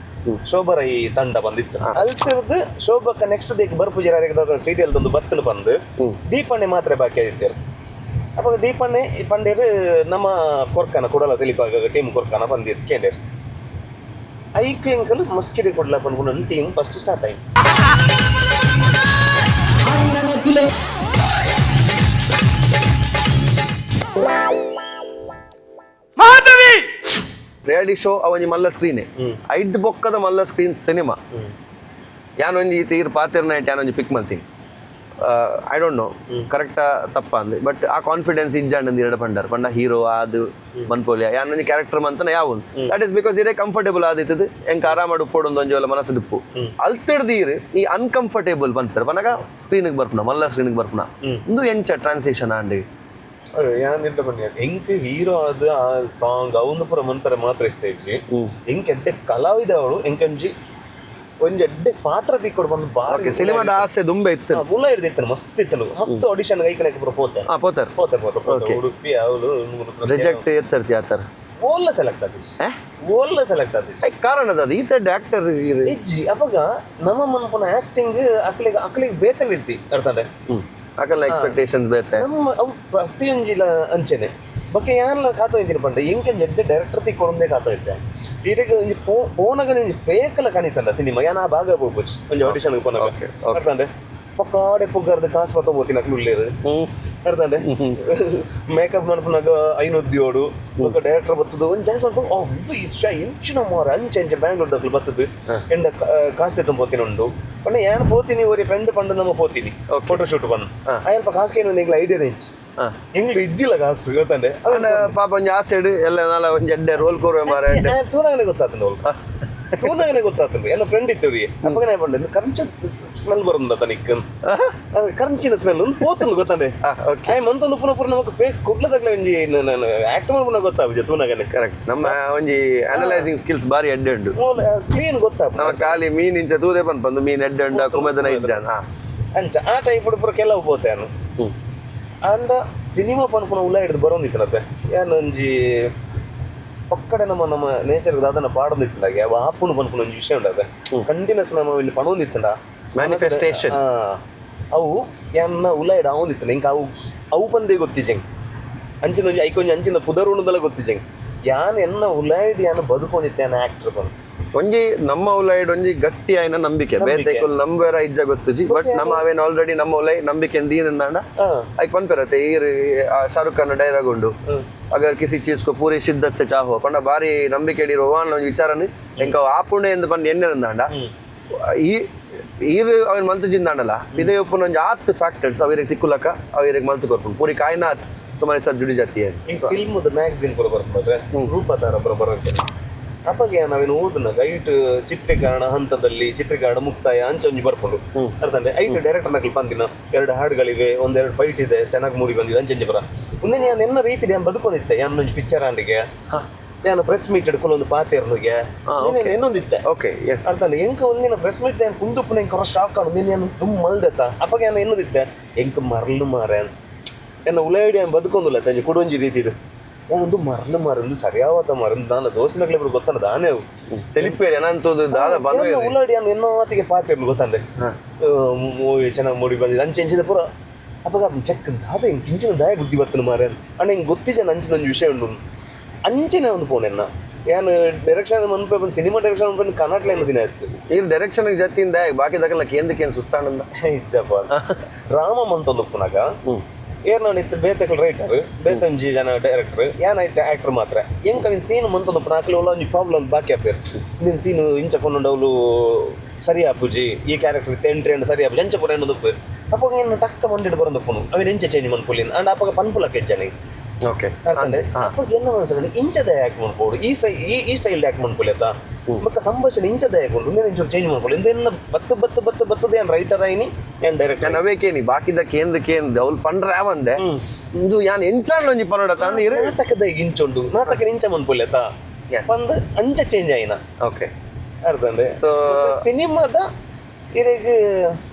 ಶೋಭರ ಈ ತಂಡ ಬಂದಿತ್ತು. ಅಲ್ತಿರ್ದು ಶೋಭಕ್ಕ ನೆಕ್ಸ್ಟ್ ದೇಕ್ ಬರ್ಪುಜಾರ ಸೀರಿಯಲ್ ಒಂದು ಬತ್ತಲು ಬಂದು ದೀಪಣ್ಣೆ ಮಾತ್ರ ಬಾಕಿ ಆಗಿದ್ದಾರೆ. ಅವಾಗ ದೀಪಣ್ಣೆ ಪಂಡೇರು ನಮ್ಮ ಕೊರ್ಕನ ಕುಡಲ ತಿಳಿಪಾಗ ಟೀಮ್ ಕೊರ್ಕನ ಬಂದಿತ್ತು ಕೇಂಡೇರು ಐಕ್ ಎಂಕಲ್ ಮಸ್ಕಿರಿ ಕುಡ್ಲ ಪನ್ಕೊಂಡು team first start ಆಯ್ತು. ರಿಯಾಲಿಟಿ ಶೋ ಅವನಿ ಮಲ್ಲ ಸ್ಕ್ರೀನ್ ಐದ್ ಬೊಕ್ಕದ ಮಲ್ಲ ಸ್ಕ್ರೀನ್ ಸಿನಿಮಾ. ಯಾನೊಂಜಿ ತೀರ್ ಪಾತಿರ್ ನೈಟ್ ಯಾನೊಂಜಿ ಪಿಕ್ ಮಲ್ತೀನಿ, I don't know ಕರೆಕ್ಟಾ ತಪ್ಪ ಅಂದ್, ಬಟ್ ಆ ಕಾನ್ಫಿಡೆನ್ಸ್ ಇಜ್ಜಾಂಡ್ ಅಂದ್ ಎರಡು ಪಂಡರ್ ಪಂಡ ಹೀರೋ ಅದು ಮನ್ಪೋಲಿಯ ಯಾನೊಂಜಿ ಕ್ಯಾರೆಕ್ಟರ್ ಮಂತನ ಯಾವು that is because ಇರೇ ಕಂಫರ್ಟೇಬಲ್ ಆದಿತ್ತದು ಎಂಕ್ ಆರಾಮ ಉಪ್ಪೋಡು ಒಂಜಿ ಒಲ್ಲ ಮನಸ್ಸು ಡುಪ್ಪು ಅಲ್ತಿಡ್ದೀರ್ ಈ ಅನ್ಕಂಫರ್ಟೇಬಲ್ ಪನ್ಪೆರ್ ಪನಗ ಸ್ಕ್ರೀನ್ಗೆ ಬರ್ಪುನ ಮಲ್ಲ ಸ್ಕ್ರೀನ್ಗೆ ಬರ್ಪುನ ಇಂದು ಎಂಚ ಟ್ರಾನ್ಸಿಷನ್ ಆಂಡ್? ಯಾನ್ ಬನ್ನಿ ಎಂಕ್ ಹೀರೋ ಆದ ಆ ಸಾಂಗ್ ಅವನು ಪೂರ ಮನ್ಪೆರೆ ಮಾತ್ರ ಇಷ್ಟ ಇಜ್ಜಿ. ಎಂಕ್ ಎಡ್ಡೆ ಕಲಾವಿದ ಅವಳು ಎಂಕಂಜಿ ಒಂಜಿ ಎಡ್ಡೆ ಪಾತ್ರ ತಿಕ್ಕೊಡು ಬಂದು ಬಾರಿ ಸಿನಿಮಾದ ಆಸೆ ದುಂಬೆ ಇತ್ತು. ಮುಲ್ಲ ಹಿಡ್ದಿತ್ತನು ಮಸ್ತ್ ಇತ್ತನು ಮಸ್ತ್ ಆಡಿಷನ್ ಐಕಣಕ್ಕೆ ಪೂರ ಪೋತೆ. ಹಾ ಪೋತರ್. ಪೋತೆ ಪೋತೆ ಪೋತೆ. ಉಡುಪಿ ಅವಳು ರಿಜೆಕ್ಟ್ ಏತ್ ಸರ್ತಿ ಆತರ? ಓಲ್ಲ ಸೆಲೆಕ್ಟ್ ಆತಿಜಿ. ಓಲ್ಲ ಸೆಲೆಕ್ಟ್ ಆತಿಜಿ. ಕಾರಣ ಅದು ಈತ ಆಕ್ಟರ್. ಇಜ್ಜಿ. ಅಪಗ ನಮ್ಮ ಮನ್ಪುನ ಆಕ್ಟಿಂಗ್ ಅಕ್ಲಿಗೆ ಅಕ್ಲಿಗೆ ಬೇತೆ ಇರ್ತಿ ಅರ್ಥಂಡೆ. ಅಕಲ್ನ ಎಕ್ಸ್ಪೆಕ್ಟೇಷನ್ಸ್ ಬೇತೆ. ನಮ್ಮ ಅವು ಪ್ರತಿಯೊಂಜಿಲ ಅಂಚೆನೆ. ಬೊಕ್ಕ ಯಾನ್ಲ ಕಾತೋ ಇದ್ದೀನಿ ಪಂಡ ಎಂಕೆ ಎಡ್ಡೆ ಡೈರೆಕ್ಟರ್ ತಿಕ್ಕೊಂದೇ ಕಾತೋ ಇದ್ದೆ. ಇರೆಗ್ ಒಂಜಿ ಫೋನಾಗ ಒಂಜಿ ಫೇಕ್ ಲ ಕಾಣಿಸಲ್ಲ ಸಿನಿಮಾ. ಯಾನ್ ಆ ಭಾಗ ಹೋಗ್ಬೋದು ಒಂಜಿ ಆಡಿಷನ್ ಪೋನಾಗ. Okay, okay. ಅರ್ಥಂಡೆ, ಪಕ್ಕಾಡೆ ಪುಗ್ಗಾರ್ದ ಕಾಸು ಪತ್ತ ಹೋಗ್ತೀನಿ ಅಕ್ಲು ಉಳ್ಳೇರು. ಅರ್ಥಂಡೆ, ಮೇಕಪ್ ಮನ್ಪುನಾಗ 500 ಏಳು. ಬೊಕ್ಕ ಡೈರೆಕ್ಟರ್ ಬರ್ತದೆ, ಒಂಜಿ ಡ್ಯಾನ್ಸ್ ಮಾಡ್ಕೊಂಡು, ಓ ಇದು ಇಷ್ಟ ಎಂಚಿನ ಮಾರ ಅಂಚೆ ಅಂಚೆ ಬ್ಯಾಂಗ್ಳೂರ್ ದಕ್ಲು ಬರ್ತದೆ ಎಂಡ ಕಾಸು ತೆತ್ತೊಂದು ಪೋತೀನಿ ಉಂಡು ಪಂಡ. ಯಾನ್ ಪೋತೀನಿ, ಒರಿ ಫ್ರೆಂಡ್ ಪಂಡ ನಮ್ಮ ಪೋತೀನಿ ಫೋಟೋ ಶೂಟ್ ಪಂಡ. ಅಲ್ಪ ಕಾಸು ಏನು ಎಂಗ್ಲ ಐಡಿಯಾ ರೇಂಜ್ ಎಂಗ್ಲ ಇಜ್ಜಿಲ್ಲ ಕಾಸು ಗೊತ್ತಂಡೆ. ಅವನ ಪಾಪ ಒಂಜಿ ಆಸೆಡ್ ಎಲ್ಲ ನಾಲ ಒಂಜಿ ಎಡ್ಡೆ ರೋಲ್ ಕೊರುವೆ ಮಾರ ಎಡ್ಡೆ. ತೂನಾಗನೆ ಗೊತ್ತಾತಂಡು ಅವ್ಲು, ತೂನಾಗನೆ ಗೊತ್ತಾತಂಡು. ಎಲ್ಲ ಫ್ರೆಂಡ್ ಇತ್ತು ಅಪ್ಪಗನೆ ಪಂಡ, ಕಂಚ ಸ್ಮೆಲ್ ಬರುಂದ ತನಿಕ್, ಕಂಚಿನ ಸ್ಮೆಲ್ ಒಂದು ಪೋತುಂಡು ಗೊತ್ತಂಡೆ. ಓಕೆ. ಆಯ್ ಮಂತೊಂದು ಪುನಃ ಪುನಃ ನಮಕ್ ಫೇಕ್ ಕುಡ್ಲದಾಗ್ಲೆ ಒಂಜಿ ಆಕ್ಟ್ ಮಲ್ಪುನ ಗೊತ್ತಾಪುಜ ತೂನಾಗನೆ. ಕರೆಕ್ಟ್, ನಮ್ಮ ಒಂಜಿ ಅನಲೈಸಿಂಗ್ ಸ್ಕಿಲ್ಸ್ ಬಾರಿ ಎಡ್ಡೆ ಉಂಡು. ಕ್ಲೀನ್ ಗೊತ್ತಾಪ. ನಮ್ಮ ಖಾಲಿ ಮೀನ್ ಇಂಚ ತೂದೆ ಪನ್ಪಂದು ಮೀನ್ ಎಡ್ಡೆ ಉಂಡ ಕುಮೆದನ ಇಜ್ಜಾನ. ಅಂಚ ಆ ಟೈಪ್ ಪೂರ ಕೆಲವು ಪೋತೆ ಅನು. ಅಂಡ ಸಿನಿಮಾ ಪನ್ಪುನ ಉಲ್ಲ ಹಿಡಿದು ಬರೋಂದಿತ್ತನತ್ತೆ. ಯಾನ್ ಒಂಜಿ ಪಕ್ಕಡೆ ನಮ್ಮ ನಮ್ಮ ನೇಚರ್ ದಾದನ ಪಾಡೊಂದಿತ್ತಂಡಾಗೆ ಅವ ಆಪುನು ಪನ್ಪುನ ಒಂಜಿ ವಿಷಯ ಉಂಡದೆ. ಕಂಟಿನ್ಯೂಸ್ ನಮ್ಮ ಇಲ್ಲಿ ಪಣೊಂದಿತ್ತಂಡ. Manifestation. ಅವು ಯಾನ್ನ ಉಲ ಹಿಡ ಆವೊಂದಿತ್ತಂಡ. ಇಂಕ ಅವು ಅವು ಪಂದೇ ಗೊತ್ತಿಜೆಂಗ್ ಅಂಚಿನ ಒಂಜಿ ಐಕೊಂಜಿ ಅಂಚಿನ ಪುದರ್ ಉಂಡುದಲ ಗೊತ್ತಿಜೆಂಗ್. ಯಾನ್ ಎನ್ನ ಉಲಾಯಿಡ್ ಯಾನ್ ಬದುಕೊಂಡಿತ್ತೆ ಯಾನ್ ಆಕ್ಟರ್ ಪಂದ್. ಒಂಜಿ ನಮ್ಮ ಉಲೈಡ್ ಒಂಜಿ ಗಟ್ಟಿ ಆಯ್ನ ನಂಬಿಕೆ. ನಂಬಿಕೆ. ಬೇತೆ ನಂಬೇರ ಇಜ್ಜ ಗೊತ್ತುಜಿ, ಬಟ್ ನಮ್ಮ ಅವೇನ್ ಆಲ್ರೆಡಿ ನಮ್ಮ ಉಲೈ ನಂಬಿಕೆ ದೀನಂದಾಂಡ ಐಕ್ ಪನ್ಪೆರತೆ ಈರ್ ಆ ಶಾರುಖ್ ಖಾನ್ ಡೈಲಾಗ್ ಉಂಡು, ಅಗರ್ ಕಿಸಿ ಚೀಸ್ ಕೋ ಪೂರಿ ಶಿದ್ದತ್ ಸೆ ಚಾಹೋ ಪಂಡ. ಬಾರಿ ನಂಬಿಕೆ ಇಡಿರೋ ಒಂಜಿ ವಿಚಾರನೆ ಎಂಕ ಆಪುಂಡೆ ಎಂದು ಪಂಡ ಎನ್ನೆರಂದಾಂಡ ಈ ಈರ್ ಅವೇನ್ ಮಲ್ತು ಜಿಂದಾಂಡಲ ಇದೇ ಉಪ್ಪುನ ಒಂಜಿ ಆತ್ ಫ್ಯಾಕ್ಟರ್ಸ್ ಅವಿರಿಗೆ ತಿಕ್ಕುಲಕ ಅವಿರಿಗೆ ಮಲ್ತು ಕೊರ್ಪುಂಡು. ಪೂರಿ ಕಾಯ್ನಾತ್ ತುಮಾರಿ ಸರ್ ಜುಡಿ ಜಾತಿ ಹೈ. ಈ ಫಿಲ್ಮ್ದ ಮ್ಯಾಗಝಿನ್ ಪೂರ ಬರ್ಪುಂಡ್ರೆ ರೂಪತಾರ ಪೂರ ಬರುತ್ತೆ. ಅಪ್ಪಗೆ ನಾವೇನು ಓದುನ ಐಟ್ ಚಿತ್ರೀಕರಣ ಹಂತದಲ್ಲಿ, ಚಿತ್ರೀಕರಣ ಮುಕ್ತಾಯ ಅಂಚ ಒಂಜಿ ಬರ್ಪುಂಡು ಅರ್ಥಂದ್ರೆ. ಐಟ್ ಡೈರೆಕ್ಟರ್ ನಕಲ್ ಪಂದಿನ ಎರಡು ಹಾಡುಗಳಿವೆ, ಒಂದೆರಡು ಫೈಟ್ ಇದೆ, ಚೆನ್ನಾಗಿ ಮೂಡಿ ಬಂದಿದೆ ಅಂಚಂಜಿ ಬರ. ಒಂದೇ ನಾನು ಎನ್ನ ರೀತಿ ನಾನು ಬದುಕೊಂಡಿದ್ದೆ. ಯಾನ್ ಒಂಜಿ ಪಿಕ್ಚರ್ ಆಂಡಿಗೆ ನಾನು ಪ್ರೆಸ್ ಮೀಟ್ ಹಿಡ್ಕೊಂಡು ಒಂದು ಪಾತೇರ್ನಿಗೆ ಇನ್ನೊಂದಿತ್ತೆ. ಓಕೆ ಎಸ್ ಅರ್ಥಂದ್ರೆ, ಎಂಕ ಒಂದಿನ ಪ್ರೆಸ್ ಮೀಟ್ ನಾನು ಕುಂದುಪ್ಪನ ಎಂಕ ಶಾಕ್ ಆಡು ನಿನ್ನ ನಾನು ತುಂಬ ಮಲ್ದೆತ್ತ. ಅಪ್ಪಗೆ ನಾನು ಎನ್ನದಿತ್ತೆ ಎಂಕ ಮರಲು ಮಾರೆ ಎನ್ನ ಉಲಾಯಿಡಿ ನಾನು ಬದುಕೊಂದುಲ್ಲ ತಂಜಿ ಕೊಡೊಂಜಿ ರೀತಿ ಇದು ಒಂದು ಮರಲು ಮಾರ ಒಂದು ಸರಿಯಾವತ ಮಾರ ದಾನ ದೋಸಿನಕ್ಲೆ ಇಬ್ರು ಗೊತ್ತಲ್ಲ ದಾನೆ ಅವು. ತೆಲಿಪೇರಿ ಅನಂತದ್ದು ದಾದ ಬಂದ. ಎನ್ನ ಉಲಾಡಿ ನಾನು ಎನ್ನೋ ಮಾತಿಗೆ ಪಾತಿರ್ಲು ಗೊತ್ತಂಡೆ, ಮೂವಿ ಚೆನ್ನಾಗಿ ಮೂಡಿ ಬಂದಿದೆ ಅಂಚೆ ಅಂಚಿನ ಪೂರ. ಅಪ್ಪಗ ಚೆಕ್ ದಾದ ಹಿಂಗೆ ಕಿಂಚಿನ ದಾಯ ಬುದ್ಧಿ ಬರ್ತನ ಮಾರೆ ಅಣ್ಣ. ಹಿಂಗೆ ಗೊತ್ತಿಜ ಅಂಚಿನ ಒಂಜಿ ವಿಷಯ ಉಂಡು ಅಂಚಿನ ಒಂದು ಫೋನ್ ಎನ್ನ ಯಾನ್ ಡೈರೆಕ್ಷನ್ ಮನ್ಪೆ ಬಂದು ಸಿನಿಮಾ ಡೈರೆಕ್ಷನ್ ಮನ್ಪೆ ಕರ್ನಾಟಕ ಏನೋ ದಿನ ಆಯ್ತು. ಈ ಡೈರೆಕ್ಷನ್ ಜತಿಯಿಂದ ಬಾಕಿ ದಕಲ ಕೇಂದ್ರಕ್ಕೆ ಏನು ಸುಸ್ತಾನಂದ. ಇಜ್ಜಪ್ಪ, ಡ್ರಾಮಾ ಮಂತೊಂದು ಉಪ್ಪುನಾಗ ಏರ್ ಇತ್ತು ಬೇತೆಕಲ್ ರೈಟರ್, ಬೇತೊಂಜಿ ಜನ ಡೈರೆಕ್ಟರ್, ಯಾನ್ ಐತೆ ಆಕ್ಟರ್ ಮಾತ್ರ. ಎಂಕ್ ಅವಿನ ಸೀನ್ ಮಂತೊಂದು ಅಕ್ಲೆ ಒಂಜಿ ಪ್ರಾಬ್ಲಮ್ ಬಾಕಿ ಆಪೇರ್. ನಿನ್ ಸೀನ್ ಇಂಚ ಕೊಂಡವಳು ಸರಿ ಆಪುಜಿ, ಈ ಕ್ಯಾರೆಕ್ಟರ್ ಇತ್ತು ಎಂಟ್ರಿ ಅಂಡ್ ಸರಿ ಆಪುಜಿ ಅಂಚ ಪೂರ ಏನೊಂದು ಉಪ್ಪು. ಅಪ್ಪಗ ಇನ್ನು ಟಕ್ಕ ಮಂಡಿಡ್ ಬರೋದು ಉಪ್ಪುನು ಅವಿನ ಎಂಚ ಚೇಂಜ್ ಮನ್ಪುಲಿನ್ ಅಂಡ್ ಅಪ್ಪಗ ಪನ್ಪುಲಕ್ಕೆ ಹೆಜ್ಜನೆ. ಓಕೆ. ಅರ್ಥಂಡೆ, ಅಪ್ಪಗ ಎನ್ನ ಮನಸ್ಸಲ್ಲಿ ಇಂಚದ ಯಾಕೆ ಮನ್ಪೋಡು, ಈ ಸೈ ಈ ಈ ಸ್ಟೈಲ್ ಯಾಕೆ ಮನ್ಪುಲೆತ್ತ, ಬೊಕ್ಕ ಸಂಭಾಷಣೆ ಇಂಚದ ಯಾಕೆ ಉಂಟು ಇಂದೇನು ಇಂಚೂರು ಚೇಂಜ್ ಮನ್ಪುಲೆ ಇಂದೆನ್ನ ಬತ್ತು ಬತ್ತು ಬತ್ತು ಬತ್ತದ ಏನ್ ರೈಟರ್ ಆಯ್ನಿ ಏನ್ ಡೈರೆಕ್ಟರ್. ನಾನು ಅವೇಕೇನಿ ಬಾಕಿದ ಕೇಂದ್ರ ಕೇಂದ್ರ ಅವ್ಲು ಪಂಡ್ರೆ ಆವಂದೆ ಇಂದು ಯಾನ್ ಎಂಚಾಂಡ್ ಒಂಜಿ ಪನೋಡ ತಂದು ಇರು. ನಾಟಕದ ಈಗ ಇಂಚುಂಡು ನಾಟಕ ಇಂಚ ಮನ್ಪುಲೆತ್ತ ಪಂದ್ ಅಂಚ ಚೇಂಜ್ ಆಯ್ನ. ಓಕೆ. ಅರ್ಥಂಡೆ. ಸಿನಿಮಾದ ಇರೆಗ್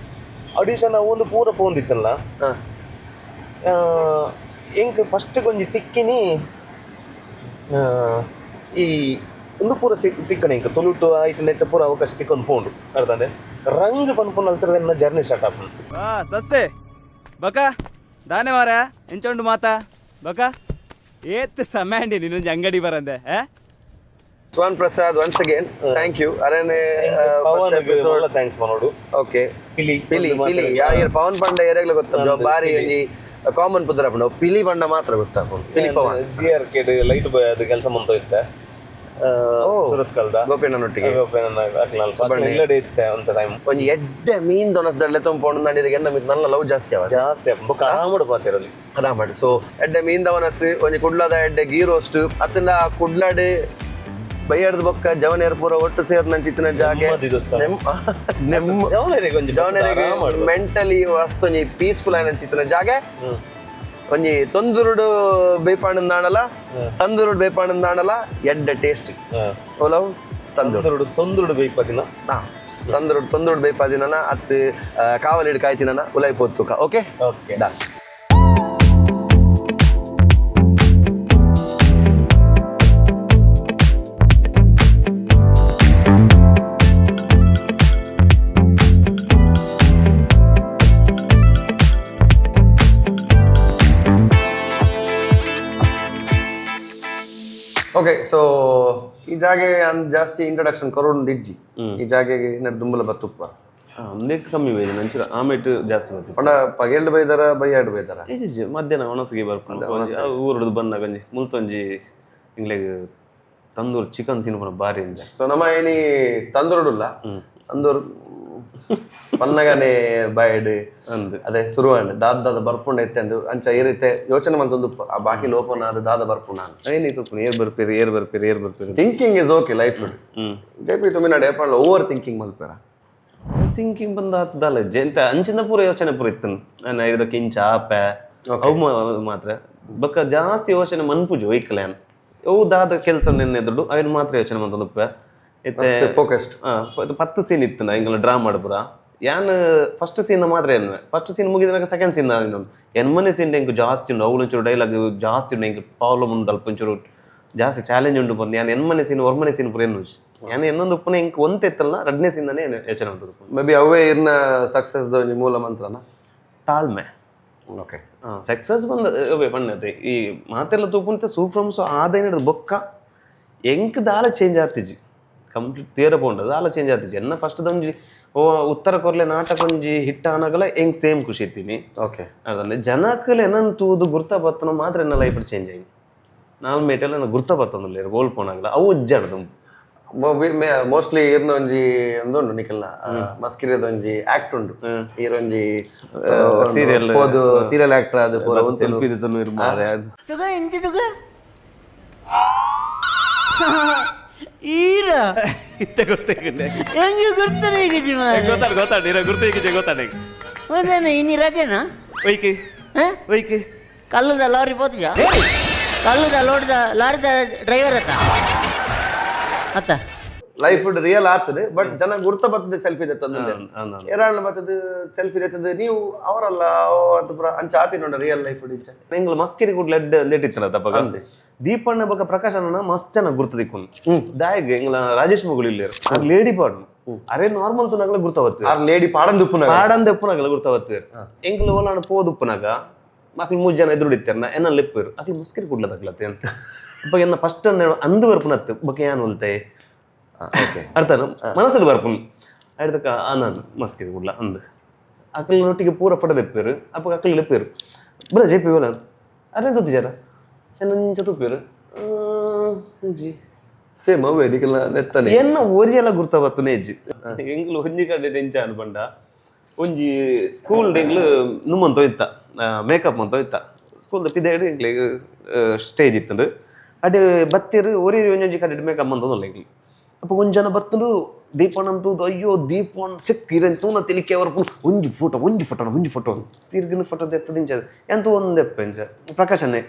ಆಡಿಷನ್ ಒಂದು ಪೂರ ಪೋಂದಿತ್ತಲ್ಲ. ಎಂಕ್ ಫಸ್ಟ್ ಒಂಜಿ ತಿಕ್ಕಿನಿ ಈ ಒಂದು ಪೂರ ತಿಕ್ಕಣೆ ಎಂಕ್ ತುಳುಟು ಆಯ್ತು ನೆಟ್ ಪೂರ ಅವಕಾಶ ತಿಕ್ಕೊಂದು ಪೋಂಡು ಅರ್ಥಂಡೆ. ರಂಗ್ ಪನ್ಪುನ ಅಲ್ತರದ ಜರ್ನಿ ಸ್ಟಾರ್ಟ್ ಆಪುಂಡು. ಆ ಸಸ್ಸೆ ಬಕ ದಾನೆ ಮಾರ ಎಂಚೊಂಡು ಮಾತಾ ಬಕ ಏತ್ ಸಮ್ಯಾಂಡಿ ನೀನೊಂಜಿ ಅಂಗಡಿ ಬರಂದೆ ಆ? Swan Prasad, once again thank you ಅರೇನೆ. Pavan thanks ಮನೋಡು. ಓಕೆ. ಪಿಲಿ. ಪಿಲಿ ಪಿಲಿ ಯಾ ಇರ್ ಪವನ್ ಪಂಡ ಏರೆಗ್ಲ ಗೊತ್ತ ಬಾರಿ ಒಂಜಿ ಕಾಮನ್ ಪುದರ್ ಆಪುಂಡು. ಪಿಲಿ ಬಣ್ಣ ಮಾತ್ರ ಗೊತ್ತಾಪುಂಡು, ಪಿಲಿ ಪವನ್. ಜಿ ಆರ್ ಕೆಡ್ ಲೈಟ್ ಬಾಯ್ ಅದು ಕೆಲಸ ಮಂತ ಇತ್ತೆ ಸುರತ್ ಕಲ್ದ. ಗೋಪಿಯಣ್ಣನೊಟ್ಟಿಗೆ. ಇಲ್ಲಡೆ ಇತ್ತೆ ಅಂತ ಟೈಮ್. ಒಂಜಿ ಎಡ್ಡೆ ಮೀನ್ ದೊನಸ್ದಡ್ಲೆ ತೊಂಪೊಂಡು ನಡಿರಿಗೆ ಎನ್ನ ಮಿತ್ ನನ್ನ ಲವ್ ಜಾಸ್ತಿ ಅವ. ಜಾಸ್ತಿ ಬೊಕ್ಕ ಆರಾಮಡು ಪಾತಿರಲ್ಲಿ. ಮಾಡಿ ಸೊ ಎಡ್ಡೆ ಮೀನ್ ದವನಸ್ ಒಂಜಿ ಕುಡ್ಲದ ಎಡ್ಡೆ ಗೀ ರೋಸ್ಟ್ ಅತ್ತಿಂದ ಕುಡ್ಲಾಡ್ ಬೈಯಡ್ದ ಬೊಕ್ಕ ಜವನೇರ್ ಪೂರ ಒಟ್ಟು ಸೇರ್ ನಂಚಿತ್ತಿನ ಜಾಗೆ. ನೆಮ್ಮದಿ ದೋಸ್ತ. ನೆಮ್ಮ ಜವನರಿಗೆ ಒಂಜಿ ಜವನರಿಗೆ ಮೆಂಟಲಿ ವಸ್ತು ಒಂಜಿ ಪೀಸ್ಫುಲ್ ಆಯ್ನಂಚಿತ್ತಿನ ಜಾಗೆ. ಒಂಜಿ ತೊಂದುರುಡು ಬೇಪಾಣಂದಾಣಲ, ತಂದೂರುಡು ಬೇಪಾಣಂದಾಣಲ ಎಡ್ಡೆ ಟೇಸ್ಟ್ ಒಲವು ತಂದೂರು. ತೊಂದರುಡು ತೊಂದರುಡು ಬೇಯ್ಪದಿನ. ಹಾ, ತಂದೂರುಡು ತೊಂದೂರುಡು ಬೇಪಾದಿನ ಅತ್ತು ಕಾವಲಿಡ್ ಕಾಯ್ತಿನ ಉಲೈ ಪೊತ್ತುಕ. Okay. Okay. Done. Okay, so ಈ ಜಾಗೆ ಜಾಸ್ತಿ ಇಂಟ್ರೊಡಕ್ಷನ್ ಕೊರೋನ್ ದಿಜ್ಜಿ ಈ ಜಾಗೆಗೆ ದುಂಬಲ ಬತ್ತುಪ್ಪ ಒಂದೇ ಕಮ್ಮಿ ಬೈದ ನಂಚೂರು ಆಮೇಟ್ ಜಾಸ್ತಿ ಬರ್ತದೆ. ಪಂಡ ಪಗೆಲ್ಡ್ ಬೈದಾರ ಬೈಯಾಡ್ ಬೈದಾರ? ಇಜ್ಜಿ, ಮಧ್ಯಾಹ್ನ ಒಣಸಿಗೆ ಬರ್ಪುಂಡು ಊರುಡು ಬಂದಾಗ ಒಂಜಿ ಮುಲ್ತೊಂಜಿ ಇಂಗ್ಲೆಗ್ ತಂದೂರು ಚಿಕನ್ ತಿನ್ಪುನ ಬಾರಿ ಅಂಜಿ. ಸೊ ನಮ್ಮ ಏನಿ ತಂದೂರುಡುಲ್ಲ ತಂದೂರು ಪನ್ನಗನೆ ಬಾಯ್ಡ್ ಅಂದ್ ಅದೇ ಶುರುವಾಂಡ್ ದಾದ ದಾದ ಬರ್ಪುಂಡ ಇತ್ತೆಂದು ಅಂಚ ಈ ರೀತಿ ಯೋಚನೆ ಮಂತೊಂದು ಆ ಬಾಕಿ ಲೋಪನ ಅದು ದಾದ ಬರ್ಪುಂಡ ಏನಿ ತುಪ್ಪುನ ಏರ್ ಬರ್ಪೇರು ಏರ್ ಬರ್ಪೇರು ಏರ್ ಬರ್ಪೇರು. Thinking is okay life. J P Thuminad ಏಪಂಡ over thinking ಮಲ್ಪೆರ? Thinking ಬಂದ ಆತದಲ್ಲ ಜೆಂತ ಅಂಚಿನ ಪೂರ ಯೋಚನೆ ಪೂರ ಇತ್ತು ನಾನು ಇದಕ್ಕೆ ಇಂಚ ಆಪೆ ಅವು ಮಾತ್ರ ಬಕ್ಕ ಜಾಸ್ತಿ ಯೋಚನೆ ಮನ್ಪುಜು ವೈಕಲ್ ಏನ್ ಅವು ದಾದ ಕೆಲಸ ನಿನ್ನೆ ದುಡ್ಡು ಅವನ್ ಮಾತ್ರ ಯೋಚನೆ ಮಂತೊಂದುಪ್ಪೆ ಇತ್ತೆ. ಫೋಕಸ್ಡ್. 10 ಸೀನ್ ಇತ್ತು ನಾ ಇಂಗ್ಲ ಡ್ರಾ ಮಾಡ್ಪುರ ಯಾನ್ ಫಸ್ಟ್ ಸೀನ್ ಮಾತ್ರ ಎನ್ನುವೆ. ಫಸ್ಟ್ ಸೀನ್ ಮುಗಿದ ಸೆಕೆಂಡ್ ಸೀನ್ ಇನ್ನೊಂದು ಎನ್ಮನೆ ಸೀನ್ ಎಂಕ್ ಜಾಸ್ತಿ ಉಂಡು, ಅವು ಒಂಚೂರು ಡೈಲಾಗ್ ಜಾಸ್ತಿ ಉಂಡು, ಎಂಕ್ ಪ್ರಾಬ್ಲಮ್ ಉಂಡು ಅಲ್ಪ ಒಂಚೂರು ಜಾಸ್ತಿ ಚಾಲೆಂಜ್ ಉಂಡು ಬಂದು ಯಾನ್ ಎನ್ಮನೆ ಸೀನ್ ಒರ್ಮನೆ ಸೀನ್ ಪೂರ ಎನ್ನುಜಿ ಯಾನ್ ಎನ್ನೊಂದು ಉಪ್ಪುನ ಎಂಕ್ ಒಂತೆ ಇತ್ತಲ್ಲ ರಡ್ನೇ ಸೀನ್ ಯೋಚನೆ ಮಂತೊಂದು. ಮೇ ಬಿ ಅವೇ ಇರ್ನ ಸಕ್ಸಸ್ the ಒಂಜಿ ಮೂಲ ಮಂತ್ರನ? ತಾಳ್ಮೆ. ಓಕೆ. ಸಕ್ಸಸ್ ಬಂದ ಅವೇ ಪಣ್ಣತೆ ಈ ಮಾತೆಲ್ಲ ತೂಪುಂತೆ ಸೂಫ್ರಮ್ಸ್ ಆದೈನದ ಬೊಕ್ಕ ಎಂಕ್ ದಾಲ ಚೇಂಜ್ ಆತಿಜಿ ಕಂಪ್ಲೀಟ್ ತೀರ ಪೋಂಡ ದಾಲ ಚೇಂಜ್ ಆತಿಜಿ. ಎನ್ನ ಫಸ್ಟ್ ಒಂಜಿ ಓ ಉತ್ತರ ಕೊರ್ಲೆ ನಾಟಕ ಒಂಜಿ ಹಿಟ್ ಆನಗಲ ಎಂಕ್ ಸೇಮ್ ಖುಷಿ ಇತ್ತೀನಿ. ಓಕೆ. ಅರ್ಧಂದ್ರೆ ಜನಕ್ಕಲ್ ಏನನ್ ತೂದು ಗುರ್ತ ಬತ್ತನೋ ಮಾತ್ರ ಎನ್ನ ಲೈಫ್ ಚೇಂಜ್ ಆಗಿ ನಾಲ್ ಮೇಟೆಲ್ಲ ನನ್ನ ಗುರ್ತ ಬತ್ತೊಂದಿಲ್ಲ ಬೋಲ್ ಪೋನಾಗಲ ಅವು ಉಜ್ಜಾಡ್ದು. ಮೋಸ್ಟ್ಲಿ ಇರ್ನ ಒಂಜಿ ಒಂದುಂಡು ನಿಕಲ್ನ ಮಸ್ಕಿರಿಯದ ಒಂಜಿ ಆಕ್ಟ್ ಉಂಡು ಈರೊಂಜಿ ಸೀರಿಯಲ್. ಪೋದು ಸೀರಿಯಲ್ ಆಕ್ಟರ್ ಅದು ಪೂರ ಉಂತುದು. ಸೆಲ್ಫಿ ಮಾರ್ರೆ. ತುಗ ಎಂಚ ತುಗ ಈರ ಇತ್ತೆ ಗೊತ್ತೇಗಿದೆ. ಹೆಂಗೆ ಗುರ್ತನೆ ಈಗ? ಗೊತ್ತಾಡ ಗೊತ್ತಾಡ ಇರ ಗುರ್ತು ಈಗ ಗೊತ್ತಾಡ. ಒಂದೇನ ಇನಿ ರಜೆನಾ? ಒಯ್ಕಿ. ಹ? ಒಯ್ಕಿ. ಕಲ್ಲುದ ಲಾರಿ ಪೋತಿಜ ಕಲ್ಲುದ ಲೋಡ್ದ ಲಾರಿದ ಡ್ರೈವರ್ ಅತ್ತ ಅತ್ತ. ಲೈಫ್ ರಿಯಲ್ ಆಗ್ತದೆ ಬಟ್ ಜನ ಗುರ್ತ ಬರ್ತದೆ ಸೆಲ್ಫಿ ತಂದ್ರೆ ಏರಾಳ್ ಬರ್ತದೆ ಸೆಲ್ಫಿ ಎತ್ತದ ನೀವು ಅವರಲ್ಲ ಅಂತ ಪೂರ ಅಂಚ ಆತಿ ನೋಡ ರಿಯಲ್ ಲೈಫ್ ಇಂಚ. ಎಂಗ್ಲ ಮಸ್ಕಿರಿ ಕೂಡ ಲೆಡ್ ಅಂದೇಟಿತ್ತಲ್ಲ ತಪ್ಪಗ ದೀಪಣ್ಣ ಬೊಕ ಪ್ರಕಾಶ್ ಅಣ್ಣ ಮಸ್ತ್ ಜನ ಗುರ್ತು ದಿಕ್ಕುನ್ ದಾಯಗ್ ಎಂಗ್ಲ ರಾಜೇಶ್ ಮಗಳು ಇಲ್ಲೇರು ಲೇಡಿ ಪಾಡ್ನು ಅರೆ ನಾರ್ಮಲ್ ತುನಗಲ ಗುರ್ತ ಬತ್ತು. ಆರ್ ಲೇಡಿ ಪಾಡಂದು ಉಪ್ಪುನಾಗ. ಪಾಡಂದ ಉಪ್ಪುನಗಲ ಗುರ್ತ ಬತ್ತುವೇರು. ಎಂಗ್ಲ ಓಲಾಣ ಪೋದು ಉಪ್ಪುನಾಗ ಅಕ್ಲು ಮೂಜ್ ಜನ ಎದುರುಡಿತ್ತಾರ ಎನ್ನ ಲೆಪ್ಪೇರು ಅಕ್ಲು ಮಸ್ಕಿರಿ ಕೂಡ್ಲ ತಕ್ಲತ್ತೆ ಅಂತ ಬೊಕ ಎನ್ನ ಫಸ್ಟ್ ಅಂದು ಬರ್ಪುನತ್ತು ಬೊಕ ಯಾನ್ ಉಲ್ತೆ. ಓಕೆ. ಅರ್ಥ ಮನಸ್ಸಲ್ಲಿ ಬರ್ಪುನ್ ಅಡ್ದಕ್ಕ ನಾನು ಮಸ್ಕಿರಿ ಕೂಡ್ಲ ಅಂದ್ ಅಕ್ಲ ಒಟ್ಟಿಗೆ ಪೂರ ಫೋಟೋ ತೆಪ್ಪೇರು. ಅಪ್ಪ ಅಕ್ಲು ಲೆಪ್ಪೇರು ಬರ ಜೆ ಪಿ ಬೋಲ ಅರೆ ತೂತಿಜಾರ ಎನ್ನಂಚ ತೂಪೇರು ಜಿ. ಸೇಮ್ ಅವೇ ನಿಕಲ್ನ ನೆತ್ತನೆ. ಎನ್ನ ಒರಿಯಲ ಗುರ್ತ ಬತ್ತುನೆ ಹೆಜ್ಜಿ ಎಂಗ್ಲು ಒಂಜಿ ಕಡೆ ನೆಂಚ ಅನ್ಪಂಡ ಒಂಜಿ ಸ್ಕೂಲ್ ಎಂಗ್ಲು ನುಮ್ಮಂತ ಇತ್ತ ಮೇಕಪ್ ಮಂತ ಇತ್ತ ಸ್ಕೂಲ್ದ ಪಿದೇಡು ಎಂಗ್ಲಿಗ್ ಸ್ಟೇಜ್ ಇತ್ತಂದು ಅಡೆ ಬತ್ತೀರು ಒರಿ ಒಂಜೊಂಜಿ ಕಡೆ ಮೇಕಪ್ ಮಂತೊಂದುಲ್ಲ ಎಂಗ್ಲು. ಅಪ್ಪ ಒಂಜಿ ಜನ ಬತ್ತುಂಡು ದೀಪಣ್ಣಂತೂ ಅಯ್ಯೋ ದೀಪಣ್ಣ ಚೆಕ್ ಇರೇನು ತೂನ ತಿಳಿಕೆ ಅವರ ಒಂಜಿ ಫೋಟೋ ಒಂಜಿ ಫೋಟೋ ಒಂಜಿ ಫೋಟೋ ತಿರ್ಗಿನ ಫೋಟೋ ಎತ್ತದಿಂಚ ಎಂತ ಒಂದೆಪ್ಪ ಎಂಚ ಪ್ರಕಾಶನೇ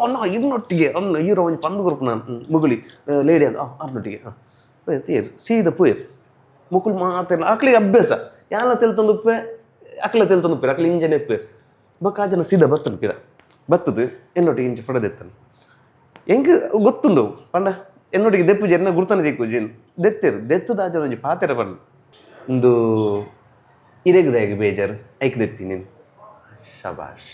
ಅಣ್ಣ ಇರ್ನೊಟ್ಟಿಗೆ ಅಣ್ಣ ಈರೋ ಒಂಜಿ ಪಂದು ಕೊರ್ಪು ನಾನು ಮುಗುಳಿ ಲೇಡಿ ಅಣ್ಣ ಅರ್ನೊಟ್ಟಿಗೆ ಹಾಂ ತೀರ್ ಸೀದ ಪೋಯಿರ್ ಮುಕುಲ್ ಮಾತಿಲ್ಲ ಆಕ್ಲಿಗೆ ಅಭ್ಯಾಸ ಯಾಲ ತೆಲ್ತೊಂದುಪ್ಪೆ ಅಕ್ಲ ತೆಲ್ತೊಂದುಪ್ಪೇರು ಅಕ್ಲ ಇಂಜನೆ ಉಪ್ಪೇರು ಬೊಕ್ಕ ಆ ಜನ ಸೀದಾ ಬತ್ತನು ಪಿರ ಬತ್ತದು ಎನ್ನೊಟ್ಟಿಗೆ ಇಂಚ ಫೋಟೋ ಎಂಕ್ ಗೊತ್ತುಂಡು ಪಂಡ ಎನ್ನೊಟ್ಟಿಗೆ ದೆಪ್ಪುಜಿ ಎನ್ನ ಗುರ್ತನೆ ದಿಕ್ಕುಜಿ ದೆತ್ತೇರು ದೆತ್ತದ ಆ ಜನ ಒಂಜಿ ಪಾತೆರ ಪಂಡ ಒಂದು ಇರೆಗ್ದಾಯಗ ಬೇಜಾರು ಐಕ್ ದೆತ್ತಿ ನೀನು. ಶಬಾಷ್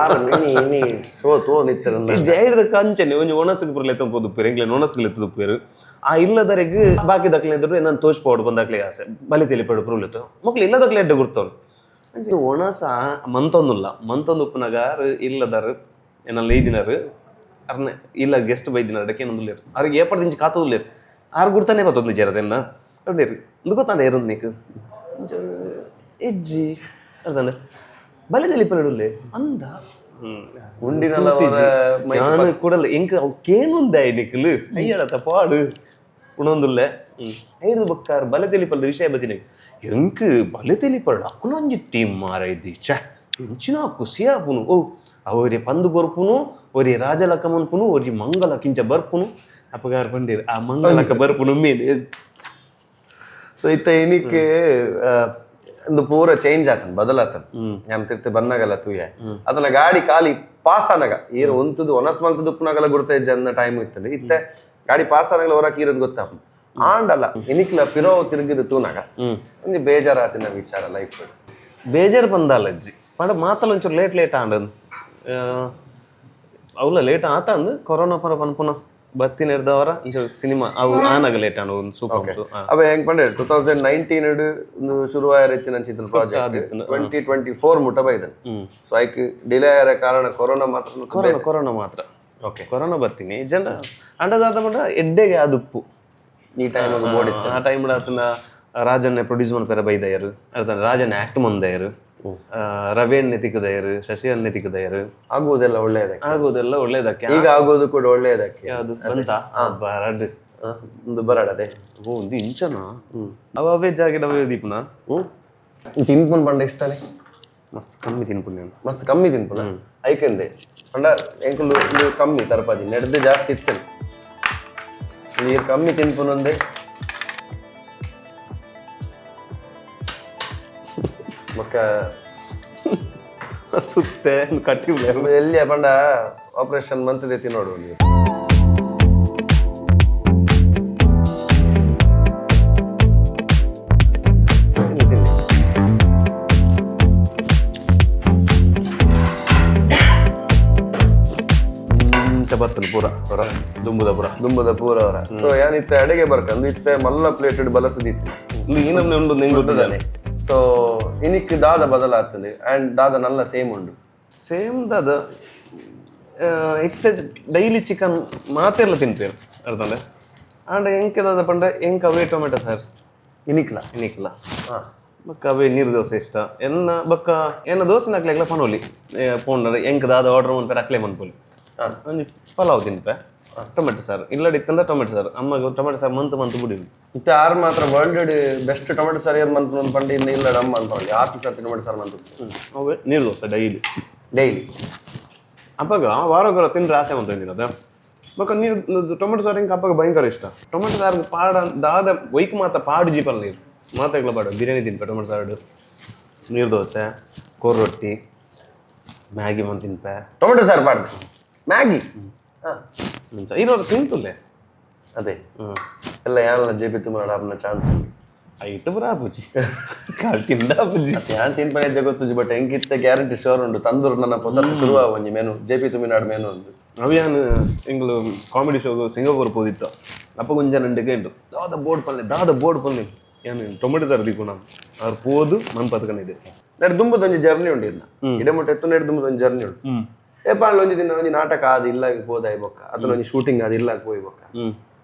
ಆರ್ ಮಿನಿ ಇನಿ ಶೋ ತೋ ನಿತ್ತರನ್ನ. ಈ ಜೈಡ್ದ ಕಂಚನೆ ಒಂಜಿ ಒಣಸುಗ್ ಪುರ್ಲೆ ತಂಪು ಎಂಗ್ಲೆ ಒಣಸುಗ್ ಎತ್ತುಪ್ಪೇರು ಆ ಇಲ್ಲದರೆಗ್ ಬಾಕಿ ದಕ್ಲೆ ಇದ್ರು ನಾನು ತೋಚ್ ಪೋಡು ಬಂದಾಕ್ಲೆ ಆಸೆ ಬಲಿ ತೆಲಿಪಡು ಪುರ್ಲೆತ್ತು ಮಕ್ಳು ಇಲ್ಲದಕ್ಲೆ ಎಡ್ಡೆ ಗುರ್ತವ್ರು ಅಂಚೆ ಒಣಸ ಮಂತೊಂದುಲ್ಲ ಮಂತೊಂದು ಉಪ್ಪುನಗ ಇಲ್ಲದಾರು ಎನ್ನಲ್ಲಿ ಐದಿನಾರು ಅರ್ನೆ ಇಲ್ಲ ಗೆಸ್ಟ್ ಬೈದಿನಾರು ಅಡಕ್ಕೆ ಏನೊಂದುಲ್ಲೇರು ಅವ್ರಿಗೆ ಏಪಡ್ದಿಂಚಿ ಕಾತೊಂದುಲ್ಲೇರು ಆರು ಗುರ್ತಾನೆ ಬತ್ತೊಂದು ಜರದೆನ್ನ ಅವ್ರು ಇಂದು ಗೊತ್ತಾಂಡ ಏರೊಂದು ನೀಕು ಇಜ್ಜಿ ಅರ್ಧಂಡ ಬಲಿ ತೆಲಿಪಡುಲ್ಲೆ ಅಂದ ಉಂಡಿನಲ್ಲ ಅವರ ಮೈ ನಾನು ಕೂಡಲ ಎಂಕ್ ಅವು ಕೇನುಂದ ನಿಕ್ಲು ಅಯ್ಯಡತ್ತ ಪಾಡು ಉಣೊಂದುಲ್ಲೆ ಐದು ಬಕ್ಕಾರ್ ಬಲೆ ತೆಲಿಪಲ್ದ ವಿಷಯ ಬತ್ತಿನ ಎಂಕ್ ಬಲೆ ತೆಲಿಪಲ್ಡ ಅಕ್ಕುಲೊಂಜಿ ಟೀಮ್ ಮಾರ ಇದ್ದಿ ಛೆ ಎಂಚಿನ ಖುಷಿ ಆಪುನು ಓ ಅವರಿ ಪಂದು ಕೊರ್ಪುನು ಒರಿ ರಾಜಲಕ್ಕ ಮನ್ಪುನು ಒರಿ ಮಂಗಲ ಕಿಂಚ ಬರ್ಪುನು ಅಪ್ಪಗಾರ ಬಂದಿರು ಆ ಮಂಗಲಕ್ಕ ಬರ್ಪುನು ಮೀನ್. ಸೊ ಇತ್ತ ಏನಕ್ಕೆ ಒಂದು ಪೂರ ಚೇಂಜ್ ಆತನ್ ಬದಲಾತನ್ ഞാൻ ತಿರ್ತಿ ಬನ್ನಗಲ್ಲ ತೂಯ ಅದನ್ನ ಗಾಡಿ ಖಾಲಿ ಪಾಸ್ ಆನಗ ಈರ ಒಂತುದು ಒನಸ್ ಮಲ್ತದು ಉಪ್ಪುನಗಲ ಗುರ್ತ ಜನ್ನ ಟೈಮ್ ಇತ್ತಂದ್ರೆ ಇತ್ತೆ ಗಾಡಿ ಪಾಸ್ ಆನಗಲ ಹೊರಕ್ ಈರದ್ ಗೊತ್ತಾಪ ಆಂಡಲ್ಲ ಎನಿಕ್ಲ ಪಿರೋ ತಿರುಗಿದ ತೂನಗ ಒಂಜಿ ಬೇಜಾರಾತಿನ ವಿಚಾರ ಲೈಫ್. ಬೇಜಾರು ಬಂದಲ್ಲ ಅಜ್ಜಿ ಪಂಡ ಮಾತಲ್ಲ ಒಂಚೂರು ಲೇಟ್ ಲೇಟ್ ಆಂಡನ್ ಅವಲ ಲೇಟ್ ಆತ ಅಂದ್ ಕೊರೋನಾ ಪರ ಪನ್ಪುನ. ಬತ್ತಿನ ಹಿಡ್ದವರ ಒಂಚೂರು ಸಿನಿಮಾ ಅವು ಆನಾಗ ಲೇಟ್ ಆಂಡ್ ಒಂದು ಸೂಪರ್. ಅವ ಹೆಂಗ್ ಪಂಡೆ 2019 ಶುರುವಾಯ ರೀತಿ ನನ್ನ ಚಿತ್ರ ಪ್ರಾಜೆಕ್ಟ್ ಆದಿತ್ತುನ. 2024 ಮುಟ್ಟ ಬೈದನ್. ಸೊ ಐಕ್ ಡಿಲೇ ಆಯರ ಕಾರಣ ಕೊರೋನಾ ಮಾತ್ರ. ಕೊರೋನಾ, ಕೊರೋನಾ ಮಾತ್ರ. ಓಕೆ. ಕೊರೋನಾ ಬರ್ತೀನಿ ಜನ ಅಂಡದಾದ ಮಟ ಎಡ್ಡೆಗೆ ಅದುಪ್ಪು. ಈ ಟೈಮ್ ಬೋರ್ಡ್ ಇತ್ತು. ಆ ಟೈಮ್ ಆತನ ರಾಜನ್ನೇ ಪ್ರೊಡ್ಯೂಸ್ ಮನ್ಪೆರ ಬೈದಯರು, ಅರ್ಥ ರಾಜನ್ನೇ ಆಕ್ಟ್ ಮಂದಯರು, ರವಿ ಅಣ್ಣೆ ತಿಕ್ಕದಯರು, ಶಶಿ ಅಣ್ಣೆ ತಿಕ್ಕದಯರು. ಆಗುವುದೆಲ್ಲ ಒಳ್ಳೆಯದಕ್ಕೆ. ಆಗೋದೆಲ್ಲ ಒಳ್ಳೇದಕ್ಕೆ. ಈಗ ಆಗೋದು ಕೂಡ ಒಳ್ಳೆಯದಕ್ಕೆ. ಯಾವುದು ಬಂತ ಬರಡ್. ಒಂದು ಬರಡದೆ. ಓ, ಒಂದು ಇಂಚನಾ ಅವ ಅವೇ ಜಾಕೆಟ್ ಅವೇ ದೀಪನ. ತಿನ್ಪುನ್ ಪಂಡ ಇಷ್ಟನೇ. ಮಸ್ತ್ ಕಮ್ಮಿ ತಿನ್ಪುನ್ ನಾನು. ಮಸ್ತ್ ಕಮ್ಮಿ ತಿನ್ಪುನ ಐಕಂದೆ ಪಂಡ ಎಂಕುಲು ಇದು ಕಮ್ಮಿ ತರಪಾದಿ ನೆಡ್ದು ಜಾಸ್ತಿ ಇತ್ತು, ನೀರು ಕಮ್ಮಿ ತಿನ್ಪುನಂದೆ. ಬೊಕ್ಕ ಸುತ್ತೆ ಕಟ್ಟಿ. ಎಲ್ಲಿಯ ಪಂಡ ಆಪರೇಷನ್ ಮಂತದೈತಿ ನೋಡು ನೀವು. ತಿನ್ನಿ, ತಿನ್ನಿ. ಬರ್ತದೆ ಪೂರ ಪೂರ ದುಂಬುದ ಪೂರ. ದುಂಬದ ಪೂರ ಅವರ. ಸೊ ಯಾನಿತ್ತೆ ಅಡಿಗೆ ಬರ್ಕಂದು ಇತ್ತೆ ಮಲ್ಲ ಪ್ಲೇಟ್ ಬಲಸದಿತ್ತು. ಈ ನಮ್ನೆ ಉಂಡು ನಿಂಗೆ ಗೊತ್ತಿದ್ದಾನೆ. ಸೊ ಇನಿಕ್ ದಾದ ಬದಲಾಗ್ತದೆ ಅಂಡ್ ದಾದ ನಲ್ಲ ಸೇಮ್ ಉಂಡು? ಸೇಮ್ ದಾದ ಇತ್ತೆ ಡೈಲಿ ಚಿಕನ್ ಮಾತೆಲ್ಲ ತಿಂತೇವೆ ಅರ್ಥಂಡೆ. ಆಂಡ ಎಂಕೆ ದಾದ ಪಂಡ ಎಂಕ್ ಅವೇ ಟೊಮೆಟೊ ಸರ್. ಇನಿಕ್ಲ? ಇನಿಕ್ಲ. ಬೊಕ್ಕ ಅವೇ ನೀರು ದೋಸೆ ಇಷ್ಟ ಎನ್ನ. ಬೊಕ್ಕ ಎನ್ನ ದೋಸೆ ನಾಕ್ಲೆಗ್ಲ ಪನೋಲಿ ಪೋಂಡ ಎಂಕ್ ದಾದ ಆರ್ಡರ್ ಮನ್ಪೆರೆ ಅಕ್ಲೆ ಮನ್ಪೊಲಿ. ಒಂಜಿ ಪಲಾವ್ ತಿನ್ಪೆ, ಟೊಮೆಟೊ ಸಾರು ಇಲ್ಲಡಿ ಇತ್ತಂದ್ರೆ ಟೊಮೆಟೊ ಸಾರು. ಅಮ್ಮಗ್ ಟೊಮೆಟೊ ಸಾರು ಮಂತ್ ಮಂತ್ ಬುಡಿ. ಇತ್ತೆ ಆರ್ ಮಾತ್ರ world best tomato sir ಏರ್ ಮನ್ಪುನ ಪಂಡ ಇನ್ನ ಇಲ್ಲ ಅಮ್ಮ ಅನ್ಪೊಲಿ ಆತಿ ಸರ್ತಿ ಟೊಮೆಟೊ ಸಾರು ಮಂತು. ಅವೇ ನೀರು ದೋಸೆ ಡೈಲಿ. ಡೈಲಿ. ಅಪ್ಪಗ ವಾರಗೊರ ತಿಂದ್ರೆ ಆಸೆ ಮಂತೊಂದಿನ ಅದ. ಬೊಕ್ಕ ನೀರು ಟೊಮೆಟೊ ಸಾರು ಎಂಕ್ ಅಪ್ಪಗ ಭಯಂಕರ ಇಷ್ಟ. ಟೊಮೆಟೊ ಸಾರು ಪಾಡ ದಾದ ಒಯ್ಕ್ ಮಾತ ಪಾಡು ಜೀಪಲ್ ನೀರು ಮಾತಾಗ್ಲ ಪಾಡು. ಬಿರಿಯಾನಿ ತಿನ್ಪೆ, ಟೊಮೆಟೊ ಸಾರು, ನೀರು ದೋಸೆ, ಕೋರ್ ರೊಟ್ಟಿ, ಮ್ಯಾಗಿ ಮಂತ್ ತಿನ್ಪೆ. ಟೊಮೆಟೊ ಸಾರು ಪಾಡ್ದು ಮ್ಯಾಗಿ? ಮುಂಚೆ ಇರೋರು ತಿಂತುಲ್ಲೆ. ಅದೇ ಎಲ್ಲ ಯಾನಲ್ಲ ಜೆಪಿ ತುಂಬ ಆಪನ ಚಾನ್ಸ್. ಐಟ್ ಪೂರ ಆಪುಜಿ, ಕಾಲ್ ತಿಂದ ಆಪುಜಿ. ಯಾನ್ ತಿನ್ಪನೆ ಇದ್ದೆ ಗೊತ್ತುಜಿ, ಬಟ್ ಎಂಕಿತ್ತೆ ಗ್ಯಾರಂಟಿ ಶೋರ್ ಉಂಡು. ತಂದೂರು ನನ್ನ ಪೊಸ ಶುರು ಒಂಜಿ menu, JP Thuminad menu ಉಂಡು. ಅವಿಯಾನ್ ಎಂಗ್ಲು comedy show Singapore ಪೋದಿತ್ತು. ಅಪ್ಪ ಗೊಂಜ ನಂಡಿಗೆ ಉಂಟು ದಾದ ಬೋರ್ಡ್ ಪಲ್ಲೆ, ದಾದ ಬೋರ್ಡ್ ಪಲ್ಲೆ ಏನು ಟೊಮೆಟೊ ಸಾರು ದಿಕ್ಕು ನಾನು ಅವ್ರು ಪೋದು ಮನ್ ಪತ್ಕೊಂಡಿದ್ದೆ. ನೆಡ್ ದುಂಬುದೊಂಜಿ ಜರ್ನಿ ಉಂಡು ಇನ್ನ ಇಡೆ ಮುಟ್ಟ ಎತ್ತು. ನೆಡ್ ದುಂಬುದೊಂಜಿ ಜರ್ನಿ ಉಂಡು. ಏಪಾಂಡ್ಲ ಒಂಜಿ ದಿನ ಒಂಜಿ ನಾಟಕ ಆದ್ ಇಲ್ಲ ಪೋದಾಯಿ ಬೊಕ್ಕ, ಅದನ್ನ ಒಂಜಿ ಶೂಟಿಂಗ್ ಆದ್ ಇಲ್ಲ ಪೋಯಿ ಬೊಕ್ಕ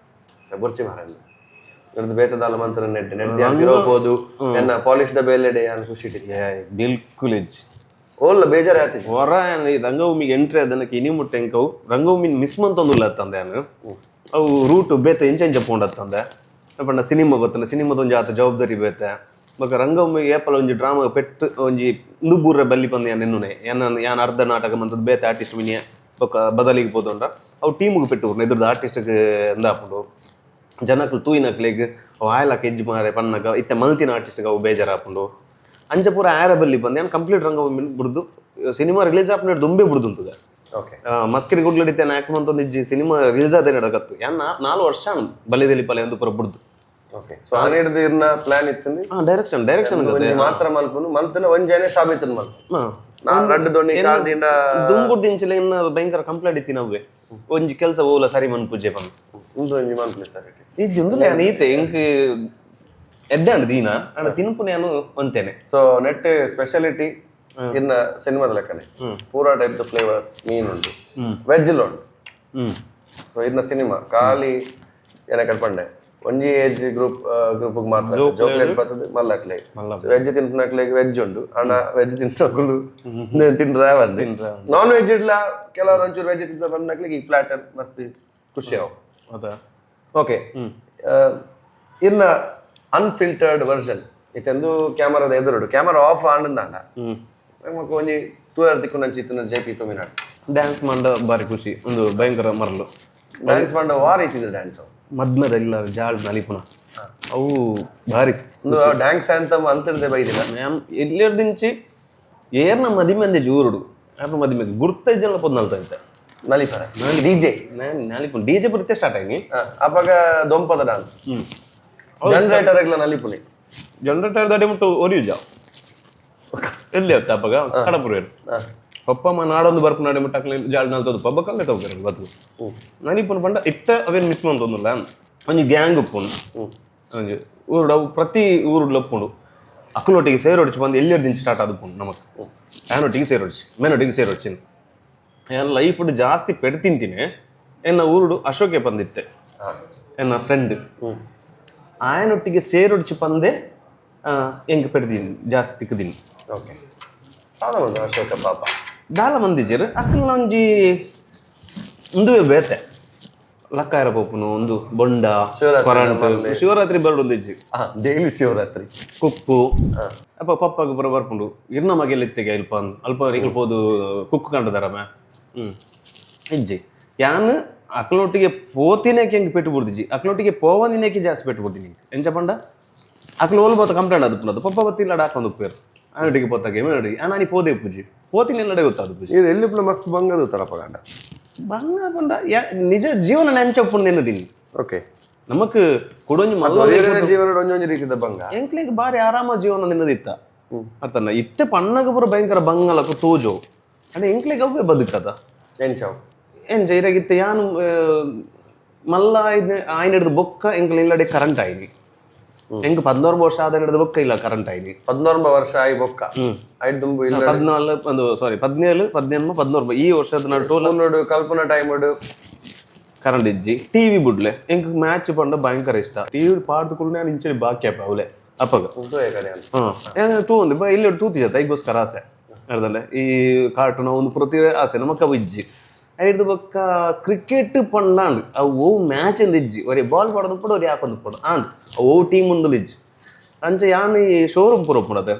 ಬೊರ್ಚಿ ಮಾರಂದು ನಡ್ದು ಬೇತದಾಲ ಮಂತ್ರ ನೆಟ್ ನೆಡ್ ಧ್ಯಾನ ಪೋದು ಎನ್ನ ಪಾಲಿಶ್ ದ ಬೇಲೆಡೆ ಯಾನ್ ಖುಷಿ ಇಟ್ಟಿದ್ದೆ. ಬಿಲ್ಕುಲ್ ಇಜ್ಜಿ. ಓಲ್ಲ ಬೇಜಾರ್ ಆತಿಜಿ? ಹೊರ ಈ ರಂಗಭೂಮಿಗೆ ಎಂಟ್ರಿ ಅದನ್ನಕ್ಕೆ ಇನಿ ಮುಟ್ಟೆ ಎಂಕವು ರಂಗಭೂಮಿ ಮಿಸ್ ಮಂತೊಂದುಲ್ಲ ತಂದೆ. ಅವು ರೂಟ್ ಬೇತೆ ಎಂಚ ಎಂಚ ಪೋಂಡತ್ತಂದೆ ಪಂಡ ಸಿನಿಮಾ ಗೊತ್ತಲ್ಲ, ಸಿನಿಮಾದೊಂಜಿ ಆತ ಜವಾಬ್ದಾರಿ ಬೇತೆ. ಬೊಕ ರಂಗಭೂಮಿಗೆ ಏಪಲ ಒಂಜಿ ಡ್ರಾಮಾ ಪೆಟ್ಟು ಒಂಜಿ ನುಬ್ಬೂರ ಬಲ್ಲಿ ಪಂದ ಯಾನ್ ಎನ್ನುನೆ ಯಾನ್ ಯಾನ್ ಅರ್ಧ ನಾಟಕ ಮಂತದ್ದು ಬೇತೆ ಆರ್ಟಿಸ್ಟ್ ಮಿನಿಯ ಬೊಕ ಬದಲಿಗೆ ಪೋತುಂಡ ಅವು ಟೀಮ್ಗೆ ಪೆಟ್ಟು ಎದುರ್ದು ಆರ್ಟಿಸ್ಟ್ಗೆ ಎಂದಾಪುಂಡು. ಜನಕ್ಲು ತೂಯಿನಕ್ಲೆಗ್ ಅವು ಆಯಲಾಕ ಎಜ್ಜು ಮಾರೆ ಪನ್ನಗ ಇತ್ತೆ ಮಲ್ತಿನ ಆರ್ಟಿಸ್ಟ್ಗೆ ಅವು ಬೇಜಾರಾಪುಂಡು. ಅಂಚ ಪೂರ ಆಯರ ಬಲ್ಲಿ ಬಂದು ಯಾನ್ ಕಂಪ್ಲೀಟ್ ರಂಗಭೂಮಿ ಬುಡ್ದು ಸಿನಿಮಾ ರಿಲೀಸ್ ಆಪುನ ದುಂಬೆ ಬುಡ್ದು ಉಂತುದ. ಮಸ್ಕಿರಿ ಗುಡ್ಲಡಿತೆ ಆಕ್ಟ್ ಮಂತೊಂದು ಇಜ್ಜಿ. ಸಿನಿಮಾ ರಿಲೀಸ್ ಆದ ನಡಕತ್ತು ಯಾನ್ 4 ವರ್ಷ ಬಲಿದೆಲಿ ಪಲೆ ಒಂದು ಪೂರ ಬುಡ್ದು. ಓಕೆ, ಸೊ ಆನೇಡ್ದು ಇರ್ನ ಪ್ಲಾನ್ ಇತ್ತಂದು? ಹಾ, ಡೈರೆಕ್ಷನ್ ಡೈರೆಕ್ಷನ್. ಒಂಜಿ ಮಾತ್ರ ಮಲ್ಪುನು ಮಲ್ತನ ಒಂಜಾನೆ ಸಾಬೀತನ್ ಮಲ್ಪು. ನಾನ್ ರಡ್ಡ್ ದೊಣ್ಣಿ ಕಾಲ್ದಿಂಡ. ದುಂಬುಡ್ದು ಇಂಚಲ ಇನ್ನ ಭಯಂಕರ ಕಂಪ್ಲೇಂಟ್ ಇತ್ತಿ ನವ್ವೆ ಒಂಜಿ ಕೆಲಸ ಓಲ ಸರಿ ಮನ್ಪುಜೆ ಪಂದ್. ಉಂದು ಒಂಜಿ ಮನ್ಪುಲೆ ಸರ್. ಇಜ್ಜಿ, ಉಂದುಲೇ ಯಾನ್ ಈತೆ ಎಂಕ್ ಎಡ್ಡೆ ಅಂಡ್ ದೀನ ಅಂಡ ತಿನ್ಪುನ ಯಾನು ಒಂತೇನೆ. So net speciality ಇನ್ನ ಸಿನಿಮಾದ ಲೆಕ್ಕನೆ ಪೂರಾ type the flavours ಮೀನ್ ಉಂಟು, ವೆಜ್ ಉಂಟು. ಸೊ ಇನ್ನ ಸಿನಿಮಾ ಖಾಲಿ ಏನ ಕಲ್ಪಂಡೆ ಒಂಜಿ age group group ಮಾತ್ರ ಜೋಕ್ಲೇಟ್ ಬರ್ತದೆ ಮಲ್ಲಕ್ಲೆ. ವೆಜ್ ತಿನ್ಪುನಕ್ಲೆಗ್ ವೆಜ್ ಉಂಡು. ಅಣ್ಣ ವೆಜ್ ತಿನ್ಪುನಕುಲು ತಿನ್ರ ಬಂದು ನಾನ್ ವೆಜ್ ಇಡ್ಲ ಕೆಲವರು ಒಂಚೂರು ವೆಜ್ ತಿಂತ ಬಂದಕ್ಲೆಗ್ ಈ ಪ್ಲಾಟರ್ ಮಸ್ತ್ ಖುಷಿ ಅವು. ಹೌದಾ? ಓಕೆ, ಇನ್ನ ಅನ್ಫಿಲ್ಟರ್ಡ್ ವರ್ಷನ್ ಇತ್ತೆಂದು ಕ್ಯಾಮರಾದ ಎದುರುಡು ಕ್ಯಾಮರಾ ಆಫ್ ಆಂಡಂದಾಂಡ ನಮಕ್ ಒಂಜಿ ತೂಯರ್ ದಿಕ್ಕು ಇತ್ತಿನ J P Thuminad? Dance ಮಂಡ ಬಾರಿ ಖುಷಿ, ಒಂದು ಭಯಂಕರ ಮರಲು. ಡ್ಯಾನ್ಸ್ ಮಂಡ ವಾರ ಇತ್ತಿದ್ರು ಡ್ಯಾನ್ಸ್. ಮದ್ಮದ ಇಲ್ಲ ಜಾಳ್ ನಲಿಪುನ ಅವು ಭಾರಿ. ಒಂದು ಡ್ಯಾನ್ಸ್ ಅಂತ ಅಂತಿರ್ದೆ ಬೈದಿಲ್ಲ. ಮ್ಯಾಮ್ ಎಲ್ಲಿರ್ದಿಂಚಿ ಏರ್ನ ಮದಿಮೆ ಅಂದೆ ಜೂರುಡು ಆಪ ಮದಿಮೆ ಗುರ್ತ ಜನ ಪೊದ್ ನಲ್ತ. ನಲಿಪರ ಡಿಜೆ? ನಾನು ನಲಿಪುನ ಡಿಜೆ ಪುರ್ತೆ ಸ್ಟಾರ್ಟ್ ಆಗಿ. ಅವಾಗ ದೊಂಪದ ಡಾನ್ಸ್ ಜನರೇಟರ್ ಎಲ್ಲ ನಲಿಪುನಿ. ಜನರೇಟರ್ ದಾಡಿ ಮುಟ್ಟು ಒರಿಯುಜ ಎಲ್ಲಿ ಆಯ್ತು ಅಪ್ಪಗ ಕಡಪುರ. ಪಪ್ಪ ಅಮ್ಮ ನಾಡೊಂದು ಬರ್ಪು ನಾಡೆ ಮುಟ್ಟಕ್ಲೆ ಜಾಲ್ ನಾಲ್ತದು ಪಬ್ಬ ಕಲ್ಲೆ ತಗೋರು ಬತ್ತು ನಾನು ಪಂಡ ಇತ್ತ ಅವೇನು ಮಿಸ್ ಮಂತೊಂದುಲ್ಲ ಒಂಜಿ ಗ್ಯಾಂಗ್ ಉಪ್ಪುಂಡು ಒಂಜಿ ಊರುಡು ಅವು ಪ್ರತಿ ಊರುಡು ಲಪ್ಪುಂಡು ಅಕ್ಕಲೊಟ್ಟಿಗೆ ಸೇರೊಡಿಚು ಬಂದು ಎಲ್ಲಿ ದಿಂಚ ಸ್ಟಾರ್ಟ್ ಆದುಪ್ಪುಂಡು ನಮಕ್ ಆನೊಟ್ಟಿಗೆ ಸೇರೊಡಿಚು ಮೇನೊಟ್ಟಿಗೆ ಸೇರೊಡಿಚು ನಾನು ಲೈಫ್ ಜಾಸ್ತಿ ಪೆಟ್ಟು ತಿಂತೀನಿ ಎನ್ನ ಊರುಡು ಅಶೋಕೆ ಬಂದಿತ್ತೆ ಎನ್ನ ಫ್ರೆಂಡ್ ಆಯನೊಟ್ಟಿಗೆ ಸೇರೊಡಿಚು ಪಂದೆ ಎಂಕ್ ಪೆಡ್ದೀನಿ ಜಾಸ್ತಿ ತಿಕ್ಕದೀನಿ. ಓಕೆ, ದಾದ ಅಶೋಕ ಪಾಪ. ದಾಲ ಮಂದಿಜೆರ್ ಅಕ್ಕಲ್ನ ಒಂಜಿ ಉಂದುವೆ ಬೇತೆ ಲಕ್ಕಾಯರ ಪೋಪುನು ಒಂದು ಬೊಂಡ. ಶಿವರಾತ್ರಿ. ಕೊರಂಟು ಶಿವರಾತ್ರಿ ಬರಡೊಂದಿಜ್ಜಿ. ಡೈಲಿ ಶಿವರಾತ್ರಿ. ಕುಕ್ಕು ಅಪ್ಪ ಪಪ್ಪಾಗ ಪೂರ ಬರ್ಪುಂಡು ಇರ್ನ ಮಗೆಲ್ಲ ಇತ್ತೆಗೆ ಅಲ್ಪ ಅಲ್ಪ ನಿಕಲ್ ಪೋದು ಕುಕ್ಕು ಕಂಡದಾರಮ್ಮ ಇಜ್ಜಿ ಯಾನ್ ಅಕ್ಲೊಟ್ಟಿಗೆ ಪೋತಿನೇಕೆ ಹೆಂಗೆ ಪೆಟ್ಟು ಬಿಡ್ದಿಜ್ಜಿ ಅಕ್ಲೊಟ್ಟಿಗೆ ಪೋವಂದಿನೇಕೆ ಜಾಸ್ತಿ ಪೆಟ್ಟು ಬಿಡ್ತೀನಿ ಎಂಚ ಪಂಡ ಅಕ್ಲು ಓಲ್ ಬೋತ ಕಂಪ್ಲೇಂಟ್ ಅದು ಪುನದು ಪಪ್ಪ ಬತ್ತಿಲ್ಲ ಹಾಕೊಂಡು ಉಪ್ಪೇರು ಆನೊಟ್ಟಿಗೆ ಪೋತಾಗೆ ಮೇನೊಟ್ಟಿಗೆ ನಾನು ಪೋದೆ ಉಪ್ಪುಜಿ ಪೋತಿನ ಎಲ್ಲಡೆ ಗೊತ್ತಾದು ಉಪ್ಪುಜಿ. ಇದು ಎಲ್ಲಿ ಮಸ್ತ್ ಬಂಗದು ತರಪ ಗಂಡ. ಬಂಗ ಪಂಡ ನಿಜ ಜೀವನ ನೆಂಚ ಉಪ್ಪುಂಡು ನೆನ್ನದಿನಿ. ಓಕೆ. ನಮಕ್ ಕೊಡೊಂಜಿ ಮಲ್ಲ ಜೀವನ ಒಂಜೊಂಜಿ ರೀತಿದ ಬಂಗ. ಎಂಕ್ಲೆಗ್ ಬಾರಿ ಆರಾಮ ಜೀವನ ನಿನ್ನದಿತ್ತ ಅರ್ಥನ ಇತ್ತೆ ಪಣ್ಣಗ ಪೂರ ಭಯಂಕರ ಬಂಗಲಕ ತೋಜೋ ಅಂಡ ಎಂಕ್ಲೆಗ್ ಅವ್ವೆ ಬದುಕದ. ಎಂಚಾವ್? ಎಂಚ ಇರಾಗಿತ್ತೆ ಯಾನು ಮಲ್ಲ ಆಯ್ನ ಆಯ್ನ ಹಿಡ್ದು ಬೊಕ್ಕ ಎಂಕ್ಲ ಇಲ್ಲಡೆ ಕರೆಂಟ್ ಆಯ್ನಿ ಎಂಕ್ 16 ವರ್ಷ ಆದ ಹಿಡ್ದು ಬೊಕ್ಕ ಇಲ್ಲ ಕರೆಂಟ್ ಆಯ್ನಿ. 19 ವರ್ಷ ಆಯಿ ಬೊಕ್ಕ ಐದು ದುಂಬು ಇಲ್ಲ? 14 ಒಂದು ಸಾರಿ 17 18 19 ಈ ವರ್ಷದ ನಡು. ನೋಡು ಕಲ್ಪನಾ ಟೈಮ್ ಕರೆಂಟ್ ಇಜ್ಜಿ ಟಿವಿ ಬುಡ್ಲೆ ಎಂಕ್ ಮ್ಯಾಚ್ ಪಂಡ ಭಯಂಕರ ಇಷ್ಟ ಟಿವಿ ಪಾಡ್ದುಕೊಂಡು ನಾನು ಇಂಚಡಿ ಬಾಕಿ ಅಪ್ಪ ಅವಲೆ ಅಪ್ಪಗ. ಕಡೆ ತೂಂದು ಇಲ್ಲಿ ತೂತಿ ಜತ್ತ ಐಗೋಸ್ಕರ ಆಸೆ ಅರ್ಧಂಡೆ ಈ ಕಾರ್ಟೂನ್ ಒಂದು ಪ್ರತಿ ಆಸೆ ನಮಕ್ ಅವು ಇಜ್ಜಿ ಐದು ಬೊಕ್ಕ ಕ್ರಿಕೆಟ್ ಪಂಡಾಂಡ್ ಅವು ಓ ಮ್ಯಾಚ್ ಇಂದ ಇಜ್ಜಿ ಒರಿ ಬಾಲ್ ಪಾಡೋದು ಪಡ ಒರಿ ಹಾಕೊಂಡು ಪಡ ಆಂಡ್ ಅವು ಓ ಟೀಮ್ ಉಂದಲು ಇಜ್ಜಿ ಅಂಚ ಯಾನ್ ಈ ಶೋರೂಮ್ ಪೂರ ಪುಡತೆ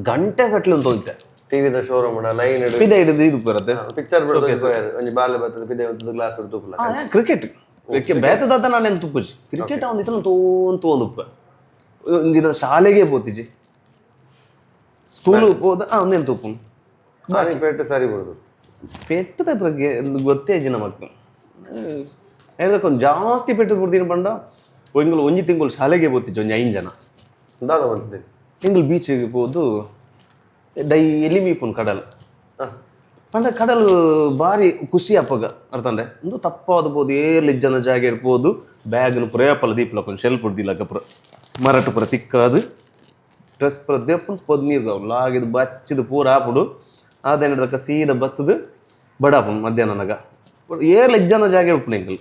ಗಂಟೆ ಗಟ್ಲೆ ಅಂತ ಹೋಯ್ತೆ. ಟಿವಿದ ಶೋರೂಮ್ ಲೈನ್ ಇಡು. ಪಿದ ಹಿಡಿದು ಇದು ಬರುತ್ತೆ. ಪಿಕ್ಚರ್ ಬಿಡೋದು ಒಂಜಿ ಬಾಲೆ ಬರ್ತದೆ ಪಿದೆ ಒಂದು ಗ್ಲಾಸ್ ತೂಪುಲ. ಕ್ರಿಕೆಟ್ ಬೇತದಾದ ನಾನು ಏನು ತುಪ್ಪುಜಿ ಕ್ರಿಕೆಟ್ ಅವನು ಇತ್ತು ತೋನ್ ತೋಂದುಪ್ಪ ಒಂದಿನ ಶಾಲೆಗೆ ಪೋತಿಜಿ ಸ್ಕೂಲ್ ಹೋದ ಒಂದೇನು ತುಪ್ಪು. ಪೇಟೆ ಸರಿ ಬಿಡುದು. ಪೆಟ್ಟದ ಬಗ್ಗೆ ಗೊತ್ತೇ ಇಜ್ಜಿ ನಮಕ್ ಹೇಳ್ದಕ್ಕೊಂದು ಜಾಸ್ತಿ ಪೆಟ್ಟು ಬಿಡ್ತೀನಿ ಪಂಡ ಒಂಗಳು ಒಂಜಿ ತಿಂಗಳು ಶಾಲೆಗೆ ಪೋತಿಜಿ ಒಂಜಿ ಐದು ಜನ. ದಾದ ಬಂತಿದೆ? ತಿಂಗಳು ಬೀಚಿಗೆ ಪೋದು ಡೈಲಿ ಮೀಪುನ್ ಕಡಲ್ ಪಂಡ ಕಡಲು ಭಾರಿ ಖುಷಿ ಅಪ್ಪಗ ಅರ್ಥಂಡೆ ಒಂದು ತಪ್ಪಾದ ಪೋದು ಏರ್ಲಿ ಇಜ್ಜನ ಜಾಗ ಇರ್ಬೋದು ಬ್ಯಾಗ್ನು ಪುರ ದೀಪಲಕ್ಕ ಶೆಲ್ ಪುಡ್ದಿಲ್ಲಕ್ಕ ಪುರ ಮರಟು ಪುರ ತಿಕ್ಕಾದು ಡ್ರೆಸ್ ಪುರ ದೇಪುನ್ ಪೊದ್ ನೀರು ಲಾಗಿದ್ ಬಚ್ಚಿದ ಪೂರ ಆಪುಡು ಅದೇನಿಡ್ದಕ್ಕ ಸೀದ ಬತ್ತದು ಬಡಾಪುನ್ ಮಧ್ಯಾಹ್ನನಾಗ ಏರ್ಲ ಇಜ್ಜನ ಜಾಗ ಉಪ್ಪುನ ಎಂಕಲ್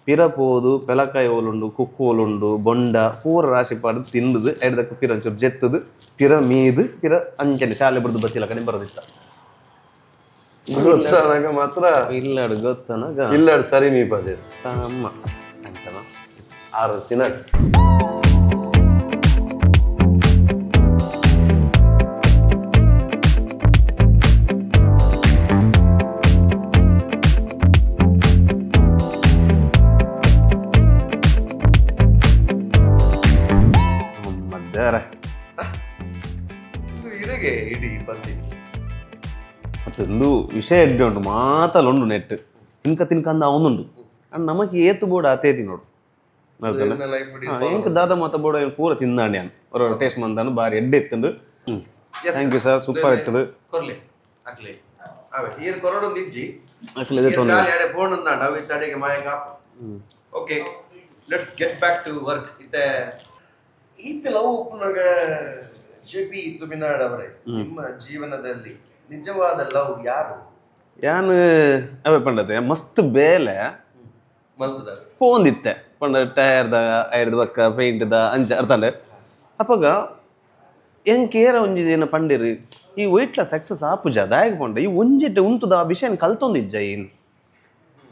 ಪಿರ ಪೋದು ಪೆಲಕಾಯಿ ಓಲುಂಡು ಕುಕ್ಕು ಓಲುಂಡು ಬೊಂಡ ಪೂರ ರಾಶಿ ಪಾಡ್ದು ತಿಂದುದು ಎಡ್ದಕ್ಕ ಪಿರ ಒಂಚೂರು ಜೆತ್ತದು ಪಿರ ಮೀದು ಪಿರ ಅಂಚನೆ ಶಾಲೆ ಬಡ್ದು ಬತ್ತಿಲ್ಲ ಬರೋದಿತ್ತ. ಗೊತ್ತಾನಾಗ ಮಾತ್ರ. ಇಲ್ಲಾಡು ಗೊತ್ತನಾಗ. ಇಲ್ಲ ಸರಿ ಮೀಪದೆ. ಸಾಮ ಅನ್ಸನ. 6 ದಿನ. ಮಧ್ಯಾರ ಇದಾಗೆ ಇಡೀ ಬಂದಿದೆ. ಮತ್ತೊಂದು ವಿಷಯ ಎಡ್ಡೆ ಉಂಟು ಮಾತಲ್ಲುಂಡು ನೆಟ್ ತಿನ್ಕ ತಿನ್ಕ ಅಂದ ಅವನುಂಡು ಅಂಡ್ ನಮಕ್ ಏತು ಬೋರ್ಡ್ ಆತೇತಿ ನೋಡು. ಎಂಕ್ ದಾದ ಮಾತ ಬೋರ್ಡ್ ಪೂರ ತಿಂದಾಂಡಿ ಅನ್ ಟೇಸ್ಟ್ ಮಂದಾನು ಬಾರಿ ಎಡ್ಡೆ ಇತ್ತುಂಡು. Thank you sir, super ಇತ್ತುಂಡು. ಕೊರ್ಲಿ ಅಕ್ಲೆ ಅವೆ ಈರ್ ಕೊರಡೊಂದು ಇಜ್ಜಿ. ಅಕ್ಲೆ ಎದೆ ತೊಂದ್ರೆ. ಖಾಲಿ ಫೋನ್ ಅಂದಾಂಡ ಅವು ಇತ್ತಡೆಗೆ ಮಾಯಂಗ. Okay, let's get back to work. ಇತ್ತೆ ಈತ ಲವ್ ಉಪ್ಪುನಾಗ ಜೆ ಪಿ ತುಮಿನಾಡ್ ಅವರೇ, ನಿಮ್ಮ ಜೀವನದಲ್ಲಿ ನಿಜವಾದ ಲವ್ ಯಾರು? ಯಾನ್ ಅವೇ ಪಂಡತೆ ಮಸ್ತ್ ಬೇಲೆ ಮಲ್ತದ. ಫೋನ್ ಇತ್ತೆ ಪಂಡ ಟೈರ್ದ ಐರ್ದ ಬಕ್ಕ ಪೇಂಟ್ದ ಅಂಚ ಅರ್ಥಂಡೆ ಅಪಗ ಎಂಕ್ ಏರ ಒಂಜಿ ಏನ ಪಂಡಿರಿ ಈ ವೈಟ್ಲ ಸಕ್ಸಸ್ ಆಪುಜ ದಾಯಗ ಪಂಡ ಈ ಒಂಜಿಟ್ಟೆ ಉಂತುದ ಆ ವಿಷಯನ ಕಲ್ತೊಂದಿಜ್ಜ ಏನ್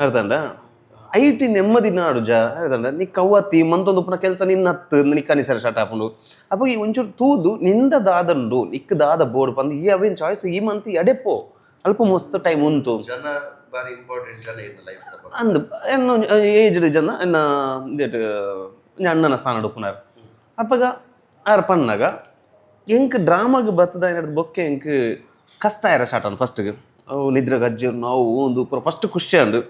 ಅರ್ಥಂಡ IT ನೆಮ್ಮದಿ ನಾಡು ಜ ಅರ್ಥಂಡ ನೀ ಕವ್ವತ್ತಿ ಮಂತೊಂದು ಪುನಃ ಕೆಲಸ ನಿನ್ನ ಹತ್ತು ನಿಕ್ಕ ಅನಿಸರ ಸ್ಟಾರ್ಟ್ ಆಪುಂಡು ಅಪಗ ಈ ಒಂಚೂರು ತೂದು ನಿಂದ ದಾದಂಡು ನಿಕ್ ದಾದ ಬೋರ್ಡ್ ಪಂದು ಈ ಅವೇನ್ ಚಾಯ್ಸ್ ಈ ಮಂತ್ ಎಡೆಪೋ ಅಲ್ಪ ಮಸ್ತ್ ಟೈಮ್ ಉಂಟು. ಜನ ಬಾರಿ ಇಂಪಾರ್ಟೆಂಟ್ ಜನ ಇನ್ ಲೈಫ್. ಅಂದ್ ಎನ್ನ ಏಜ್ಡ್ ಜನ ಎನ್ನ ಇಂದೆಟ್ ಅಣ್ಣನ ಸ್ಥಾನ ಉಪ್ಪುನಾರ್ ಅಪ್ಪಗ ಆರ್ ಪಣ್ಣಾಗ ಎಂಕ್ ಡ್ರಾಮಾಗ್ ಬತ್ತದ ಏನಾದ್ರು ಬೊಕ್ಕೆ ಎಂಕ್ ಕಷ್ಟ ಆಯ್ರ ಸ್ಟಾರ್ಟ್ ಆನ್ ಫಸ್ಟ್ಗೆ ಅವು ನಿದ್ರೆ ಗಜ್ಜರು ನಾವು ಒಂದು ಪೂರ ಫಸ್ಟ್ ಖುಷಿ ಅಂಡು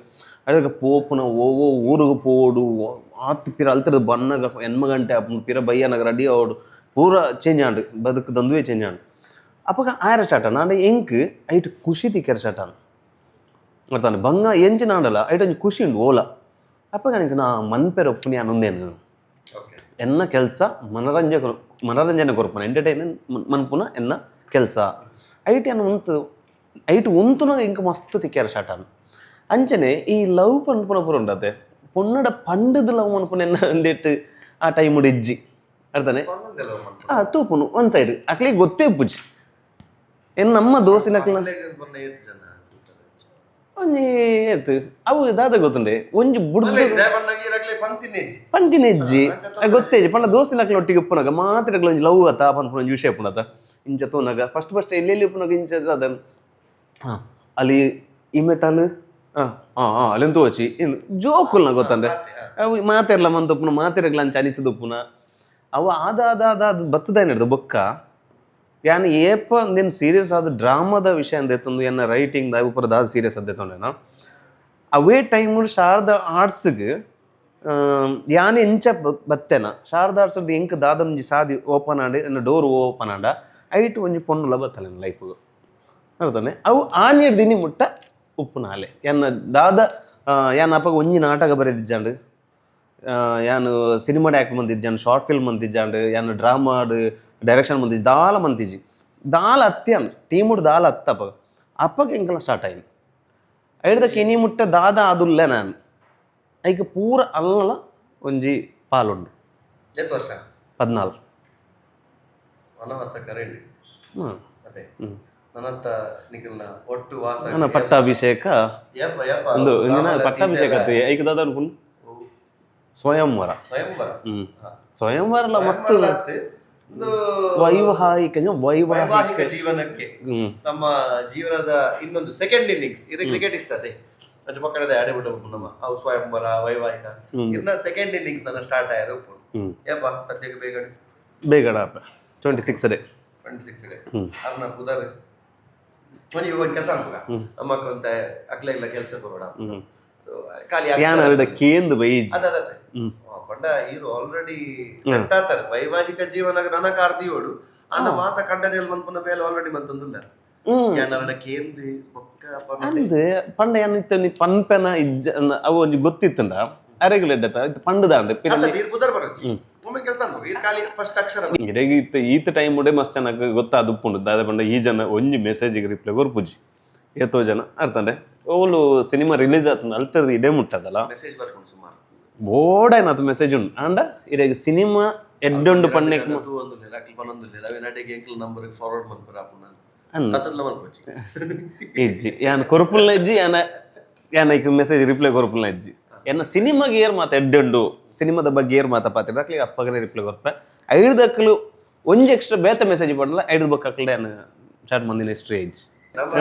ಅದಕ್ಕೆ ಪೋಪುನ ಓ ಓ ಊರಿಗೆ ಪೋಡು ಆತ್ ಪಿರ ಅಲ್ತರದ ಬನ್ನಗ ಎನ್ಮ ಗಂಟೆ ಆಪುಂಡು ಪಿರ ಬಯ್ಯನಗ ರೆಡಿ ಆವಡು ಪೂರ ಚೇಂಜ್ ಆಂಡ್ ಬದುಕು ದಂದುವೆ ಚೇಂಜ್ ಆಂಡ್. ಅಪಗ ಆಯರ ಸ್ಟಾರ್ಟ್ ಆಂಡ ಎಂಕ್ ಐಟ್ ಖುಷಿ ತಿಕ್ಕರೆ ಸ್ಟಾರ್ಟ್ ಆಂಡ್. ಅರ್ಥಾಂಡ್? ಬಂಗ ಎಂಚಿನ ಆಂಡಲ ಐಟ್ ಒಂಜಿ ಖುಷಿ ಉಂಡು ಓಲ. ಅಪಗ ಅನಿಸಿನ ಮನ್ಪೆರ ಒಪ್ಪುನಿ ಅನ್ನೊಂದೇನು ಎನ್ನ ಕೆಲಸ ಮನರಂಜನೆ ಕೊರ್ಪುನ, ಎಂಟರ್ಟೈನ್ಮೆಂಟ್ ಮನ್ಪುನ ಎನ್ನ ಕೆಲಸ. ಐಟ್ ಎನ್ನ ಉಂತು ಐಟ್ ಉಂತುನ ಎಂಕ್ ಮಸ್ತ್ ತಿಕ್ಯಾರ ಸ್ಟಾರ್ಟ್ ಆಂಡ್. ಅಂಚನೆ ಈ ಲವ್ ಪನ್ಪುನ ಪೂರ ಉಂಡತೆ, ಪೊನ್ನಡ ಪಂಡದ ಲವ್ ಮನ್ಪುನ ಎನ್ನ ಅಂದಿಟ್ಟು ಆ ಟೈಮ್ ಇಜ್ಜಿ. ಅರ್ಥನೆ? ಆ ತೂಪುನು ಒಂದ್ ಸೈಡ್ ಅಕ್ಲಿಗೆ ಗೊತ್ತೇ ಉಪ್ಪುಜಿ. ಎನ್ ನಮ್ಮ ದೋಸಿನಕ್ಲ ಒಂಜಿ ಏತ್ ಅವು ದಾದ ಗೊತ್ತುಂಡೆ ಒಂಜಿ ಬುಡ್ದು ಪಂತಿನ ಇಜ್ಜಿ, ಗೊತ್ತೇಜಿ. ಪಂಡ ದೋಸ್ತಿನಕ್ಲ ಒಟ್ಟಿಗೆ ಉಪ್ಪುನಾಗ ಮಾತ್ರ ಒಂಜಿ ಲವ್ ಅತ್ತ ಪನ್ಪುನ ಒಂಜಿ ವಿಷಯ ಉಪ್ಪುನತ. ಇಂಚ ತೂನಾಗ ಫಸ್ಟ್ ಫಸ್ಟ್ ಎಲ್ಲೆಲ್ಲಿ ಉಪ್ಪುನಾಗ ಇಂಚ ದಾದ ಹಾಂ ಅಲ್ಲಿ ಇಮೆಟಲ್ ಹಾಂ ಹಾಂ ಹಾಂ ಅಲ್ಲಿಂದ ತೋಚಿ ಇನ್ನು ಜೋಕುಲ್ನ ಗೊತ್ತಂಡೆ. ಅವು ಮಾತೆರ್ಲ ಮಂತುಪ್ಪುನ ಮಾತೆರ್ಲ ಅಂಚ ಅನಿಸಿದುಪ್ಪುನ. ಅವು ಆದ ಆದ ಆದ ಅದು ಬತ್ತದ ಹಿಡ್ದು ಬೊಕ್ಕ ಯಾನ್ ಏಪ ನಿನ್ ಸೀರಿಯಸ್ ಆದ ಡ್ರಾಮಾದ ವಿಷಯ ಅಂದೆತ್ತೊಂದು ಎನ್ನ ರೈಟಿಂಗ್ ದ ಪೂರ ದಾದ ಸೀರಿಯಸ್ ಅದ್ದೆತ್ತೊಂಡೇನ. ಅವೇ ಟೈಮ್ ಶಾರದಾ ಆರ್ಟ್ಸ್ಗ್ ಯಾನ್ ಎಂಚ ಬತ್ತೆನ, ಶಾರದಾ ಆರ್ಟ್ಸ್ ಎಂಕ್ ದಾದ ಒಂಜಿ ಸಾದಿ ಓಪನ್ ಆಂಡ್, ಎನ್ನ ಡೋರ್ ಓಪನ್ ಆಂಡ ಐಟ್ ಒಂಜಿ ಪೊಣ್ಣುಲ ಬತ್ತಲೆ ನನ್ನ ಲೈಫ್ಗ್. ಅರ್ಥನೆ? ಅವು ಆನಿಯರ್ ದಿನಿ ಮುಟ್ಟ ಉಪ್ಪುನಾಲೆ ಎನ್ನ ದಾದ. ಯಾನ್ ಅಪಗ ಒಂಜಿ ನಾಟಕ ಬರೆದಿಜ್ಜಾಂಡ್, ಯಾನ್ ಸಿನಿಮಾಡ್ ಆ್ಯಕ್ಟ್ ಮಂತಿಜ್ಜಾಂಡ್, ಶಾರ್ಟ್ ಫಿಲ್ಮ್ ಮಂತಿಜ್ಜಾಂಡ್, ಯಾನ್ ಡ್ರಾಮಾಡ್ ಡೈರೆಕ್ಷನ್ ಮಂತಿಜ್ಜಿ, ದಾಲ ಮಂತಿಜ್ಜಿ, ದಾಲ ಅತ್ಯಾನ್ ಟೀಮುಡ್ ದಾಲ ಅತ್ತ. ಅಪಗ ಅಪಗ ಎಂಕಲ ಸ್ಟಾರ್ಟ್ ಆಯ್ನು. ಐಡ್ದ ಕಿನಿ ಮುಟ್ಟ ದಾದ ಆದುಲ್ಲೆ ನಾನು ಐಕ್ ಪೂರ ಅಲ್ಲಲ ಒಂಜಿ ಪಾಲುಂಡು. ಏತ್ ವರ್ಷ? 14. ವನವಾಸ ಕರೆಂಡಿ. ಹ್ಮ್. ಅದೇ. ಹ್ಮ್. ನನಂತ ನಿಖಲ್ನ ಒಟ್ಟು ವಾಸ. ನನ್ನ ಪಟ್ಟಾಭಿಷೇಕ. ಯಪ್ಪ ಯಪ್ಪ. ಒಂದು ಒಂದಿನ ರಾಮನ ಪಟ್ಟಾಭಿಷೇಕ ಸೀತೆಲ್ಲ ಐಕ್ ದಾದ ಅನ್ಪುನ್ ಸ್ವಯಂವರ. ಸ್ವಯಂವರ. ಹ್ಮ್, ಸ್ವಯಂವರ ಮಸ್ತ್. ಸ್ವಯಂವರ ಅತ್ತೆ. ಒಂದು ವೈವಾಹಿಕ ವೈವಾಹಿಕ ವೈವಾಹಿಕ ಜೀವನಕ್ಕೆ ಹ್ಮ್. ನಮ್ಮ ಜೀವನದ ಇನ್ನೊಂದು ಸೆಕೆಂಡ್ ಇನ್ನಿಂಗ್ಸ್ ಇದು. ಕ್ರಿಕೆಟ್ ಇಷ್ಟ ಅದೇ ಅಚ್ಚ ಪಕ್ಕದ ಆಡೆ ಬಿಟ್ಟು ನಮ್ಮ ಅವು ಸ್ವಯಂವರ ವೈವಾಹಿಕ. ಇನ್ನ ಸೆಕೆಂಡ್ ಇನ್ನಿಂಗ್ಸ್ ನನ್ನ ಸ್ಟಾರ್ಟ್ ಆಯ್ತು. ಹ್ಮ್. ಯಪ್ಪ, ಸದ್ಯಕ್ಕೆ ಬೇಗ. ಬೇಗಡ 26 ಡೇ. 26 ಡೇ. ಹ್ಮ್. ಅರ್ನ ಪುದರ್ ಒಂಜಿ ಒಂದು ಕೆಲಸ ಅನ್ಪುಗ ಅಮ್ಮಕ್ಕ ಒಂತ ಅಕ್ಲೆ ಇಲ್ಲ ಕೆಲಸ ಬರೋಣ. ಹ್ಮ್. ಸೊ ಖಾಲಿ ಯಾನ್ ಅರಡ ಕೇಂದು ಬೈಜ್. ಅದ ಅದೇ. ಪಂಡ ಹೀರೋ ಆಲ್ರೆಡಿ ಸೆಟ್ ಆತಾರೆ. ವೈವಾಹಿಕ ಜೀವನ ನನ್ನ ಕಾರ್ದಿಯೋಡು ಅನ್ನ ಮಾತ ಕಂಡನಿಯಲ್ಲಿ ಮನ್ಪುನ ಬೇಲೆ ಆಲ್ರೆಡಿ ಮಂತೊಂದುಲ್ಲ. ಹ್ಮ್. ಯಾನರಡ ಕೇಂದ್ರಿ ಬೊಕ್ಕ ಅಂದ್ ಪಂಡ ಯಾನ್ ಇತ್ತೆ ನೀ ಪನ್ಪೆನ ಇಜ್ಜ ಅವು ಒಂಜಿ ಗೊತ್ತಿತ್ತಂಡ ಅರೆಗುಲ ಎಡ್ಡೆತ ಇತ್ತೆ ಪಂಡದಾಂಡ್ ಪಿರ. ಪುದರ್ ಬರೋಚಿ ಒಮ್ಮೆ ಕೆಲಸ ಅನ್ಪು ಈ ಖಾಲಿ ಫಸ್ಟ್ ಅಕ್ಷರ. ಇಡೆಗ್ ಇತ್ತೆ ಈತ ಟೈಮ್ ಉಡೆ ಮಸ್ತ್ ಜನಕ್ ಗೊತ್ತಾದ್ ಉಪ್ಪುಂಡು. ದಾದ ಪಂಡ ಈ ಜನ ಒಂಜಿ ಮೆಸೇಜಿಗೆ ರಿಪ್ಲೈ ಕೊರ್ಪುಜಿ ಏತೋ ಜನ. ಅರ್ಥಂಡೆ? ಓಲು ಸಿನಿಮಾ ರಿಲೀಸ್ ಆತಂಡ ಅಲ್ತರ್ದು ಇಡೆ ಮುಟ್ಟದಲ್ಲ. ಮೆಸೇಜ್ ಬರ್ಕೊಂಡು ಸುಮಾರು. ಬೋಡಾಯ್ನಾತ್ ಮೆಸೇಜ್ ಉಂಡು. ಆಂಡ ಇರೆಗ್ ಸಿನಿಮಾ ಎಡ್ಡುಂಡು ಪನ್ನೆಕ್ ಅದು ಒಂದು ಅಕ್ಲ್ ಪನೊಂದುಲ್ಲೆರ್ ಅವೆ ನಡೆಗೆ ಎಂಕ್ಲ ನಂಬರ್ ಫಾರ್ವರ್ಡ್ ಮನ್ಪುರ ಆಪುನ. ಅಂದ್. ತತ್ತದ್ಲ ಮನ್ಪೊಚ್ಚಿ. ಇಜ್ಜಿ, ಯಾನ್ ಕೊರ್ಪುಲ್ನ ಇಜ್ಜಿ. ಯಾನ ಯಾನ್ ಐಕ್ ಮೆಸೇಜ್ ರಿಪ್ಲೈ ಕೊರ್ಪುಲ್ನ ಇಜ್ಜಿ. ಎನ್ನ ಸಿನಿಮಾಗೆ ಏರ್ ಮಾತ ಎಡ್ಡುಂಡು, ಸಿನಿಮಾದ ಬಗ್ಗೆ ಏರ್ ಮಾತ ಪಾತಿರ್ದ ಅಕ್ಲಿಗೆ ಅಪ್ಪಗನೆ ರಿಪ್ಲೈ ಕೊರ್ಪೆ. ಐಡ್ದಕ್ಲು ಒಂಜಿ ಎಕ್ಸ್ಟ್ರಾ ಬೇತೆ ಮೆಸೇಜ್ ಪಂಡಲ ಐಡ್ದ ಬೊಕ್ಕ ಅಕ್ಲೆ ಯಾನ್ ಚಾಟ್ ಮಂದಿನ ಹಿಸ್ಟ್ರಿ ಇಜ್ಜಿ. ನಮ್ಮ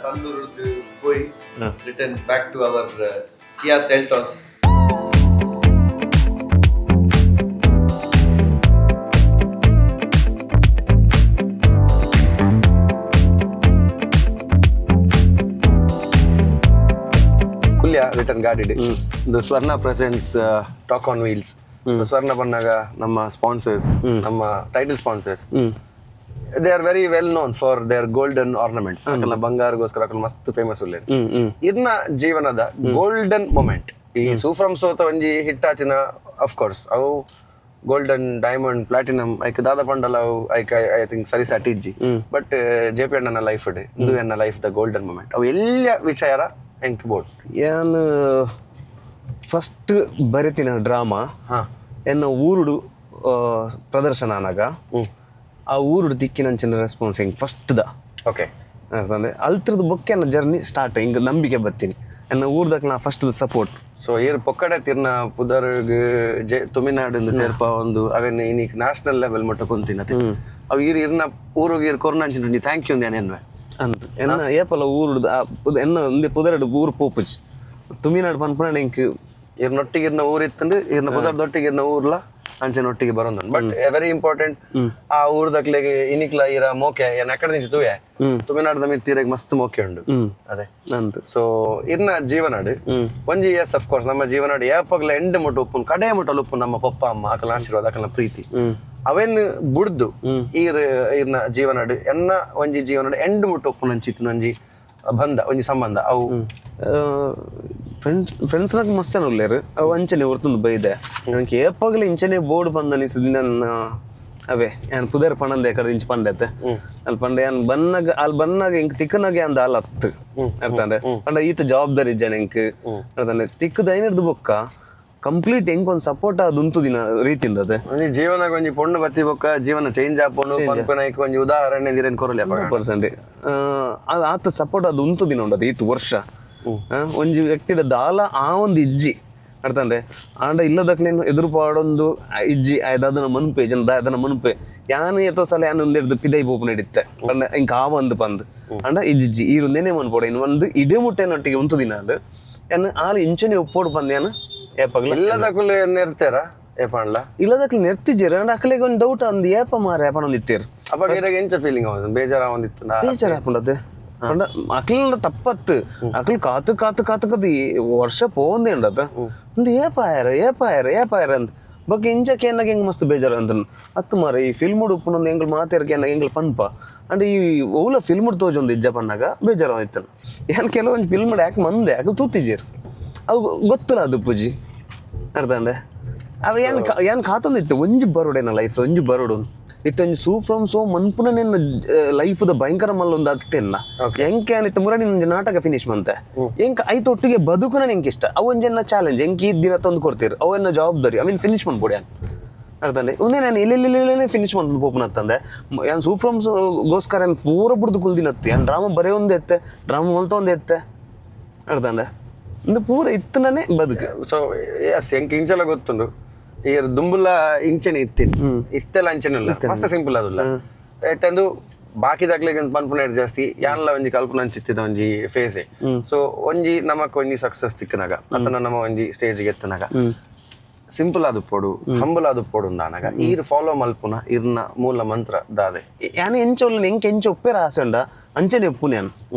ತಂದೂರ್ದು ಪೋಯ್ hmm. Return back to our Kia Seltos. Kulya return ಗಾಡಿ ಇದು Swarna presents talk on wheels. Swarna ಬಂದಾಗ ನಮ್ಮ ಸ್ಪಾನ್ಸರ್ಸ್, ನಮ್ಮ title sponsors. They are very well known for their golden ornaments. ಅಕಲ್ನ ಬಂಗಾರಗೋಸ್ಕರ ಅಕಲ್ ಮಸ್ತ್ ಫೇಮಸ್ ಉಲ್ಲೇರ್. ಹ್ಮ್ ಹ್ಮ್ ಇರ್ನ ಜೀವನದ ಗೋಲ್ಡನ್ ಮೊಮೆಂಟ್ ಈ ಸೂಫ್ರಮ್ ಸೋತ ಒಂಜಿ ಹಿಟ್ ಆತಿನ. ಕೋರ್ಸ್ ಅವು golden diamond platinum ಐಕ್ ದಾದ ಪಂಡಲ ಅವು ಐಕ್ I think ಸರಿ ಸಾಟಿ ಇಜ್ಜಿ. ಬಟ್ ಜೆ ಪಿ ಅಣ್ಣನ ಲೈಫ್ ಇದು ಎನ್ನ life the golden moment ಅವು ಎಲ್ಲ ವಿಷಯರ ಎಂಕ್ ಬೋರ್ಡ್. ಯಾನ್ ಫಸ್ಟ್ ಬರೆತಿನ ಡ್ರಾಮಾ ಹಾ. ಎನ್ನ ಊರುಡು ಪ್ರದರ್ಶನ ಆನಾಗ ಆ ಊರುಡು ತಿಕ್ಕಿನಂಚಿನ ರೆಸ್ಪಾನ್ಸ್ ಹೆಂಗೆ ಫಸ್ಟ್ the. Okay. ಅರ್ಥಂದ್ರೆ ಅಲ್ತ್ರದ್ದು ಬೊಕ್ಕೆ ಎನ್ನ ಜರ್ನಿ ಸ್ಟಾರ್ಟ್. ಹಿಂಗೆ ನಂಬಿಕೆ ಬರ್ತೀನಿ ಎನ್ನ ಊರ್ದಕ್ಕೆ ನಾ first support. ಸೊ ಏರ್ ಪೊಕ್ಕಡೆ ತಿರ್ನ ಪುದರ್ಗ್ ಜೆ ತುಮಿನಾಡಿಂದ ಸೇರ್ಪ ಒಂದು ಅವೇನು ಇನ್ನೀಗ ನ್ಯಾಷನಲ್ ಲೆವೆಲ್ ಮಟ್ಟ ಕೊಂತಿನ ಅವು ಈರ್ ಇರ್ನ ಊರುಗ್ ಈರ್ ಕೊರ್ನಂಚಿನ thank you ಅಂದ್ ಅಂತ ಎನ್ನ ಏಪಲ ಊರುಡು ಎನ್ನ ಒಂದೇ ಪುದರಡು ಊರು ಪೋಪುಜಿ ತುಮಿನಾಡು ಪನ್ಪುನ ಎಂಕ್. ಇರ್ನೊಟ್ಟಿಗೆ ಇರ್ನ ಊರು ಇತ್ತಂದು ಇರ್ನ ಪುದರ್ದೊಟ್ಟಿಗೆ ಇರ್ನ ಊರ್ಲ. ಅಂಚನೆ ಒಟ್ಟಿಗೆ ಬರೋದು. ಬಟ್ ವೆರಿ ಇಂಪಾರ್ಟೆಂಟ್, ಆ ಊರ್ದಕ್ಲೆಗೆ ಇನಿಕ್ಲ ಇರ ಮೋಕೆ ಏನ್ ಅಕಡೆ ನಿಂಚು ತೂಯೆ ತುಮಿನಾಡ್ದ ಮಿತ್ತೀರೆಗ್ ಮಸ್ತ್ ಮೋಕೆ ಉಂಡು. ಅದೇ. ನಂದು. ಸೊ ಇರ್ನ ಜೀವನಾಡು ಒಂಜಿ, ಎಸ್, ಅಫ್ ಕೋರ್ಸ್, ನಮ್ಮ ಜೀವನಾಡು ಏಪಗ್ಲ ಎಂಡ್ ಮುಟ್ಟು ಉಪ್ಪು, ಕಡೆ ಮುಟ್ಟಲು ಉಪ್ಪು ನಮ್ಮ ಪಪ್ಪ ಅಮ್ಮ, ಅಕಲ್ನ ಆಶೀರ್ವಾದ, ಅಕಲ್ನ ಪ್ರೀತಿ. ಅವೇನ್ ಬುಡ್ದು ಈರ್ ಇರ್ನ ಜೀವನಾಡು, ಎನ್ನ ಒಂಜಿ ಜೀವನಾಡು ಎಂಡ್ ಮುಟ್ಟು ಉಪ್ಪು ನಂಚಿತ್ತು ಒಂಜಿ ಬಂಧ, ಒಂಜಿ ಸಂಬಂಧ ಅವು. ಫ್ರೆಂಡ್ಸ್ ನಾಗ ಮಸ್ತ್ ಜನ ಉಲ್ಲೇರು. ಅವು ಅಂಚನೆ ಹೊರ್ತುಂದು ಬೈದೆ ನನಗೆ ಏಪಾಗಲ ಇಂಚನೆ ಬೋರ್ಡ್ ಬಂದ ಅನಿಸಿದ ನನ್ನ. ಅವೇ ಯಾನ್ ಪುದರ್ ಪಣಂದೆ ಕಡೆ ಇಂಚ್ ಪಂಡೆತ್ತೆ ಅಲ್ಲಿ ಪಂಡೆ. ಯಾನ್ ಬನ್ನಾಗ ಅಲ್ಲಿ ಬನ್ನಾಗ ಇಂಕ್ ತಿಕ್ಕನಾಗ ಅಂದ ಅಲ್ಲ ಅತ್ತು ಅರ್ಥಂಡೆ. ಪಂಡ ಈತ ಜವಾಬ್ದಾರಿ ಜನ ಎಂಕ್ ಅರ್ಥಂಡೆ. ತಿಕ್ಕದ ಐನರ್ದು ಬೊಕ್ಕ ಕಂಪ್ಲೀಟ್ ಎಂಕ್ ಒಂದು ಸಪೋರ್ಟ್ ಅದು ಉಂತು ದಿನ ರೀತಿಯಿಂದ ಅದೇ. ಒಂಜಿ ಜೀವನಗ್ ಒಂಜಿ ಪೊಣ್ಣು ಬತ್ತಿ ಬೊಕ್ಕ ಜೀವನ ಚೇಂಜ್ ಆಪುಂಡು ಪನ್ಪಿನ ಒಂಜಿ ಉದಾಹರಣೆ ದಿರೇನ್ ಕೊರಲಿ ಅಪಗ. ಪರ್ಸೆಂಟ್ ಅದು ಆತ ಸಪೋರ್ಟ್ ಅದು ಉಂತು ದಿನ ಉಂಟು. ಅದು ಈತ್ ವರ್ಷ ಒಂಜಿ ವ್ಯಕ್ತಿಡ ದಾಲ ಆ ಒಂದು ಇಜ್ಜಿ ಅರ್ಥಂದ್ರೆ. ಆಂಡ ಇಲ್ಲದಕ್ಲೇನು ಎದುರು ಪಾಡೊಂದು ಇಜ್ಜಿ ಆಯ್ದಾದನ ಮನ್ಪೆ ಜನ ದಾದನ ಮನ್ಪೆ. ಯಾನ್ ಏತೋ ಸಲ ಯಾನ್ ಒಂದೆಡ್ದು ಪಿದೈ ಪೋಪು ನಡಿತ್ತೆ ಪಂಡ ಇಂಕ ಆ ಒಂದು ಪಂದ್. ಆಂಡ ಇಜ್ಜಿಜ್ಜಿ ಈರು ನೆನೆ ಮನ್ಪೋಡ ಇನ್ನು ಒಂದು ಇಡೇ ಮುಟ್ಟೆನೊಟ್ಟಿಗೆ ಉಂತು ದಿನ ಅದು ಯಾನ್ ಆಲ್ ಇಂಚನೆ ಒಪ್ಪೋಡು ಪಂದ್ ಯಾನ್ ಏಪಗ್ಲ. ಇಲ್ಲದಕುಲು ನೆರ್ತಾರ ಏಪಂಡ್ಲ? ಇಲ್ಲದಕ್ಲೆ ನೆರ್ತಿಜೆರ್. ಆಂಡ ಅಕ್ಲೆಗ್ ಒಂದು ಡೌಟ್ ಅಂದ್ ಏಪ ಮಾರ ಏಪನ ಒಂದು ಇತ್ತೇರು. ಅವಾಗ ಇರಾಗ ಎಂಚ ಫೀಲಿಂಗ್ ಆವೊಂದು, ಬೇಜಾರ್ ಆವೊಂದಿತ್ತು? ಬೇಜಾರಾಪುಂಡತೆ. ಪಂಡ ಅಕ್ಲೆನ ತಪ್ಪತ್ತು, ಅಕ್ಲು ಕಾತು ಕಾತು ಕಾತು ಕಾತು ಈ ವರ್ಷ ಪೋಂದೆ ಉಂಡತ. ಒಂದು ಏಪ ಆಯರ ಏಪ ಆಯರ ಏಪ ಆಯರ ಅಂದ್ ಬೊಕ್ಕ ಇಂಚ ಕೇನಾಗ ಹೆಂಗ್ ಮಸ್ತ್ ಬೇಜಾರು ಅಂತ ಅತ್ತು ಮಾರ. ಈ ಫಿಲ್ಮ್ ಉಪ್ಪುನೊಂದು ಎಂಗ್ಳು ಮಾತಾಡ್ಕೆ ಏನಾಗ ಎಂಗ್ಳು ಪನ್ಪ. ಅಂಡ್ ಈ ಓಲ ಫಿಲ್ಮ್ ತೋಜೊಂದು ಇಜ್ಜ ಪನ್ನಾಗ ಬೇಜಾರು ಆಯ್ತು. ಏನ್ ಕೆಲವೊಂದು ಫಿಲ್ಮ್ ಯಾಕೆ ಮಂದೆ ಅಕ್ಲು ತೂತಿಜೇರು, ಅವು ಗೊತ್ತಿಲ್ಲ ಅದು ಪೂಜಿ ಅರ್ಥಂಡೆ. ಅವ ಏನ್ ಏನ್ ಕಾತೊಂದಿತ್ತು ಒಂಜಿ ಬರೋಡೇನ ಲೈಫ್ ಒಂಜಿ ಬರೋಡು ಇತ್ತೊಂಜಿ ಸೂ ಫ್ರಮ್ ಸೋ ಮನ್ಪುನ ನಿನ್ನ ಲೈಫ್ದ ಭಯಂಕರ ಮಲ್ಲೊಂದು ಅತ್ತೆನ್ನ ಎಂಕೆ ಅನಿತ್ತು ಮುರ ಒಂಜಿ ನಾಟಕ ಫಿನಿಶ್ ಮಂತೆ ಎಂಕ್ ಐತ ಒಟ್ಟಿಗೆ ಬದುಕುನ ಎಂಕ್ ಇಷ್ಟ. ಅವು ಒಂಜೆನ್ನ ಚಾಲೆಂಜ್ ಎಂಕ್ ಈ ದಿನ ತಂದು ಕೊಡ್ತೀರಿ, ಅವೆನ್ನ ಜವಾಬ್ದಾರಿ I mean finish ಮನ್ಪೊಡು ಯಾನ್ ಅರ್ಥಂಡೆ. ಒಂದೇ ನಾನು ಎಲ್ಲೆಲ್ಲೆಲ್ಲೆಲ್ಲೆ ಫಿನಿಶ್ ಮಂತ್ ಪೋಪುನತ್ತಂದೆ. ಯಾನ್ ಸೂ ಫ್ರಮ್ ಗೋಸ್ಕರ ಯಾನ್ ಪೂರ ಬುಡ್ದು ಕುಲ್ದಿನತ್ತಿ. ಯಾನ್ ಡ್ರಾಮಾ ಬರೇ ಒಂದು ಎತ್ತೆ, ಡ್ರಾಮಾ ಮಲ್ತ ಒಂದು ಎತ್ತೆ ಅರ್ಥಂಡೆ. ಇಂದು ಪೂರ ಇತ್ತನೇ ಬದುಕು. ಸೊ ಎಸ್, ಎಂಕ್ ಇಂಚಲ ಗೊತ್ತುಂಡು, ಈ ದುಂಬುಲ ಇಂಚನೆ ಇತ್ತೀನಿ, ಇತ್ತೆಲ್ಲ ಅಂಚನೆ ಇಲ್ಲ. ಮಸ್ತ್ ಸಿಂಪಲ್ ಅದುಲ್ಲ ಐತಂದು. ಬಾಕಿದಾಗ್ಲಿಗೆ ಪನ್ಪುನ ಜಾಸ್ತಿ ಯಾನ್ಲ ಒಂಜಿ ಕಲ್ಪನ ಅಂಚಿತ್ತಿದ ಒಂಜಿ ಫೇಸೆ. ಸೊ ಒಂಜಿ ನಮಕ್ ಒಂಜಿ ಸಕ್ಸಸ್ ತಿಕ್ಕನಾಗ ಅತನ ನಮ್ಮ ಒಂಜಿ ಸ್ಟೇಜ್ ಎತ್ತನಾಗ ಸಿಂಪಲ್ ಆದು ಪೋಡು, ಹಂಬಲ್ ಆದು ಪೋಡು ಅಂದಾನಾಗ ಈರ್ ಫಾಲೋ ಮಲ್ಪುನ ಇರ್ನ ಮೂಲ ಮಂತ್ರ ದಾದೆ? ಯಾನ್ ಎಂಚ ಉಲ್ಲ, ಎಂಕ್ ಎಂಚ ಉಪ್ಪೇರ ಆಸೆ ಉಂಡ ಅಂಚನೆ ಉಪ್ಪು ಯಾನ್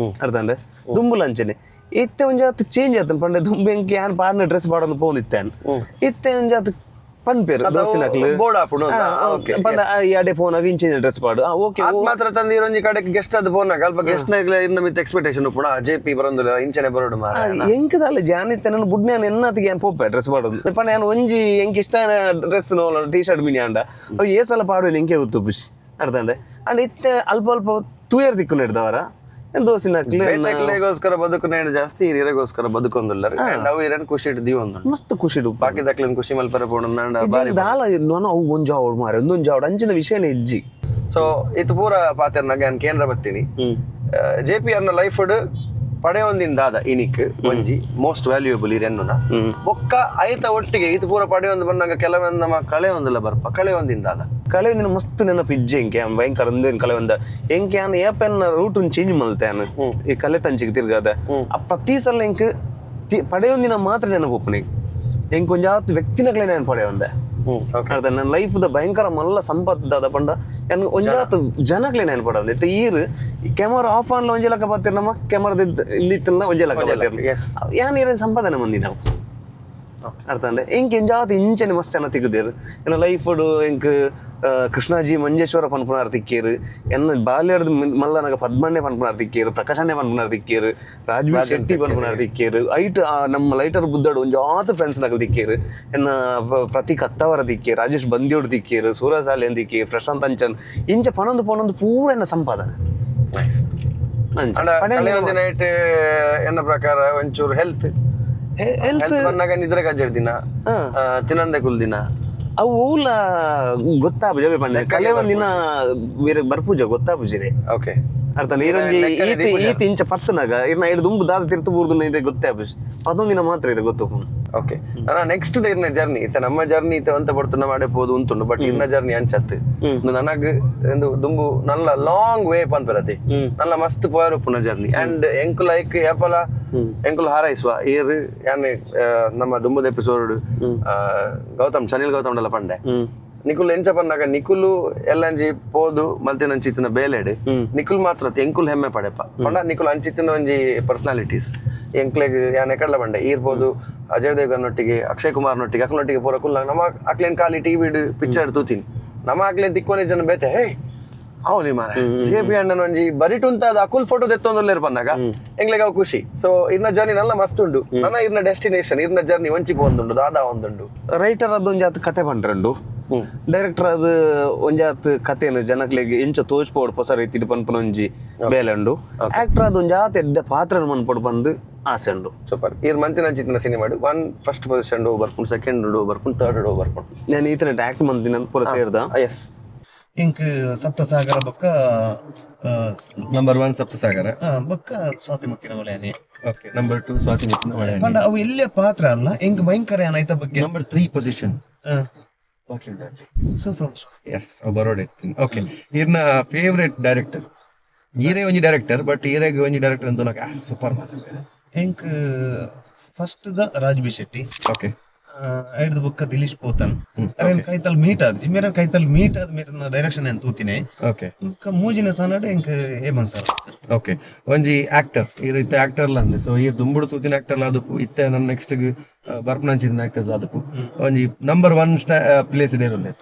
ಅರ್ಥಂಡೆ. ದುಂಬುಲ ಅಂಚನೆ ಇತ್ತೆ ಒಂಜಿ ಆತ್ ಚೇಂಜ್ ಆತನ್. ಪಂಡೆ ದುಂಬು ಎಂಕ್ ಯಾನ್ ಪಾಡಿನ ಡ್ರೆಸ್ ಪಾಡೊಂದು ಪೋನಿತ್ತೆ ಯಾನ್. ಇತ್ತೆ ಒಂಜಿ ಆತ್ ಪನ್ಪೇರು ದೋಸ್ತಿನಕ್ಲು. ಬೋರ್ಡ್ ಆಪುಂಡು ಅಂತ. Okay. ಪಂಡ ಈ ಅಡೆ ಫೋನ್ ಇಂಚಿನ ಡ್ರೆಸ್ ಪಾಡು, ಓಕೆ. ಆತ್ ಮಾತ್ರ ತಂದು ಒಂಜಿ ಕಡೆಗೆ ಗೆಸ್ಟ್ ಅದು ಫೋನ್ ಅಲ್ಪ ಗೆಸ್ಟ್ ಇರ್ನ ಮಿತ್ ಎಕ್ಸ್ಪೆಕ್ಟೇಷನ್ ಉಪ್ಪುಣ ಜೆ ಪಿ ಬರೊಂದಿಲ್ಲ ಇಂಚನೆ ಬರೋಡು ಮಾರ. ಎಂಕದಾಲ ಜಾನ್ ಇತ್ತೆ ನನ್ನ ಬುಡ್ನೆ ಎನ್ನಾತಿಗೆ ಯಾನ್ ಪೋಪೆ ಡ್ರೆಸ್ ಪಾಡೋದು. ಪಂಡ ಯಾನ್ ಒಂಜಿ ಎಂಕ್ ಇಷ್ಟ ಡ್ರೆಸ್ ಟೀ ಶರ್ಟ್ ಮಿನಿ ಅಂಡ ಅವು ಏ ಸಲ ಪಾಡುವೆ ಎಂಕೆ ಗೊತ್ತು ಖುಷಿ ಅರ್ಥಂಡೆ. ಅಂಡ್ ಇತ್ತೆ ಅಲ್ಪ ಅಲ್ಪ ತೂಯರ್ ದಿಕ್ಕು ನೆಡ್ದವರ ದೋಸಿನಕ್ಲು. ಬೇತಕ್ಲೆಗೋಸ್ಕರ ಬದುಕುನೇನು ಜಾಸ್ತಿ ಹಿರಿಯರಿಗೋಸ್ಕರ ಬದುಕೊಂದುಲ್ಲ. ಅವು ಇರನ್ ಖುಷಿ ಇಟ್ಟು ದೀವೊಂದು ಮಸ್ತ್ ಖುಷಿ ಇಡು. ಬಾಕಿದಕ್ಲೆನ್ ಖುಷಿ ಮಲ್ಪರೆ ಪೋಡು ಬಾರಿ. ದಾಲ ನಾನು ಅವು ಒಂಜು ಆವಡ್ ಮಾರೆ ಒಂದೊಂದು ಆವಡ್ ಅಂಚಿನ ವಿಷಯನೇ ಇಜ್ಜಿ. ಸೊ ಇದು ಪೂರ ಪಾತೆರ್ನಾಗ ನಾನು ಕೇಂದ್ರ ಬತ್ತೀನಿ. ಜೆ ಪಿ ಆರ್ನ ಲೈಫ್ ಪಡೆಯೊಂದಿನ ದಾದ ಇನಿಕ್ ಒಂಜಿ ಮೋಸ್ಟ್ ವ್ಯಾಲ್ಯೂಯಬಲ್ ಇರೆನ್ನುನ? ಬೊಕ್ಕ ಐತ ಒಟ್ಟಿಗೆ ಇದು ಪೂರ ಪಡೆಯೊಂದು ಬಂದಾಗ ಕೆಲವೊಂದು ನಮ್ಮ ಕಳೆ ಒಂದಿಲ್ಲ ಬರ್ಪ ಕಳೆ ಒಂದಿನ ದಾದ? ಕಳೆ ಒಂದಿನ ಮಸ್ತ್ ನೆನಪು ಇಜ್ಜಿ ಎಂಕೆ. ಭಯಂಕರ ಒಂದೇನು ಕಳೆ ಒಂದ ಎಂಕೆ ಯಾನ್ ಏಪೆನ್ನ ರೂಟ್ ಚೇಂಜ್ ಮಲ್ತೆ ಯಾನ್ ಈ ಕಲೆ ತಂಚಿಗೆ ತಿರ್ಗಾದ. ಆ ಪ್ರತಿ ಸಲ ಎಂಕ್ ಪಡೆಯೊಂದಿನ ಮಾತ್ರ ನೆನಪು ಉಪ್ಪುನಿ. ಎಂಕ್ ಒಂಜಾತ್ ವ್ಯಕ್ತಿನಕ್ಲೆ ನಾನು ಪಡೆಯೊಂದೆ ಅರ್ಥ. ನನ್ನ ಲೈಫ್ ದ ಭಯಂಕರ ಮಲ್ಲ ಸಂಪತ್ತು ದಾದ ಪಂಡ ಯಾನ್ ಒಂಜಾತ್ ಜನಕ್ಲೆ ನೆನಪು ಪಡೋದು. ಇತ್ತೆ ಈರ್ ಕ್ಯಾಮರಾ ಆಫ್ ಆನ್ಲ ಒಂಜಿ ಲೆಕ್ಕ ಬರ್ತೀರ, ನಮ್ಮ ಕ್ಯಾಮರಾದ ಇಂದಿತ್ತಲ್ಲ ಒಂಜಿ ಲೆಕ್ಕ ಬರ್ತೀರ. ಯಾನ್ ಈರೇನ್ ಸಂಪಾದನೆ ಮಂದಿ ನಾವು ಅರ್ಥ ಅಂದ್ರೆ. ಎಂಕ್ ಎಂಜಾತ್ ಇಂಚನೆ ಮಸ್ತ್ ಜನ ತಿಕ್ಕುದೇರು ಎನ್ನ ಲೈಫ್ ಎಂಕ್. ಕೃಷ್ಣಾಜಿ ಮಂಜೇಶ್ವರ ಪನ್ಪುನಾರ್ ತಿಕ್ಕೇರು. ಎನ್ನ ಬಾಲ್ಯದ ಮಲ್ಲನಗ ಪದ್ಮಣ್ಣೆ ಪನ್ಪುನಾರ್ ತಿಕ್ಕೇರು, ಪ್ರಕಾಶಣ್ಣೆ ಪನ್ಪುನಾರ್ ತಿಕ್ಕೇರು, ರಾಜ್ವೀರ್ ಶೆಟ್ಟಿ ಪನ್ಪುನಾರ್ ತಿಕ್ಕೇರು. ಐಟ್ ನಮ್ಮ ಲೈಟರ್ ಬುದ್ದಡು ಒಂಜಾತ್ ಫ್ರೆಂಡ್ಸ್ ನಗಲ್ ತಿಕ್ಕೇರು. ಎನ್ನ ಪ್ರತೀಕ್ ಅತ್ತವರ ತಿಕ್ಕೇರು, ರಾಜೇಶ್ ಬಂದಿಯೋಡು ತಿಕ್ಕೇರು, ಸೂರಜ್ ಸಾಲಿಯನ್ ತಿಕ್ಕೇರು, ಪ್ರಶಾಂತ್ ಅಂಚನ್. ಇಂಚ ಪನೊಂದು ಪನೊಂದು ಪೂರ ಎನ್ನ ಸಂಪಾದನೆ. ಅಂಚ. ಅಂಡ ಕಳೆ ಒಂದಿನ ನೈಟ್ ಎನ್ನ ಪ್ರಕಾರ ಒಂಚೂರು ಹೆಲ್ತ್ ಹೆಲ್ತ್ ಹೆಲ್ತ್ ಬಂದಾಗ ನಿದ್ರೆ ಕಜ್ಜಡ್ ದಿನ ತಿನ್ನಂದೆ ಕುಲ್ ದಿನ. ಅವು ಓಲ ಗೊತ್ತಾಪುಜ ಪಂಡೆ. ಕಲೆ ಒಂದಿನ ಬೇರೆ ಬರ್ಪೂಜ ಗೊತ್ತಾಪುಜಿರೆ. ಓಕೆ. ಅರ್ಥ ಈರೊಂಜಿ ಈತಿ ಈತಿ ಇಂಚ ಪತ್ತನಾಗ ಇರ್ನ ಐದು ದುಂಬು ದಾದ ತಿರ್ತು ಬೂರ್ದು ಇದೆ ಗೊತ್ತೇ ಆಪುಜಿ. ಅದೊಂದಿನ ಮಾತ್ರ ಇರ ಗೊತ್ತು. ಓಕೆ, ನನ್ನ ನೆಕ್ಸ್ಟ್ ಇರ್ನ ಜರ್ನಿ ಇತ್ತ ನಮ್ಮ ಜರ್ನಿ ಇತ್ತ ಅಂತ ಪಡ್ತು ನಮ್ಮ ಪೋದು ಉಂಟುಂಡು. ಬಟ್ ಇರ್ನ ಜರ್ನಿ ಅಂಚತ್ತು ನನಗ್ ಎಂದು ದುಂಬು ನಲ್ಲ ಲಾಂಗ್ ವೇ ಪನ್ಪರತಿ ನಲ್ಲ ಮಸ್ತ್ ಪೋಯರ್ ಉಪ್ಪುನ ಜರ್ನಿ. ಅಂಡ್ ಎಂಕು ಲೈಕ್ ಏಪಲ ಎಂಕುಲು ಹಾರೈಸುವ ಏರ್ ಯಾನೆ ನಮ್ಮ ದುಂಬುದ ಎಪಿಸೋಡ್ ಗೌತಮ್ ಸನಿಲ್ ಗೌತಮ್ ಡಲ ಪಂಡೆ ನಿಕುಲ್ ಎಂಚ ಪನ್ನಾಗ ನಿಕುಲು ಎಲ್ಲಂಜಿ ಪೋದು ಮಲ್ತಿನ ಅಂಚಿತ್ತಿನ ಬೇಲೆಡ್ ನಿಕುಲ್ ಮಾತ್ರ ಎಂಕುಲ್ ಹೆಮ್ಮೆ ಪಡೆಪ ಪಂಡ ನಿಕುಲ್ ಅಂಚಿತ್ತಿನ ಒಂಜಿ ಪರ್ಸನಾಲಿಟೀಸ್ ಎಂಕ್ಲೆಗ್ ಯಾನ್ ಎಕಡ್ಲ ಬಂಡೆ ಈರ್ಬೋದು ಅಜಯ್ ದೇವ್ಗನ್ ಒಟ್ಟಿಗೆ, ಅಕ್ಷಯ್ ಕುಮಾರ್ ನೊಟ್ಟಿಗೆ, ಅಕ್ಲೊಟ್ಟಿಗೆ ಪೂರ ಕುಲ್ಲ ನಮ್ಮ ಅಕ್ಲೇನ್ ಖಾಲಿ ಟಿವಿಡ್ ಪಿಕ್ಚರ್ ತೂತಿನ್. ನಮ್ಮ ಅಕ್ಲೇನ್ ತಿಕ್ಕೋನೆ ಜನ ಬೇತೆ ಹೇ ಅವನಿ ಮಾರ ಜೆ ಪಿ ಅಣ್ಣನ ಒಂಜಿ ಬರಿಟುಂತಾದ ಅಕುಲ್ ಫೋಟೋ ದೆತ್ತೊಂದುಲ್ಲೇರ್ ಪನ್ನಾಗ ಎಂಗ್ಲೆಗ್ ಅವು ಖುಷಿ. ಸೊ ಇರ್ನ ಜರ್ನಿ ನಲ್ಲ ಮಸ್ತ್ ಉಂಡು. ನನ್ನ ಇರ್ನ ಡೆಸ್ಟಿನೇಷನ್, ಇರ್ನ ಜರ್ನಿ ಒಂಚಿ ಪೋಂದುಂಡು ದಾದಾ ಒಂದುಂಡು. ರೈಟರ್ ಅದು ಒಂಜಾತ್ ಕತೆ ಪಂಡ್ರಂಡು, ಡೈರೆಕ್ಟರ್ ಅದು ಒಂಜಾತ್ ಕತೆನು ಜನಕ್ಲೆಗ್ ಇಂಚ ತೋಚ್ಪೋಡು ಹೊಸ ರೀತಿ ಪನ್ಪುನ ಒಂಜಿ ಬೇಲೆ ಉಂಡು. ಆಕ್ಟರ್ ಅದು ಒಂಜಾತ್ ಎಡ್ಡೆ ಪಾತ್ರ ಮನ್ಪೊಡು ಬಂದು ಆಸೆ ಉಂಡು. ಸೂಪರ್. ಇರ್ ಮಂತಿನ ಅಂಚಿತ್ತಿನ cinema one first position do ಬರ್ಪುಂಡು, second do ಬರ್ಪುಂಡು, third do ಬರ್ಪುಂಡು. ನಾನು ಈತನ ಆಕ್ಟ್ ಮಂತಿನ ಪೂರ ಸೇರ್ದ. ಎಸ್. ಇಂಕ್ ಸಪ್ತಸಾಗರ ಬೊಕ್ಕ ನಂಬರ್ 1 ಸಪ್ತಸಾಗರ. ಬೊಕ್ಕ ಸ್ವಾತಿ ಮುತ್ತಿನ ಮಳೆಯಾನೆ. ಓಕೆ, ನಂಬರ್ 2 ಸ್ವಾತಿ ಮುತ್ತಿನ ಮಳೆ. ಪಂಡ ಅವು ಎಲ್ಲೇ ಪಾತ್ರ ಅಲ್ಲ, ಎಂಕ್ ಭಯಂಕರ ಏನಾಯ್ತ ಬಗ್ಗೆ. Number 3 position. So from S, ಬರೋಡೆ. Okay, ಇರ್ನ ಫೇವ್ರೆಟ್ ಡೈರೆಕ್ಟರ್ ಈರೇ ಒಂಜಿ ಡೈರೆಕ್ಟರ್, ಬಟ್ ಈರೆಗ್ ಒಂಜಿ ಡೈರೆಕ್ಟರ್ ಅಂತ ಸೂಪರ್. ಎಂಕ್ first the Raj B Shetty. Okay. ಐಡ್ದು ಬೊಕ್ಕ ದಿಲೀಶ್ ಪೋತನ್. ಅರೇನ್ ಕೈತಲ್ ಮೀಟ್ ಆದ್ ಜಿಮೇರನ್ ಕೈತಲ್ ಮೀಟ್ ಆದ್ ಮೇರನ ಡೈರೆಕ್ಷನ್ ಏನ್ ತೂತಿನೆ. ಓಕೆ. ಬೊಕ್ಕ ಮೂಜಿನ ಸನಡ್ ಎಂಕ್ ಹೇಮಂತ್ ಸರ್. ಓಕೆ, ಒಂಜಿ ಆಕ್ಟರ್ ಈ ರೀತಿ ಆಕ್ಟರ್ ಅಂದೆ. ಸೊ ಈ ದುಂಬುಡು ತೂತಿನ ಆಕ್ಟರ್ ಆದಪ್ಪು, ಇತ್ತೆ ನನ್ನ ನೆಕ್ಸ್ಟ್ ಬರ್ಪನಂಚಿನ ಆಕ್ಟರ್ಸ್ ಆದಪ್ಪು, ಒಂಜಿ ನಂಬರ್ 1 ಪ್ಲೇಸ್ ಇರುಲ್ಲೆ.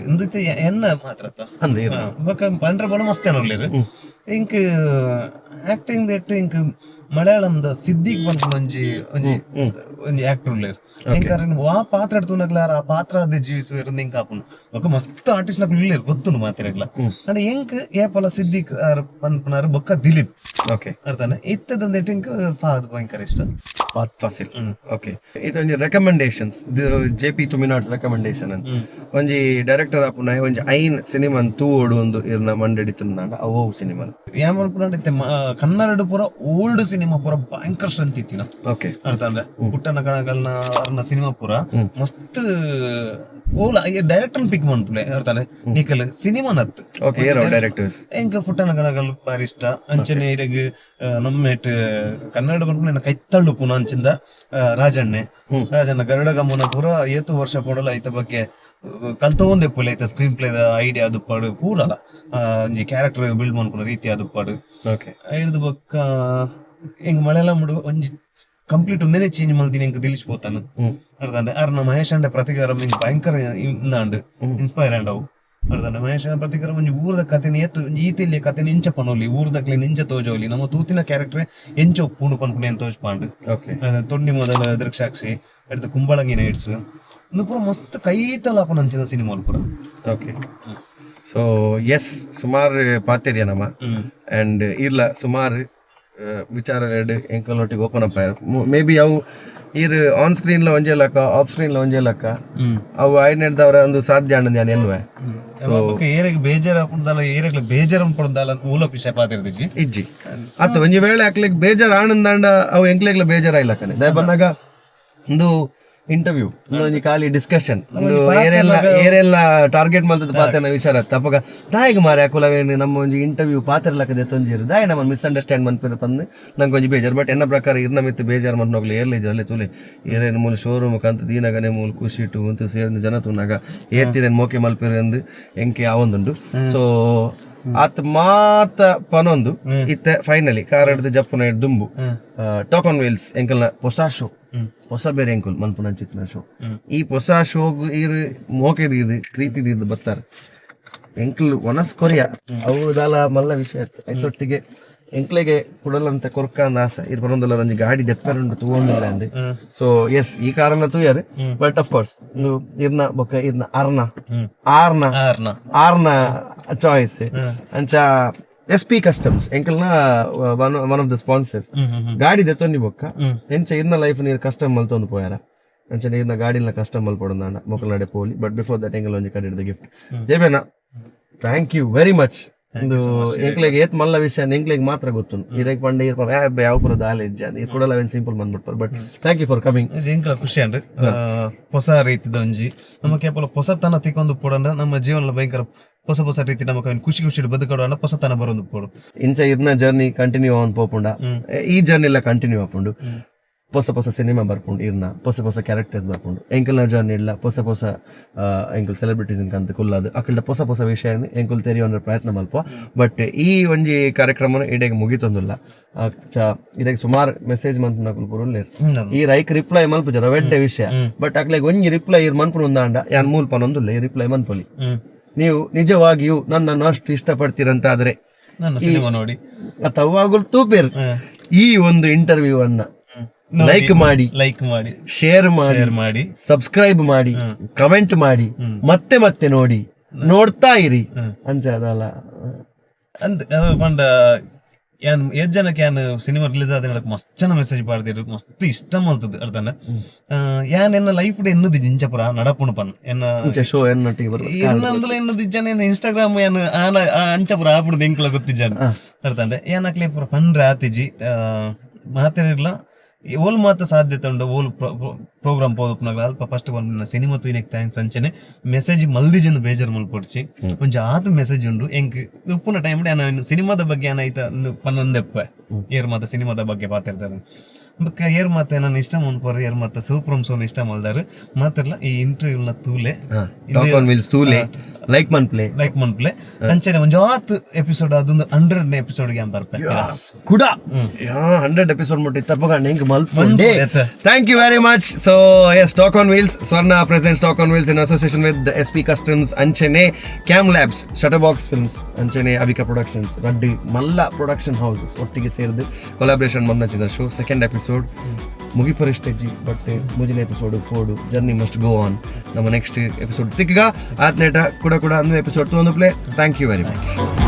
ಇಂದಿತ್ತೆ ಎನ್ನ ಮಾತ್ರ ಅಂದೆ. ಬೊಕ್ಕ ಪಂಡ್ರ ಬಣ ಮಸ್ತ್ ಜನ ಉಲ್ಲೆರ್. ಇಂಕ್ ಆಕ್ಟಿಂಗ್ ದೆಟ್ ಇಂಕ್ ಮಲಯಾಳಂದ ಸಿದ್ದಿಕ್ ಪನ್ಪುನ ಒಂಜಿ ಒಂಜಿ ಒಂಜಿ ಆಕ್ಟರ್ ಉಲ್ಲೆರ್. ಎಂಕ್ ಅರೆನ್ ವಾ ಪಾತ್ರ ತೂನಗ್ಲ ಆ ಪಾತ್ರ ಅದೇ ಜೀವಿಸುವೆರ್ ಎಂಕ್ ಆಪುಂಡು. ಬೊಕ್ಕ ಮಸ್ತ್ ಆರ್ಟಿಸ್ಟ್ ನಕುಲು ಉಲ್ಲೆರ್, ಗೊತ್ತುಂಡು ಮಾತೆರೆಗ್ಲ. ಅಂಡ ಎಂಕ್ ಏಪಲ ಸಿದ್ದಿಕ್ ಆರ್ ಪನ್ಪುನಾರ್ ಬೊಕ್ಕ ದಿಲೀಪ್. ಓಕೆ. ಅರ್ಥಾನೆ ಇತ್ತದಂದೆಟ್ ಎಂಕ್ ಫಾದ್ ಭಯಂಕರ ಇಷ್ಟ. ಫಾದ್ ಫಾಸಿಲ್. ಓಕೆ, ಇದು recommendations, J P ತುಮಿನಾಡ್ಸ್ recommendation ಅಂತ. ಒಂಜಿ ಡೈರೆಕ್ಟರ್ ಆಪುನ ಒಂಜಿ ಐನ್ ಸಿನಿಮಾ ತೂವೋಡು ಒಂದು ಇರ್ನ ಮಂಡಡಿ ತಿನ್ನಾಂಡ ಅವು ಸಿನಿಮಾ. ಏನ್ ಮನ್ಪುನಾಂಡ ಇತ್ತೆ ಕನ್ನಡ ಪೂರ ಓಲ್ಡ್ ಸಿನಿಮಾ ಪೂರ ಭಯಂಕರ ಸ್ಟ್ರೆಂತ್ ಇತ್ತಿನ. ಓಕೆ. ಅರ್ಥ ಅಂದ್ರೆ ಪುಟ್ಟನ ಕಣಗಲ್ನ ಅರ್ನ ಸಿನಿಮಾ ಪೂರ ಮಸ್ತ್ ಓಲ ಡೈರೆಕ್ಟರ್ ಪಿಕ್ ಮನ್ಪುಲೆ. ಅರ್ಥಾನೆ ನಿಕಲ್ ಸಿನಿಮಾ ನತ್. ಓಕೆ, ಏರೋ ಡೈರೆಕ್ಟರ್ಸ್? ಎಂಕ ಪುಟ್ಟನ ಕಣಗಲ್ ಬಾರಿ ಇಷ್ಟ. ಅಂಚನೆ ಇರೆಗ್ ನಮ್ಮೇಟ್ ಕನ್ನಡ ಪನ್ಪುನ ಕೈತಳ್ಳು ಪುನ ಅಂಚಿಂದ ರಾಜಣ್ಣೆ ರಾಜಣ್ಣ ಗರುಡ ಗಮನ ಪೂರ ಏತು ವರ್ಷ ಪೋಡಲ ಐತ ಬಗ್ಗೆ ಕಲ್ತೋಂದೆ ಪುಲೆ. ಐತ screen play idea ದುಪ್ಪಾಡು ಪೂರಲ ಒಂಜಿ ಕ್ಯಾರೆಕ್ಟರ್ ಬಿಲ್ಡ್ ಮನ್ಪುನ ರೀತಿ ದುಪ್ಪಾಡು. ಓಕೆ. ಐಡ್ದು ಬೊಕ್ಕ ಎಂಕ್ ಮಳೆಲ್ಲ ಮುಡು ಒಂಜಿ ಕಂಪ್ಲೀಟ್ ಒಂದೇನೆ ಚೇಂಜ್ ಮಲ್ದಿನಿ ಎಂಕ್ ದಿಲೀಶ್ ಪೋತಾನ. ಅರ್ಧಂಡೆ ಅರ್ನ ಮಹೇಶ್ ಅಂಡೆ ಪ್ರತಿಕಾರ ಎಂಕ್ ಭಯಂಕರ ಇಂದಾಂಡ್ ಇನ್ಸ್ಪೈರ್ ಆಂಡ್ ಅವು. ಅರ್ಧಂಡೆ ಮಹೇಶ್ ಪ್ರತಿಕಾರ ಒಂಜಿ ಊರದ ಕತೆ ಏತು ಒಂಜಿ ಈತಿಲ್ಲಿ ಕತೆ ನಿಂಚ ಪನೋಲಿ, ಊರ್ದಕ್ಲೆ ನಿಂಚ ತೋಜೋಲಿ, ನಮ್ಮ ತೂತಿನ ಕ್ಯಾರೆಕ್ಟರ್ ಎಂಚ ಉಪ್ಪುಂಡು ಪನ್ಪುನ ಏನ್ ತೋಜ್ಪಾಂಡ್. ಓಕೆ. ತೊಂಡಿ ಮೊದಲ ದೃಕ್ಷಾಕ್ಷಿ அடுத்து ಕುಂಬಳಂಗಿ ನೈಟ್ಸ್ ಇಂದು ಪೂರ ಮಸ್ತ್ ಕೈತಲ ಆಪುನ ಅಂಚಿನ ಸಿನಿಮಾ ಪೂರ. Okay, so S, ಸುಮಾರು ಪಾತೆರಿಯ ನಮ್ಮ ಅಂಡ್ ಇರ್ಲ ಸುಮಾರು ವಿಚಾರ ಎರಡು ಎಂಕಲ್ನೊಟ್ಟಿಗೆ ಓಪನ್ ಅಪ್ ಆಯ್ರು. ಮೇ ಬಿ ಅವು ಈರ್ ಆನ್ ಸ್ಕ್ರೀನ್ಲ ಒಂಜೇ ಲಕ್ಕ, ಆಫ್ ಸ್ಕ್ರೀನ್ಲ ಒಂಜೇ ಲಕ್ಕ, ಅವು ಐನೆಡ್ದವರ ಒಂದು ಸಾಧ್ಯ ಅಣ್ಣಂದು ನಾನು ಎನ್ನುವೆ. ಸೊ ಬೊಕ್ಕ ಏರೆಗ್ ಬೇಜಾರ್ ಆಪುಂಡಾಲ, ಏರೆಗ್ಲ ಬೇಜಾರ್ ಅನ್ಪುಂಡಾಲ ಅಂತ ಮೂಲ ವಿಷಯ ಪಾತಿರ್ದಿಜ್ಜಿ. ಇಜ್ಜಿ ಅತ್ತ. ಒಂಜಿ ವೇಳೆ ಅಕ್ಲೆಗ್ ಬೇಜಾರ್ ಆನಂದಾಂಡ ಅವು ಎಂಕ್ಲೆಗ್ಲ ಬೇಜಾರಾಯಿಲ್ಲಕನೆ ದಾಯ ಬಂದಾಗ ಒಂದು ಇಂಟರ್ವ್ಯೂ, ಒಂಜಿ ಖಾಲಿ ಡಿಸ್ಕಷನ್, ಒಂದು ಏರೆಲ್ಲ ಏರೆಲ್ಲ ಟಾರ್ಗೆಟ್ ಮಲ್ತದ ಪಾತೆನ ವಿಚಾರ ತಪ್ಪಗ ದಾಯಿಗ್ ಮಾರೆ ಅಕುಲವೇನು ನಮ್ಮ ಒಂಜಿ ಇಂಟರ್ವ್ಯೂ ಪಾತೆರ್ಲಕದೆ ತೊಂಜಿರು ದಾಯ ನಮ್ಮ ಮಿಸ್ಅಂಡರ್ಸ್ಟ್ಯಾಂಡ್ ಮನ್ಪಿರ ಪಂದ್ ನಂಗೆ ಒಂಜಿ ಬೇಜಾರ್. ಬಟ್ ಎನ್ನ ಪ್ರಕಾರ ಇರ್ನ ಮಿತ್ತು ಬೇಜಾರ್ ಮನ್ಪೋಗ್ಲಿ ಏರ್ಲಿ ಇಜ್ಜಲ್ಲಿ ತುಲೆ ಏರೇನು ಮೂಲ ಶೋರೂಮ್ ಕಂತ ದೀನಗನೆ ಮೂಲ ಖುಷಿಟು ಅಂತ ಸೇರ್ದು ಜನ ತೂನಾಗ ಏರ್ತಿರೇನು ಮೋಕೆ ಮಲ್ಪಿರ ಅಂದ್ ಎಂಕೆ ಆವೊಂದುಂಡು. ಸೊ ಆತ್ ಮಾತ ಪನೊಂದು ಇತ್ತೆ ಫೈನಲಿ ಕಾರ್ ಹಿಡ್ದು ಜಪ್ಪುನ ದುಂಬು ಟೋಕನ್ ವೀಲ್ಸ್ ಎಂಕಲ್ನ ಹೊಸ ಶೋ, ಹೊಸ ಬೇರೆ ಎಂಕುಲ್ ಮನ್ಪುನ ಚಿತ್ರ ಶೋ. ಈ ಹೊಸ ಶೋಗ್ ಈರ್ ಮೋಕೆ ದೀದು ಪ್ರೀತಿ ದೀದು ಬತ್ತಾರೆ ಎಂಕಲ್ ಒನಸ್ ಕೊರಿಯ ಅವು ದಾಲ ಮಲ್ಲ ವಿಷಯ ಐತೊಟ್ಟಿಗೆ ಎಂಕ್ಲೆಗೆ ಕುಡಲಂತ ಕೊರ್ಕ ಅಂದ್ ಆಸೆ ಇರ್ ಬರೊಂದಲ್ಲ ಒಂಜಿ ಗಾಡಿ ದೆಪ್ಪರುಂಡು ತೂವೊಂದಿಲ್ಲ ಅಂದ್. ಸೊ ಎಸ್, ಈ ಕಾರನ್ನ ತೂಯಾರು. But of course ಇರ್ನ ಬೊಕ್ಕ ಇರ್ನ ಅರ್ನ ಆರ್ನ ಆರ್ನ ಆರ್ನ ಚಾಯ್ಸ್ ಅಂಚ S P customs ಎಂಕಲ್ನ one of the sponsors. ಗಾಡಿ ದೆತ್ತೊಂದಿ ಬೊಕ್ಕ ಎಂಚ ಇರ್ನ ಲೈಫ್ ನೀರು ಕಸ್ಟಮ್ ಮಲ್ತೊಂದು ಪೋಯಾರ ಅಂಚ ನೀರ್ನ ಗಾಡಿನ ಕಸ್ಟಮ್ ಮಲ್ಪೊಡೊಂದಾಂಡ ಮೊಕಲ್ನಡೆ ಪೋಲಿ. But before that ಎಂಕಲ್ ಒಂಜಿ ಕಡೆ gift. ಜಯಬೇನ, thank you very much. ಇಂದು ಎಂಕ್ಲೆಗ್ ಏತ್ ಮಲ್ಲ ವಿಷಯ ಅಂದ್ ಎಂಕ್ಲೆಗ್ ಮಾತ್ರ ಗೊತ್ತುಂಡು. ಇರೆಗ್ ಪಂಡ ಇರ್ ಪಂಡ ಯಾವ ಪೂರ ದಾಲ ಇಜ್ಜಿ ಅಂದ್ ಇರ್ ಕುಡಲ ಅವೆನ್ ಸಿಂಪಲ್ ಬಂದ್ಬಿಡ್ತಾರೆ. But thank you for coming. ಎಂಕ್ಲ ಖುಷಿ ಅಂಡ್ ಹೊಸ ರೀತಿದ ಒಂಜಿ ನಮ್ಮ ಕೇವಲ ಹೊಸತನ ತಿಕ್ಕೊಂದು ಪೋಡಂದ್ರೆ ನಮ್ಮ ಜೀವನ ಭಯಂಕರ ಹೊಸ ಹೊಸ ರೀತಿ ನಮಕ್ ಅವೆನ್ ಖುಷಿ ಖುಷಿ ಬದುಕಡು ಅಂಡ ಹೊಸತನ ಬರೊಂದು ಪೋಡು. ಇಂಚ ಇರ್ನ ಜರ್ನಿ ಕಂಟಿನ್ಯೂ ಆವೊಂದು ಪೋಪುಂಡ, ಈ ಜರ್ನಿ ಎಲ್ಲ ಕಂಟಿನ್ಯೂ ಆಪುಂಡು. ಪೊಸ ಪೊಸ ಸಿನಿಮಾ ಬರ್ಪುಂಡು, ಇರ್ನ ಪೊಸ ಪೊಸ ಕ್ಯಾರೆಕ್ಟರ್ಸ್ ಬರ್ಪುಂಡು. ಎಂಕಲ್ನ ಜರ್ನಿ ಇಲ್ಲ ಪೊಸ ಪೊಸ ಎಂಕಲ್ ಸೆಲೆಬ್ರಿಟೀಸ್ ಕಂತ ಕುಲ್ಲದು ಅಕಲ್ಡ ಪೊಸ ಪೊಸ ವಿಷಯ ಎಂಕುಲ್ ತೆರಿಯೊಂದ್ರ ಪ್ರಯತ್ನ ಮಲ್ಪ. ಬಟ್ ಈ ಒಂಜಿ ಕಾರ್ಯಕ್ರಮನ ಇಡೆಗ್ ಮುಗಿತೊಂದುಲ್ಲ. ಇಡೆಗ್ ಸುಮಾರು ಮೆಸೇಜ್ ಮನ್ಪುನಕುಲು ಪೂರ ಉಲ್ಲೆರ್. ಈ ರೈಕ್ ರಿಪ್ಲೈ ಮಲ್ಪುಜರ ವೆಡ್ಡೆ ವಿಷಯ. ಬಟ್ ಅಕ್ಲೆಗ್ ಒಂಜಿ ರಿಪ್ಲೈ ಇರ್ ಮನ್ಪುನು ಉಂದಾಂಡ ಯಾನ್ ಮೂಲ್ ಪನೊಂದುಲ್ಲ, ಈ ರಿಪ್ಲೈ ಮನ್ಪೊಲಿ. ನೀವು ನಿಜವಾಗಿಯೂ ನನ್ನನ್ನು ಅಷ್ಟು ಇಷ್ಟಪಡ್ತೀರಂತಾದ್ರೆ ನನ್ನ ಸಿನಿಮಾ ನೋಡಿ ಅಥವಾ ತೂಪೇರ್ ಈ ಒಂದು ಇಂಟರ್ವ್ಯೂ ಅನ್ನ ಲೈಕ್ ಮಾಡಿ, ಲೈಕ್ ಮಾಡಿ, ಶೇರ್ ಮಾಡಿ, ಶೇರ್ ಮಾಡಿ, ಸಬ್ಸ್ಕ್ರೈಬ್ ಮಾಡಿ, ಕಮೆಂಟ್ ಮಾಡಿ, ಮತ್ತೆ ಮತ್ತೆ ನೋಡಿ, ನೋಡ್ತಾ ಇರಿ ಅಂಚ ಅದಲ್ಲ. ಅಂದ್ ಪಂಡ ಯಾನ್ ಏತ್ ಜನಕ್ಕೆ ಯಾನ್ ಸಿನಿಮಾ ರಿಲೀಸ್ ಆದ ಮಸ್ತ್ ಜನ ಮೆಸೇಜ್ ಪಾಡ್ದಿರು, ಮಸ್ತ್ ಇಷ್ಟ ಮಲ್ತದ ಅರ್ಧನ. ಯಾನ್ ಎನ್ನ ಲೈಫ್ ಡ್ ಎನ್ನುದಿ ಇಂಚ ಪುರ ನಡಪುಣು ಪನ್ ಎನ್ನ ಇಂಚ ಶೋ ಎನ್ನೊಟ್ಟಿಗೆ ಬರ್ತದೆ. ಎನ್ನಂದಲ ಎನ್ನದಿಜ್ಜಾನೆ ಎನ್ನ ಇನ್ಸ್ಟಾಗ್ರಾಮ್ ಯಾನ್ ಆನ ಅಂಚ ಪುರ ಆಪುಡು ಎಂಕ್ಲ ಗೊತ್ತಿಜ್ಜಾನ ಅರ್ಥಂಡೆ. ಯಾನ್ ಅಕ್ಲೆ ಪುರ ಪಂಡ್ರೆ ಆತಿಜಿ ಮಾತೆರ್ಲ ಓಲ್ ಮಾತ ಸಾಧ್ಯತೆ ಉಂಡು. ಓಲ್ ಪ್ರೋಗ್ರಾಮ್ ಪೋದಪ್ಪನಾಗ ಅಲ್ಪ ಫಸ್ಟ್ ಬಂದ ಸಿನಿಮಾ ತೂಯಿನೆಕ್ thanks. ಅಂಚನೆ ಮೆಸೇಜ್ ಮಲ್ದಿಜಂದು ಬೇಜಾರ್ ಮಲ್ಪೊಡ್ಚಿ. ಒಂಜಿ ಆತ್ ಮೆಸೇಜ್ ಉಂಡು. ಎಂಕ್ ಉಪ್ಪುನ ಟೈಮ್ ಯಾನ್ ಸಿನಿಮಾದ ಬಗ್ಗೆ ಏನ್ ಐತ ಪನ್ನೊಂದೆಪ್ಪೆ ಏರ್ ಮಾತ ಸಿನಿಮಾದ ಬಗ್ಗೆ ಪಾತಿರ್ತಾರೆ. ಬೊಕ್ಕ ಏರ್ ಮಾತ ನನ್ನ ಇಷ್ಟ ಮನ್ಪೊರು, ಏರ್ ಮಾತ ಸೂಪ್ರಮ್ ಸೋನ್ ಇಷ್ಟ ಮಲ್ದಾರು ಮಾತ್ರಲ್ಲ ಈ ಇಂಟರ್ವ್ಯೂನ ತೂಲೆ. ಟಾಕ್ ಆನ್ ವೀಲ್ಸ್ ತೂಲೆ, ಲೈಕ್ ಮನ್ಪ್ಲೆ, ಲೈಕ್ ಮನ್ಪ್ಲೆ. ಅಂಚನೆ ಒಂಜಿ ಆತ್ ಎಪಿಸೋಡ್ ಅದೊಂದು 100 ಎಪಿಸೋಡ್ ಗೆ ಬರ್ಪೆ. ಕುಡ 100 ಎಪಿಸೋಡ್ ಮುಟ್ಟಿ ತಪ್ಪಗಂಡ ಹಿಂಗ್ ಮಲ್ಪಂಡೆ. ಎತ್ತ. Thank you very much. So yes, Talk on Wheels, Swarna presents Talk on Wheels in association with SP Customs, ಅಂಚನೆ Cam Labs, Shutter Box Films, ಅಂಚನೆ ಅವಿಕಾ ಪ್ರೊಡಕ್ಷನ್ಸ್, ರಡ್ಡಿ ಮಲ್ಲ ಪ್ರೊಡಕ್ಷನ್ ಹೌಸಸ್ ಒಟ್ಟಿಗೆ ಸೇರಿದು ಕೊಲಾಬ್ರೇಷನ್ ಬಂದ ಶೋ. ಸೆಕೆಂಡ್ ಎಪಿಸೋಡ್ ಮುಗಿಪರಿಷ್ಟೆಜ್ಜಿ, ಬಟ್ ಮುಂದಿನ ಎಪಿಸೋಡ್ ಪೋಡು. Journey must go on. ನಮ್ಮ ನೆಕ್ಸ್ಟ್ ಎಪಿಸೋಡ್ ತಿಕ್ಕಗ ಆತ್ನೇಟ ಕೂಡ ಕೂಡ ಅಂದು ಎಪಿಸೋಡ್ ಒಂದು play. Thank you very much.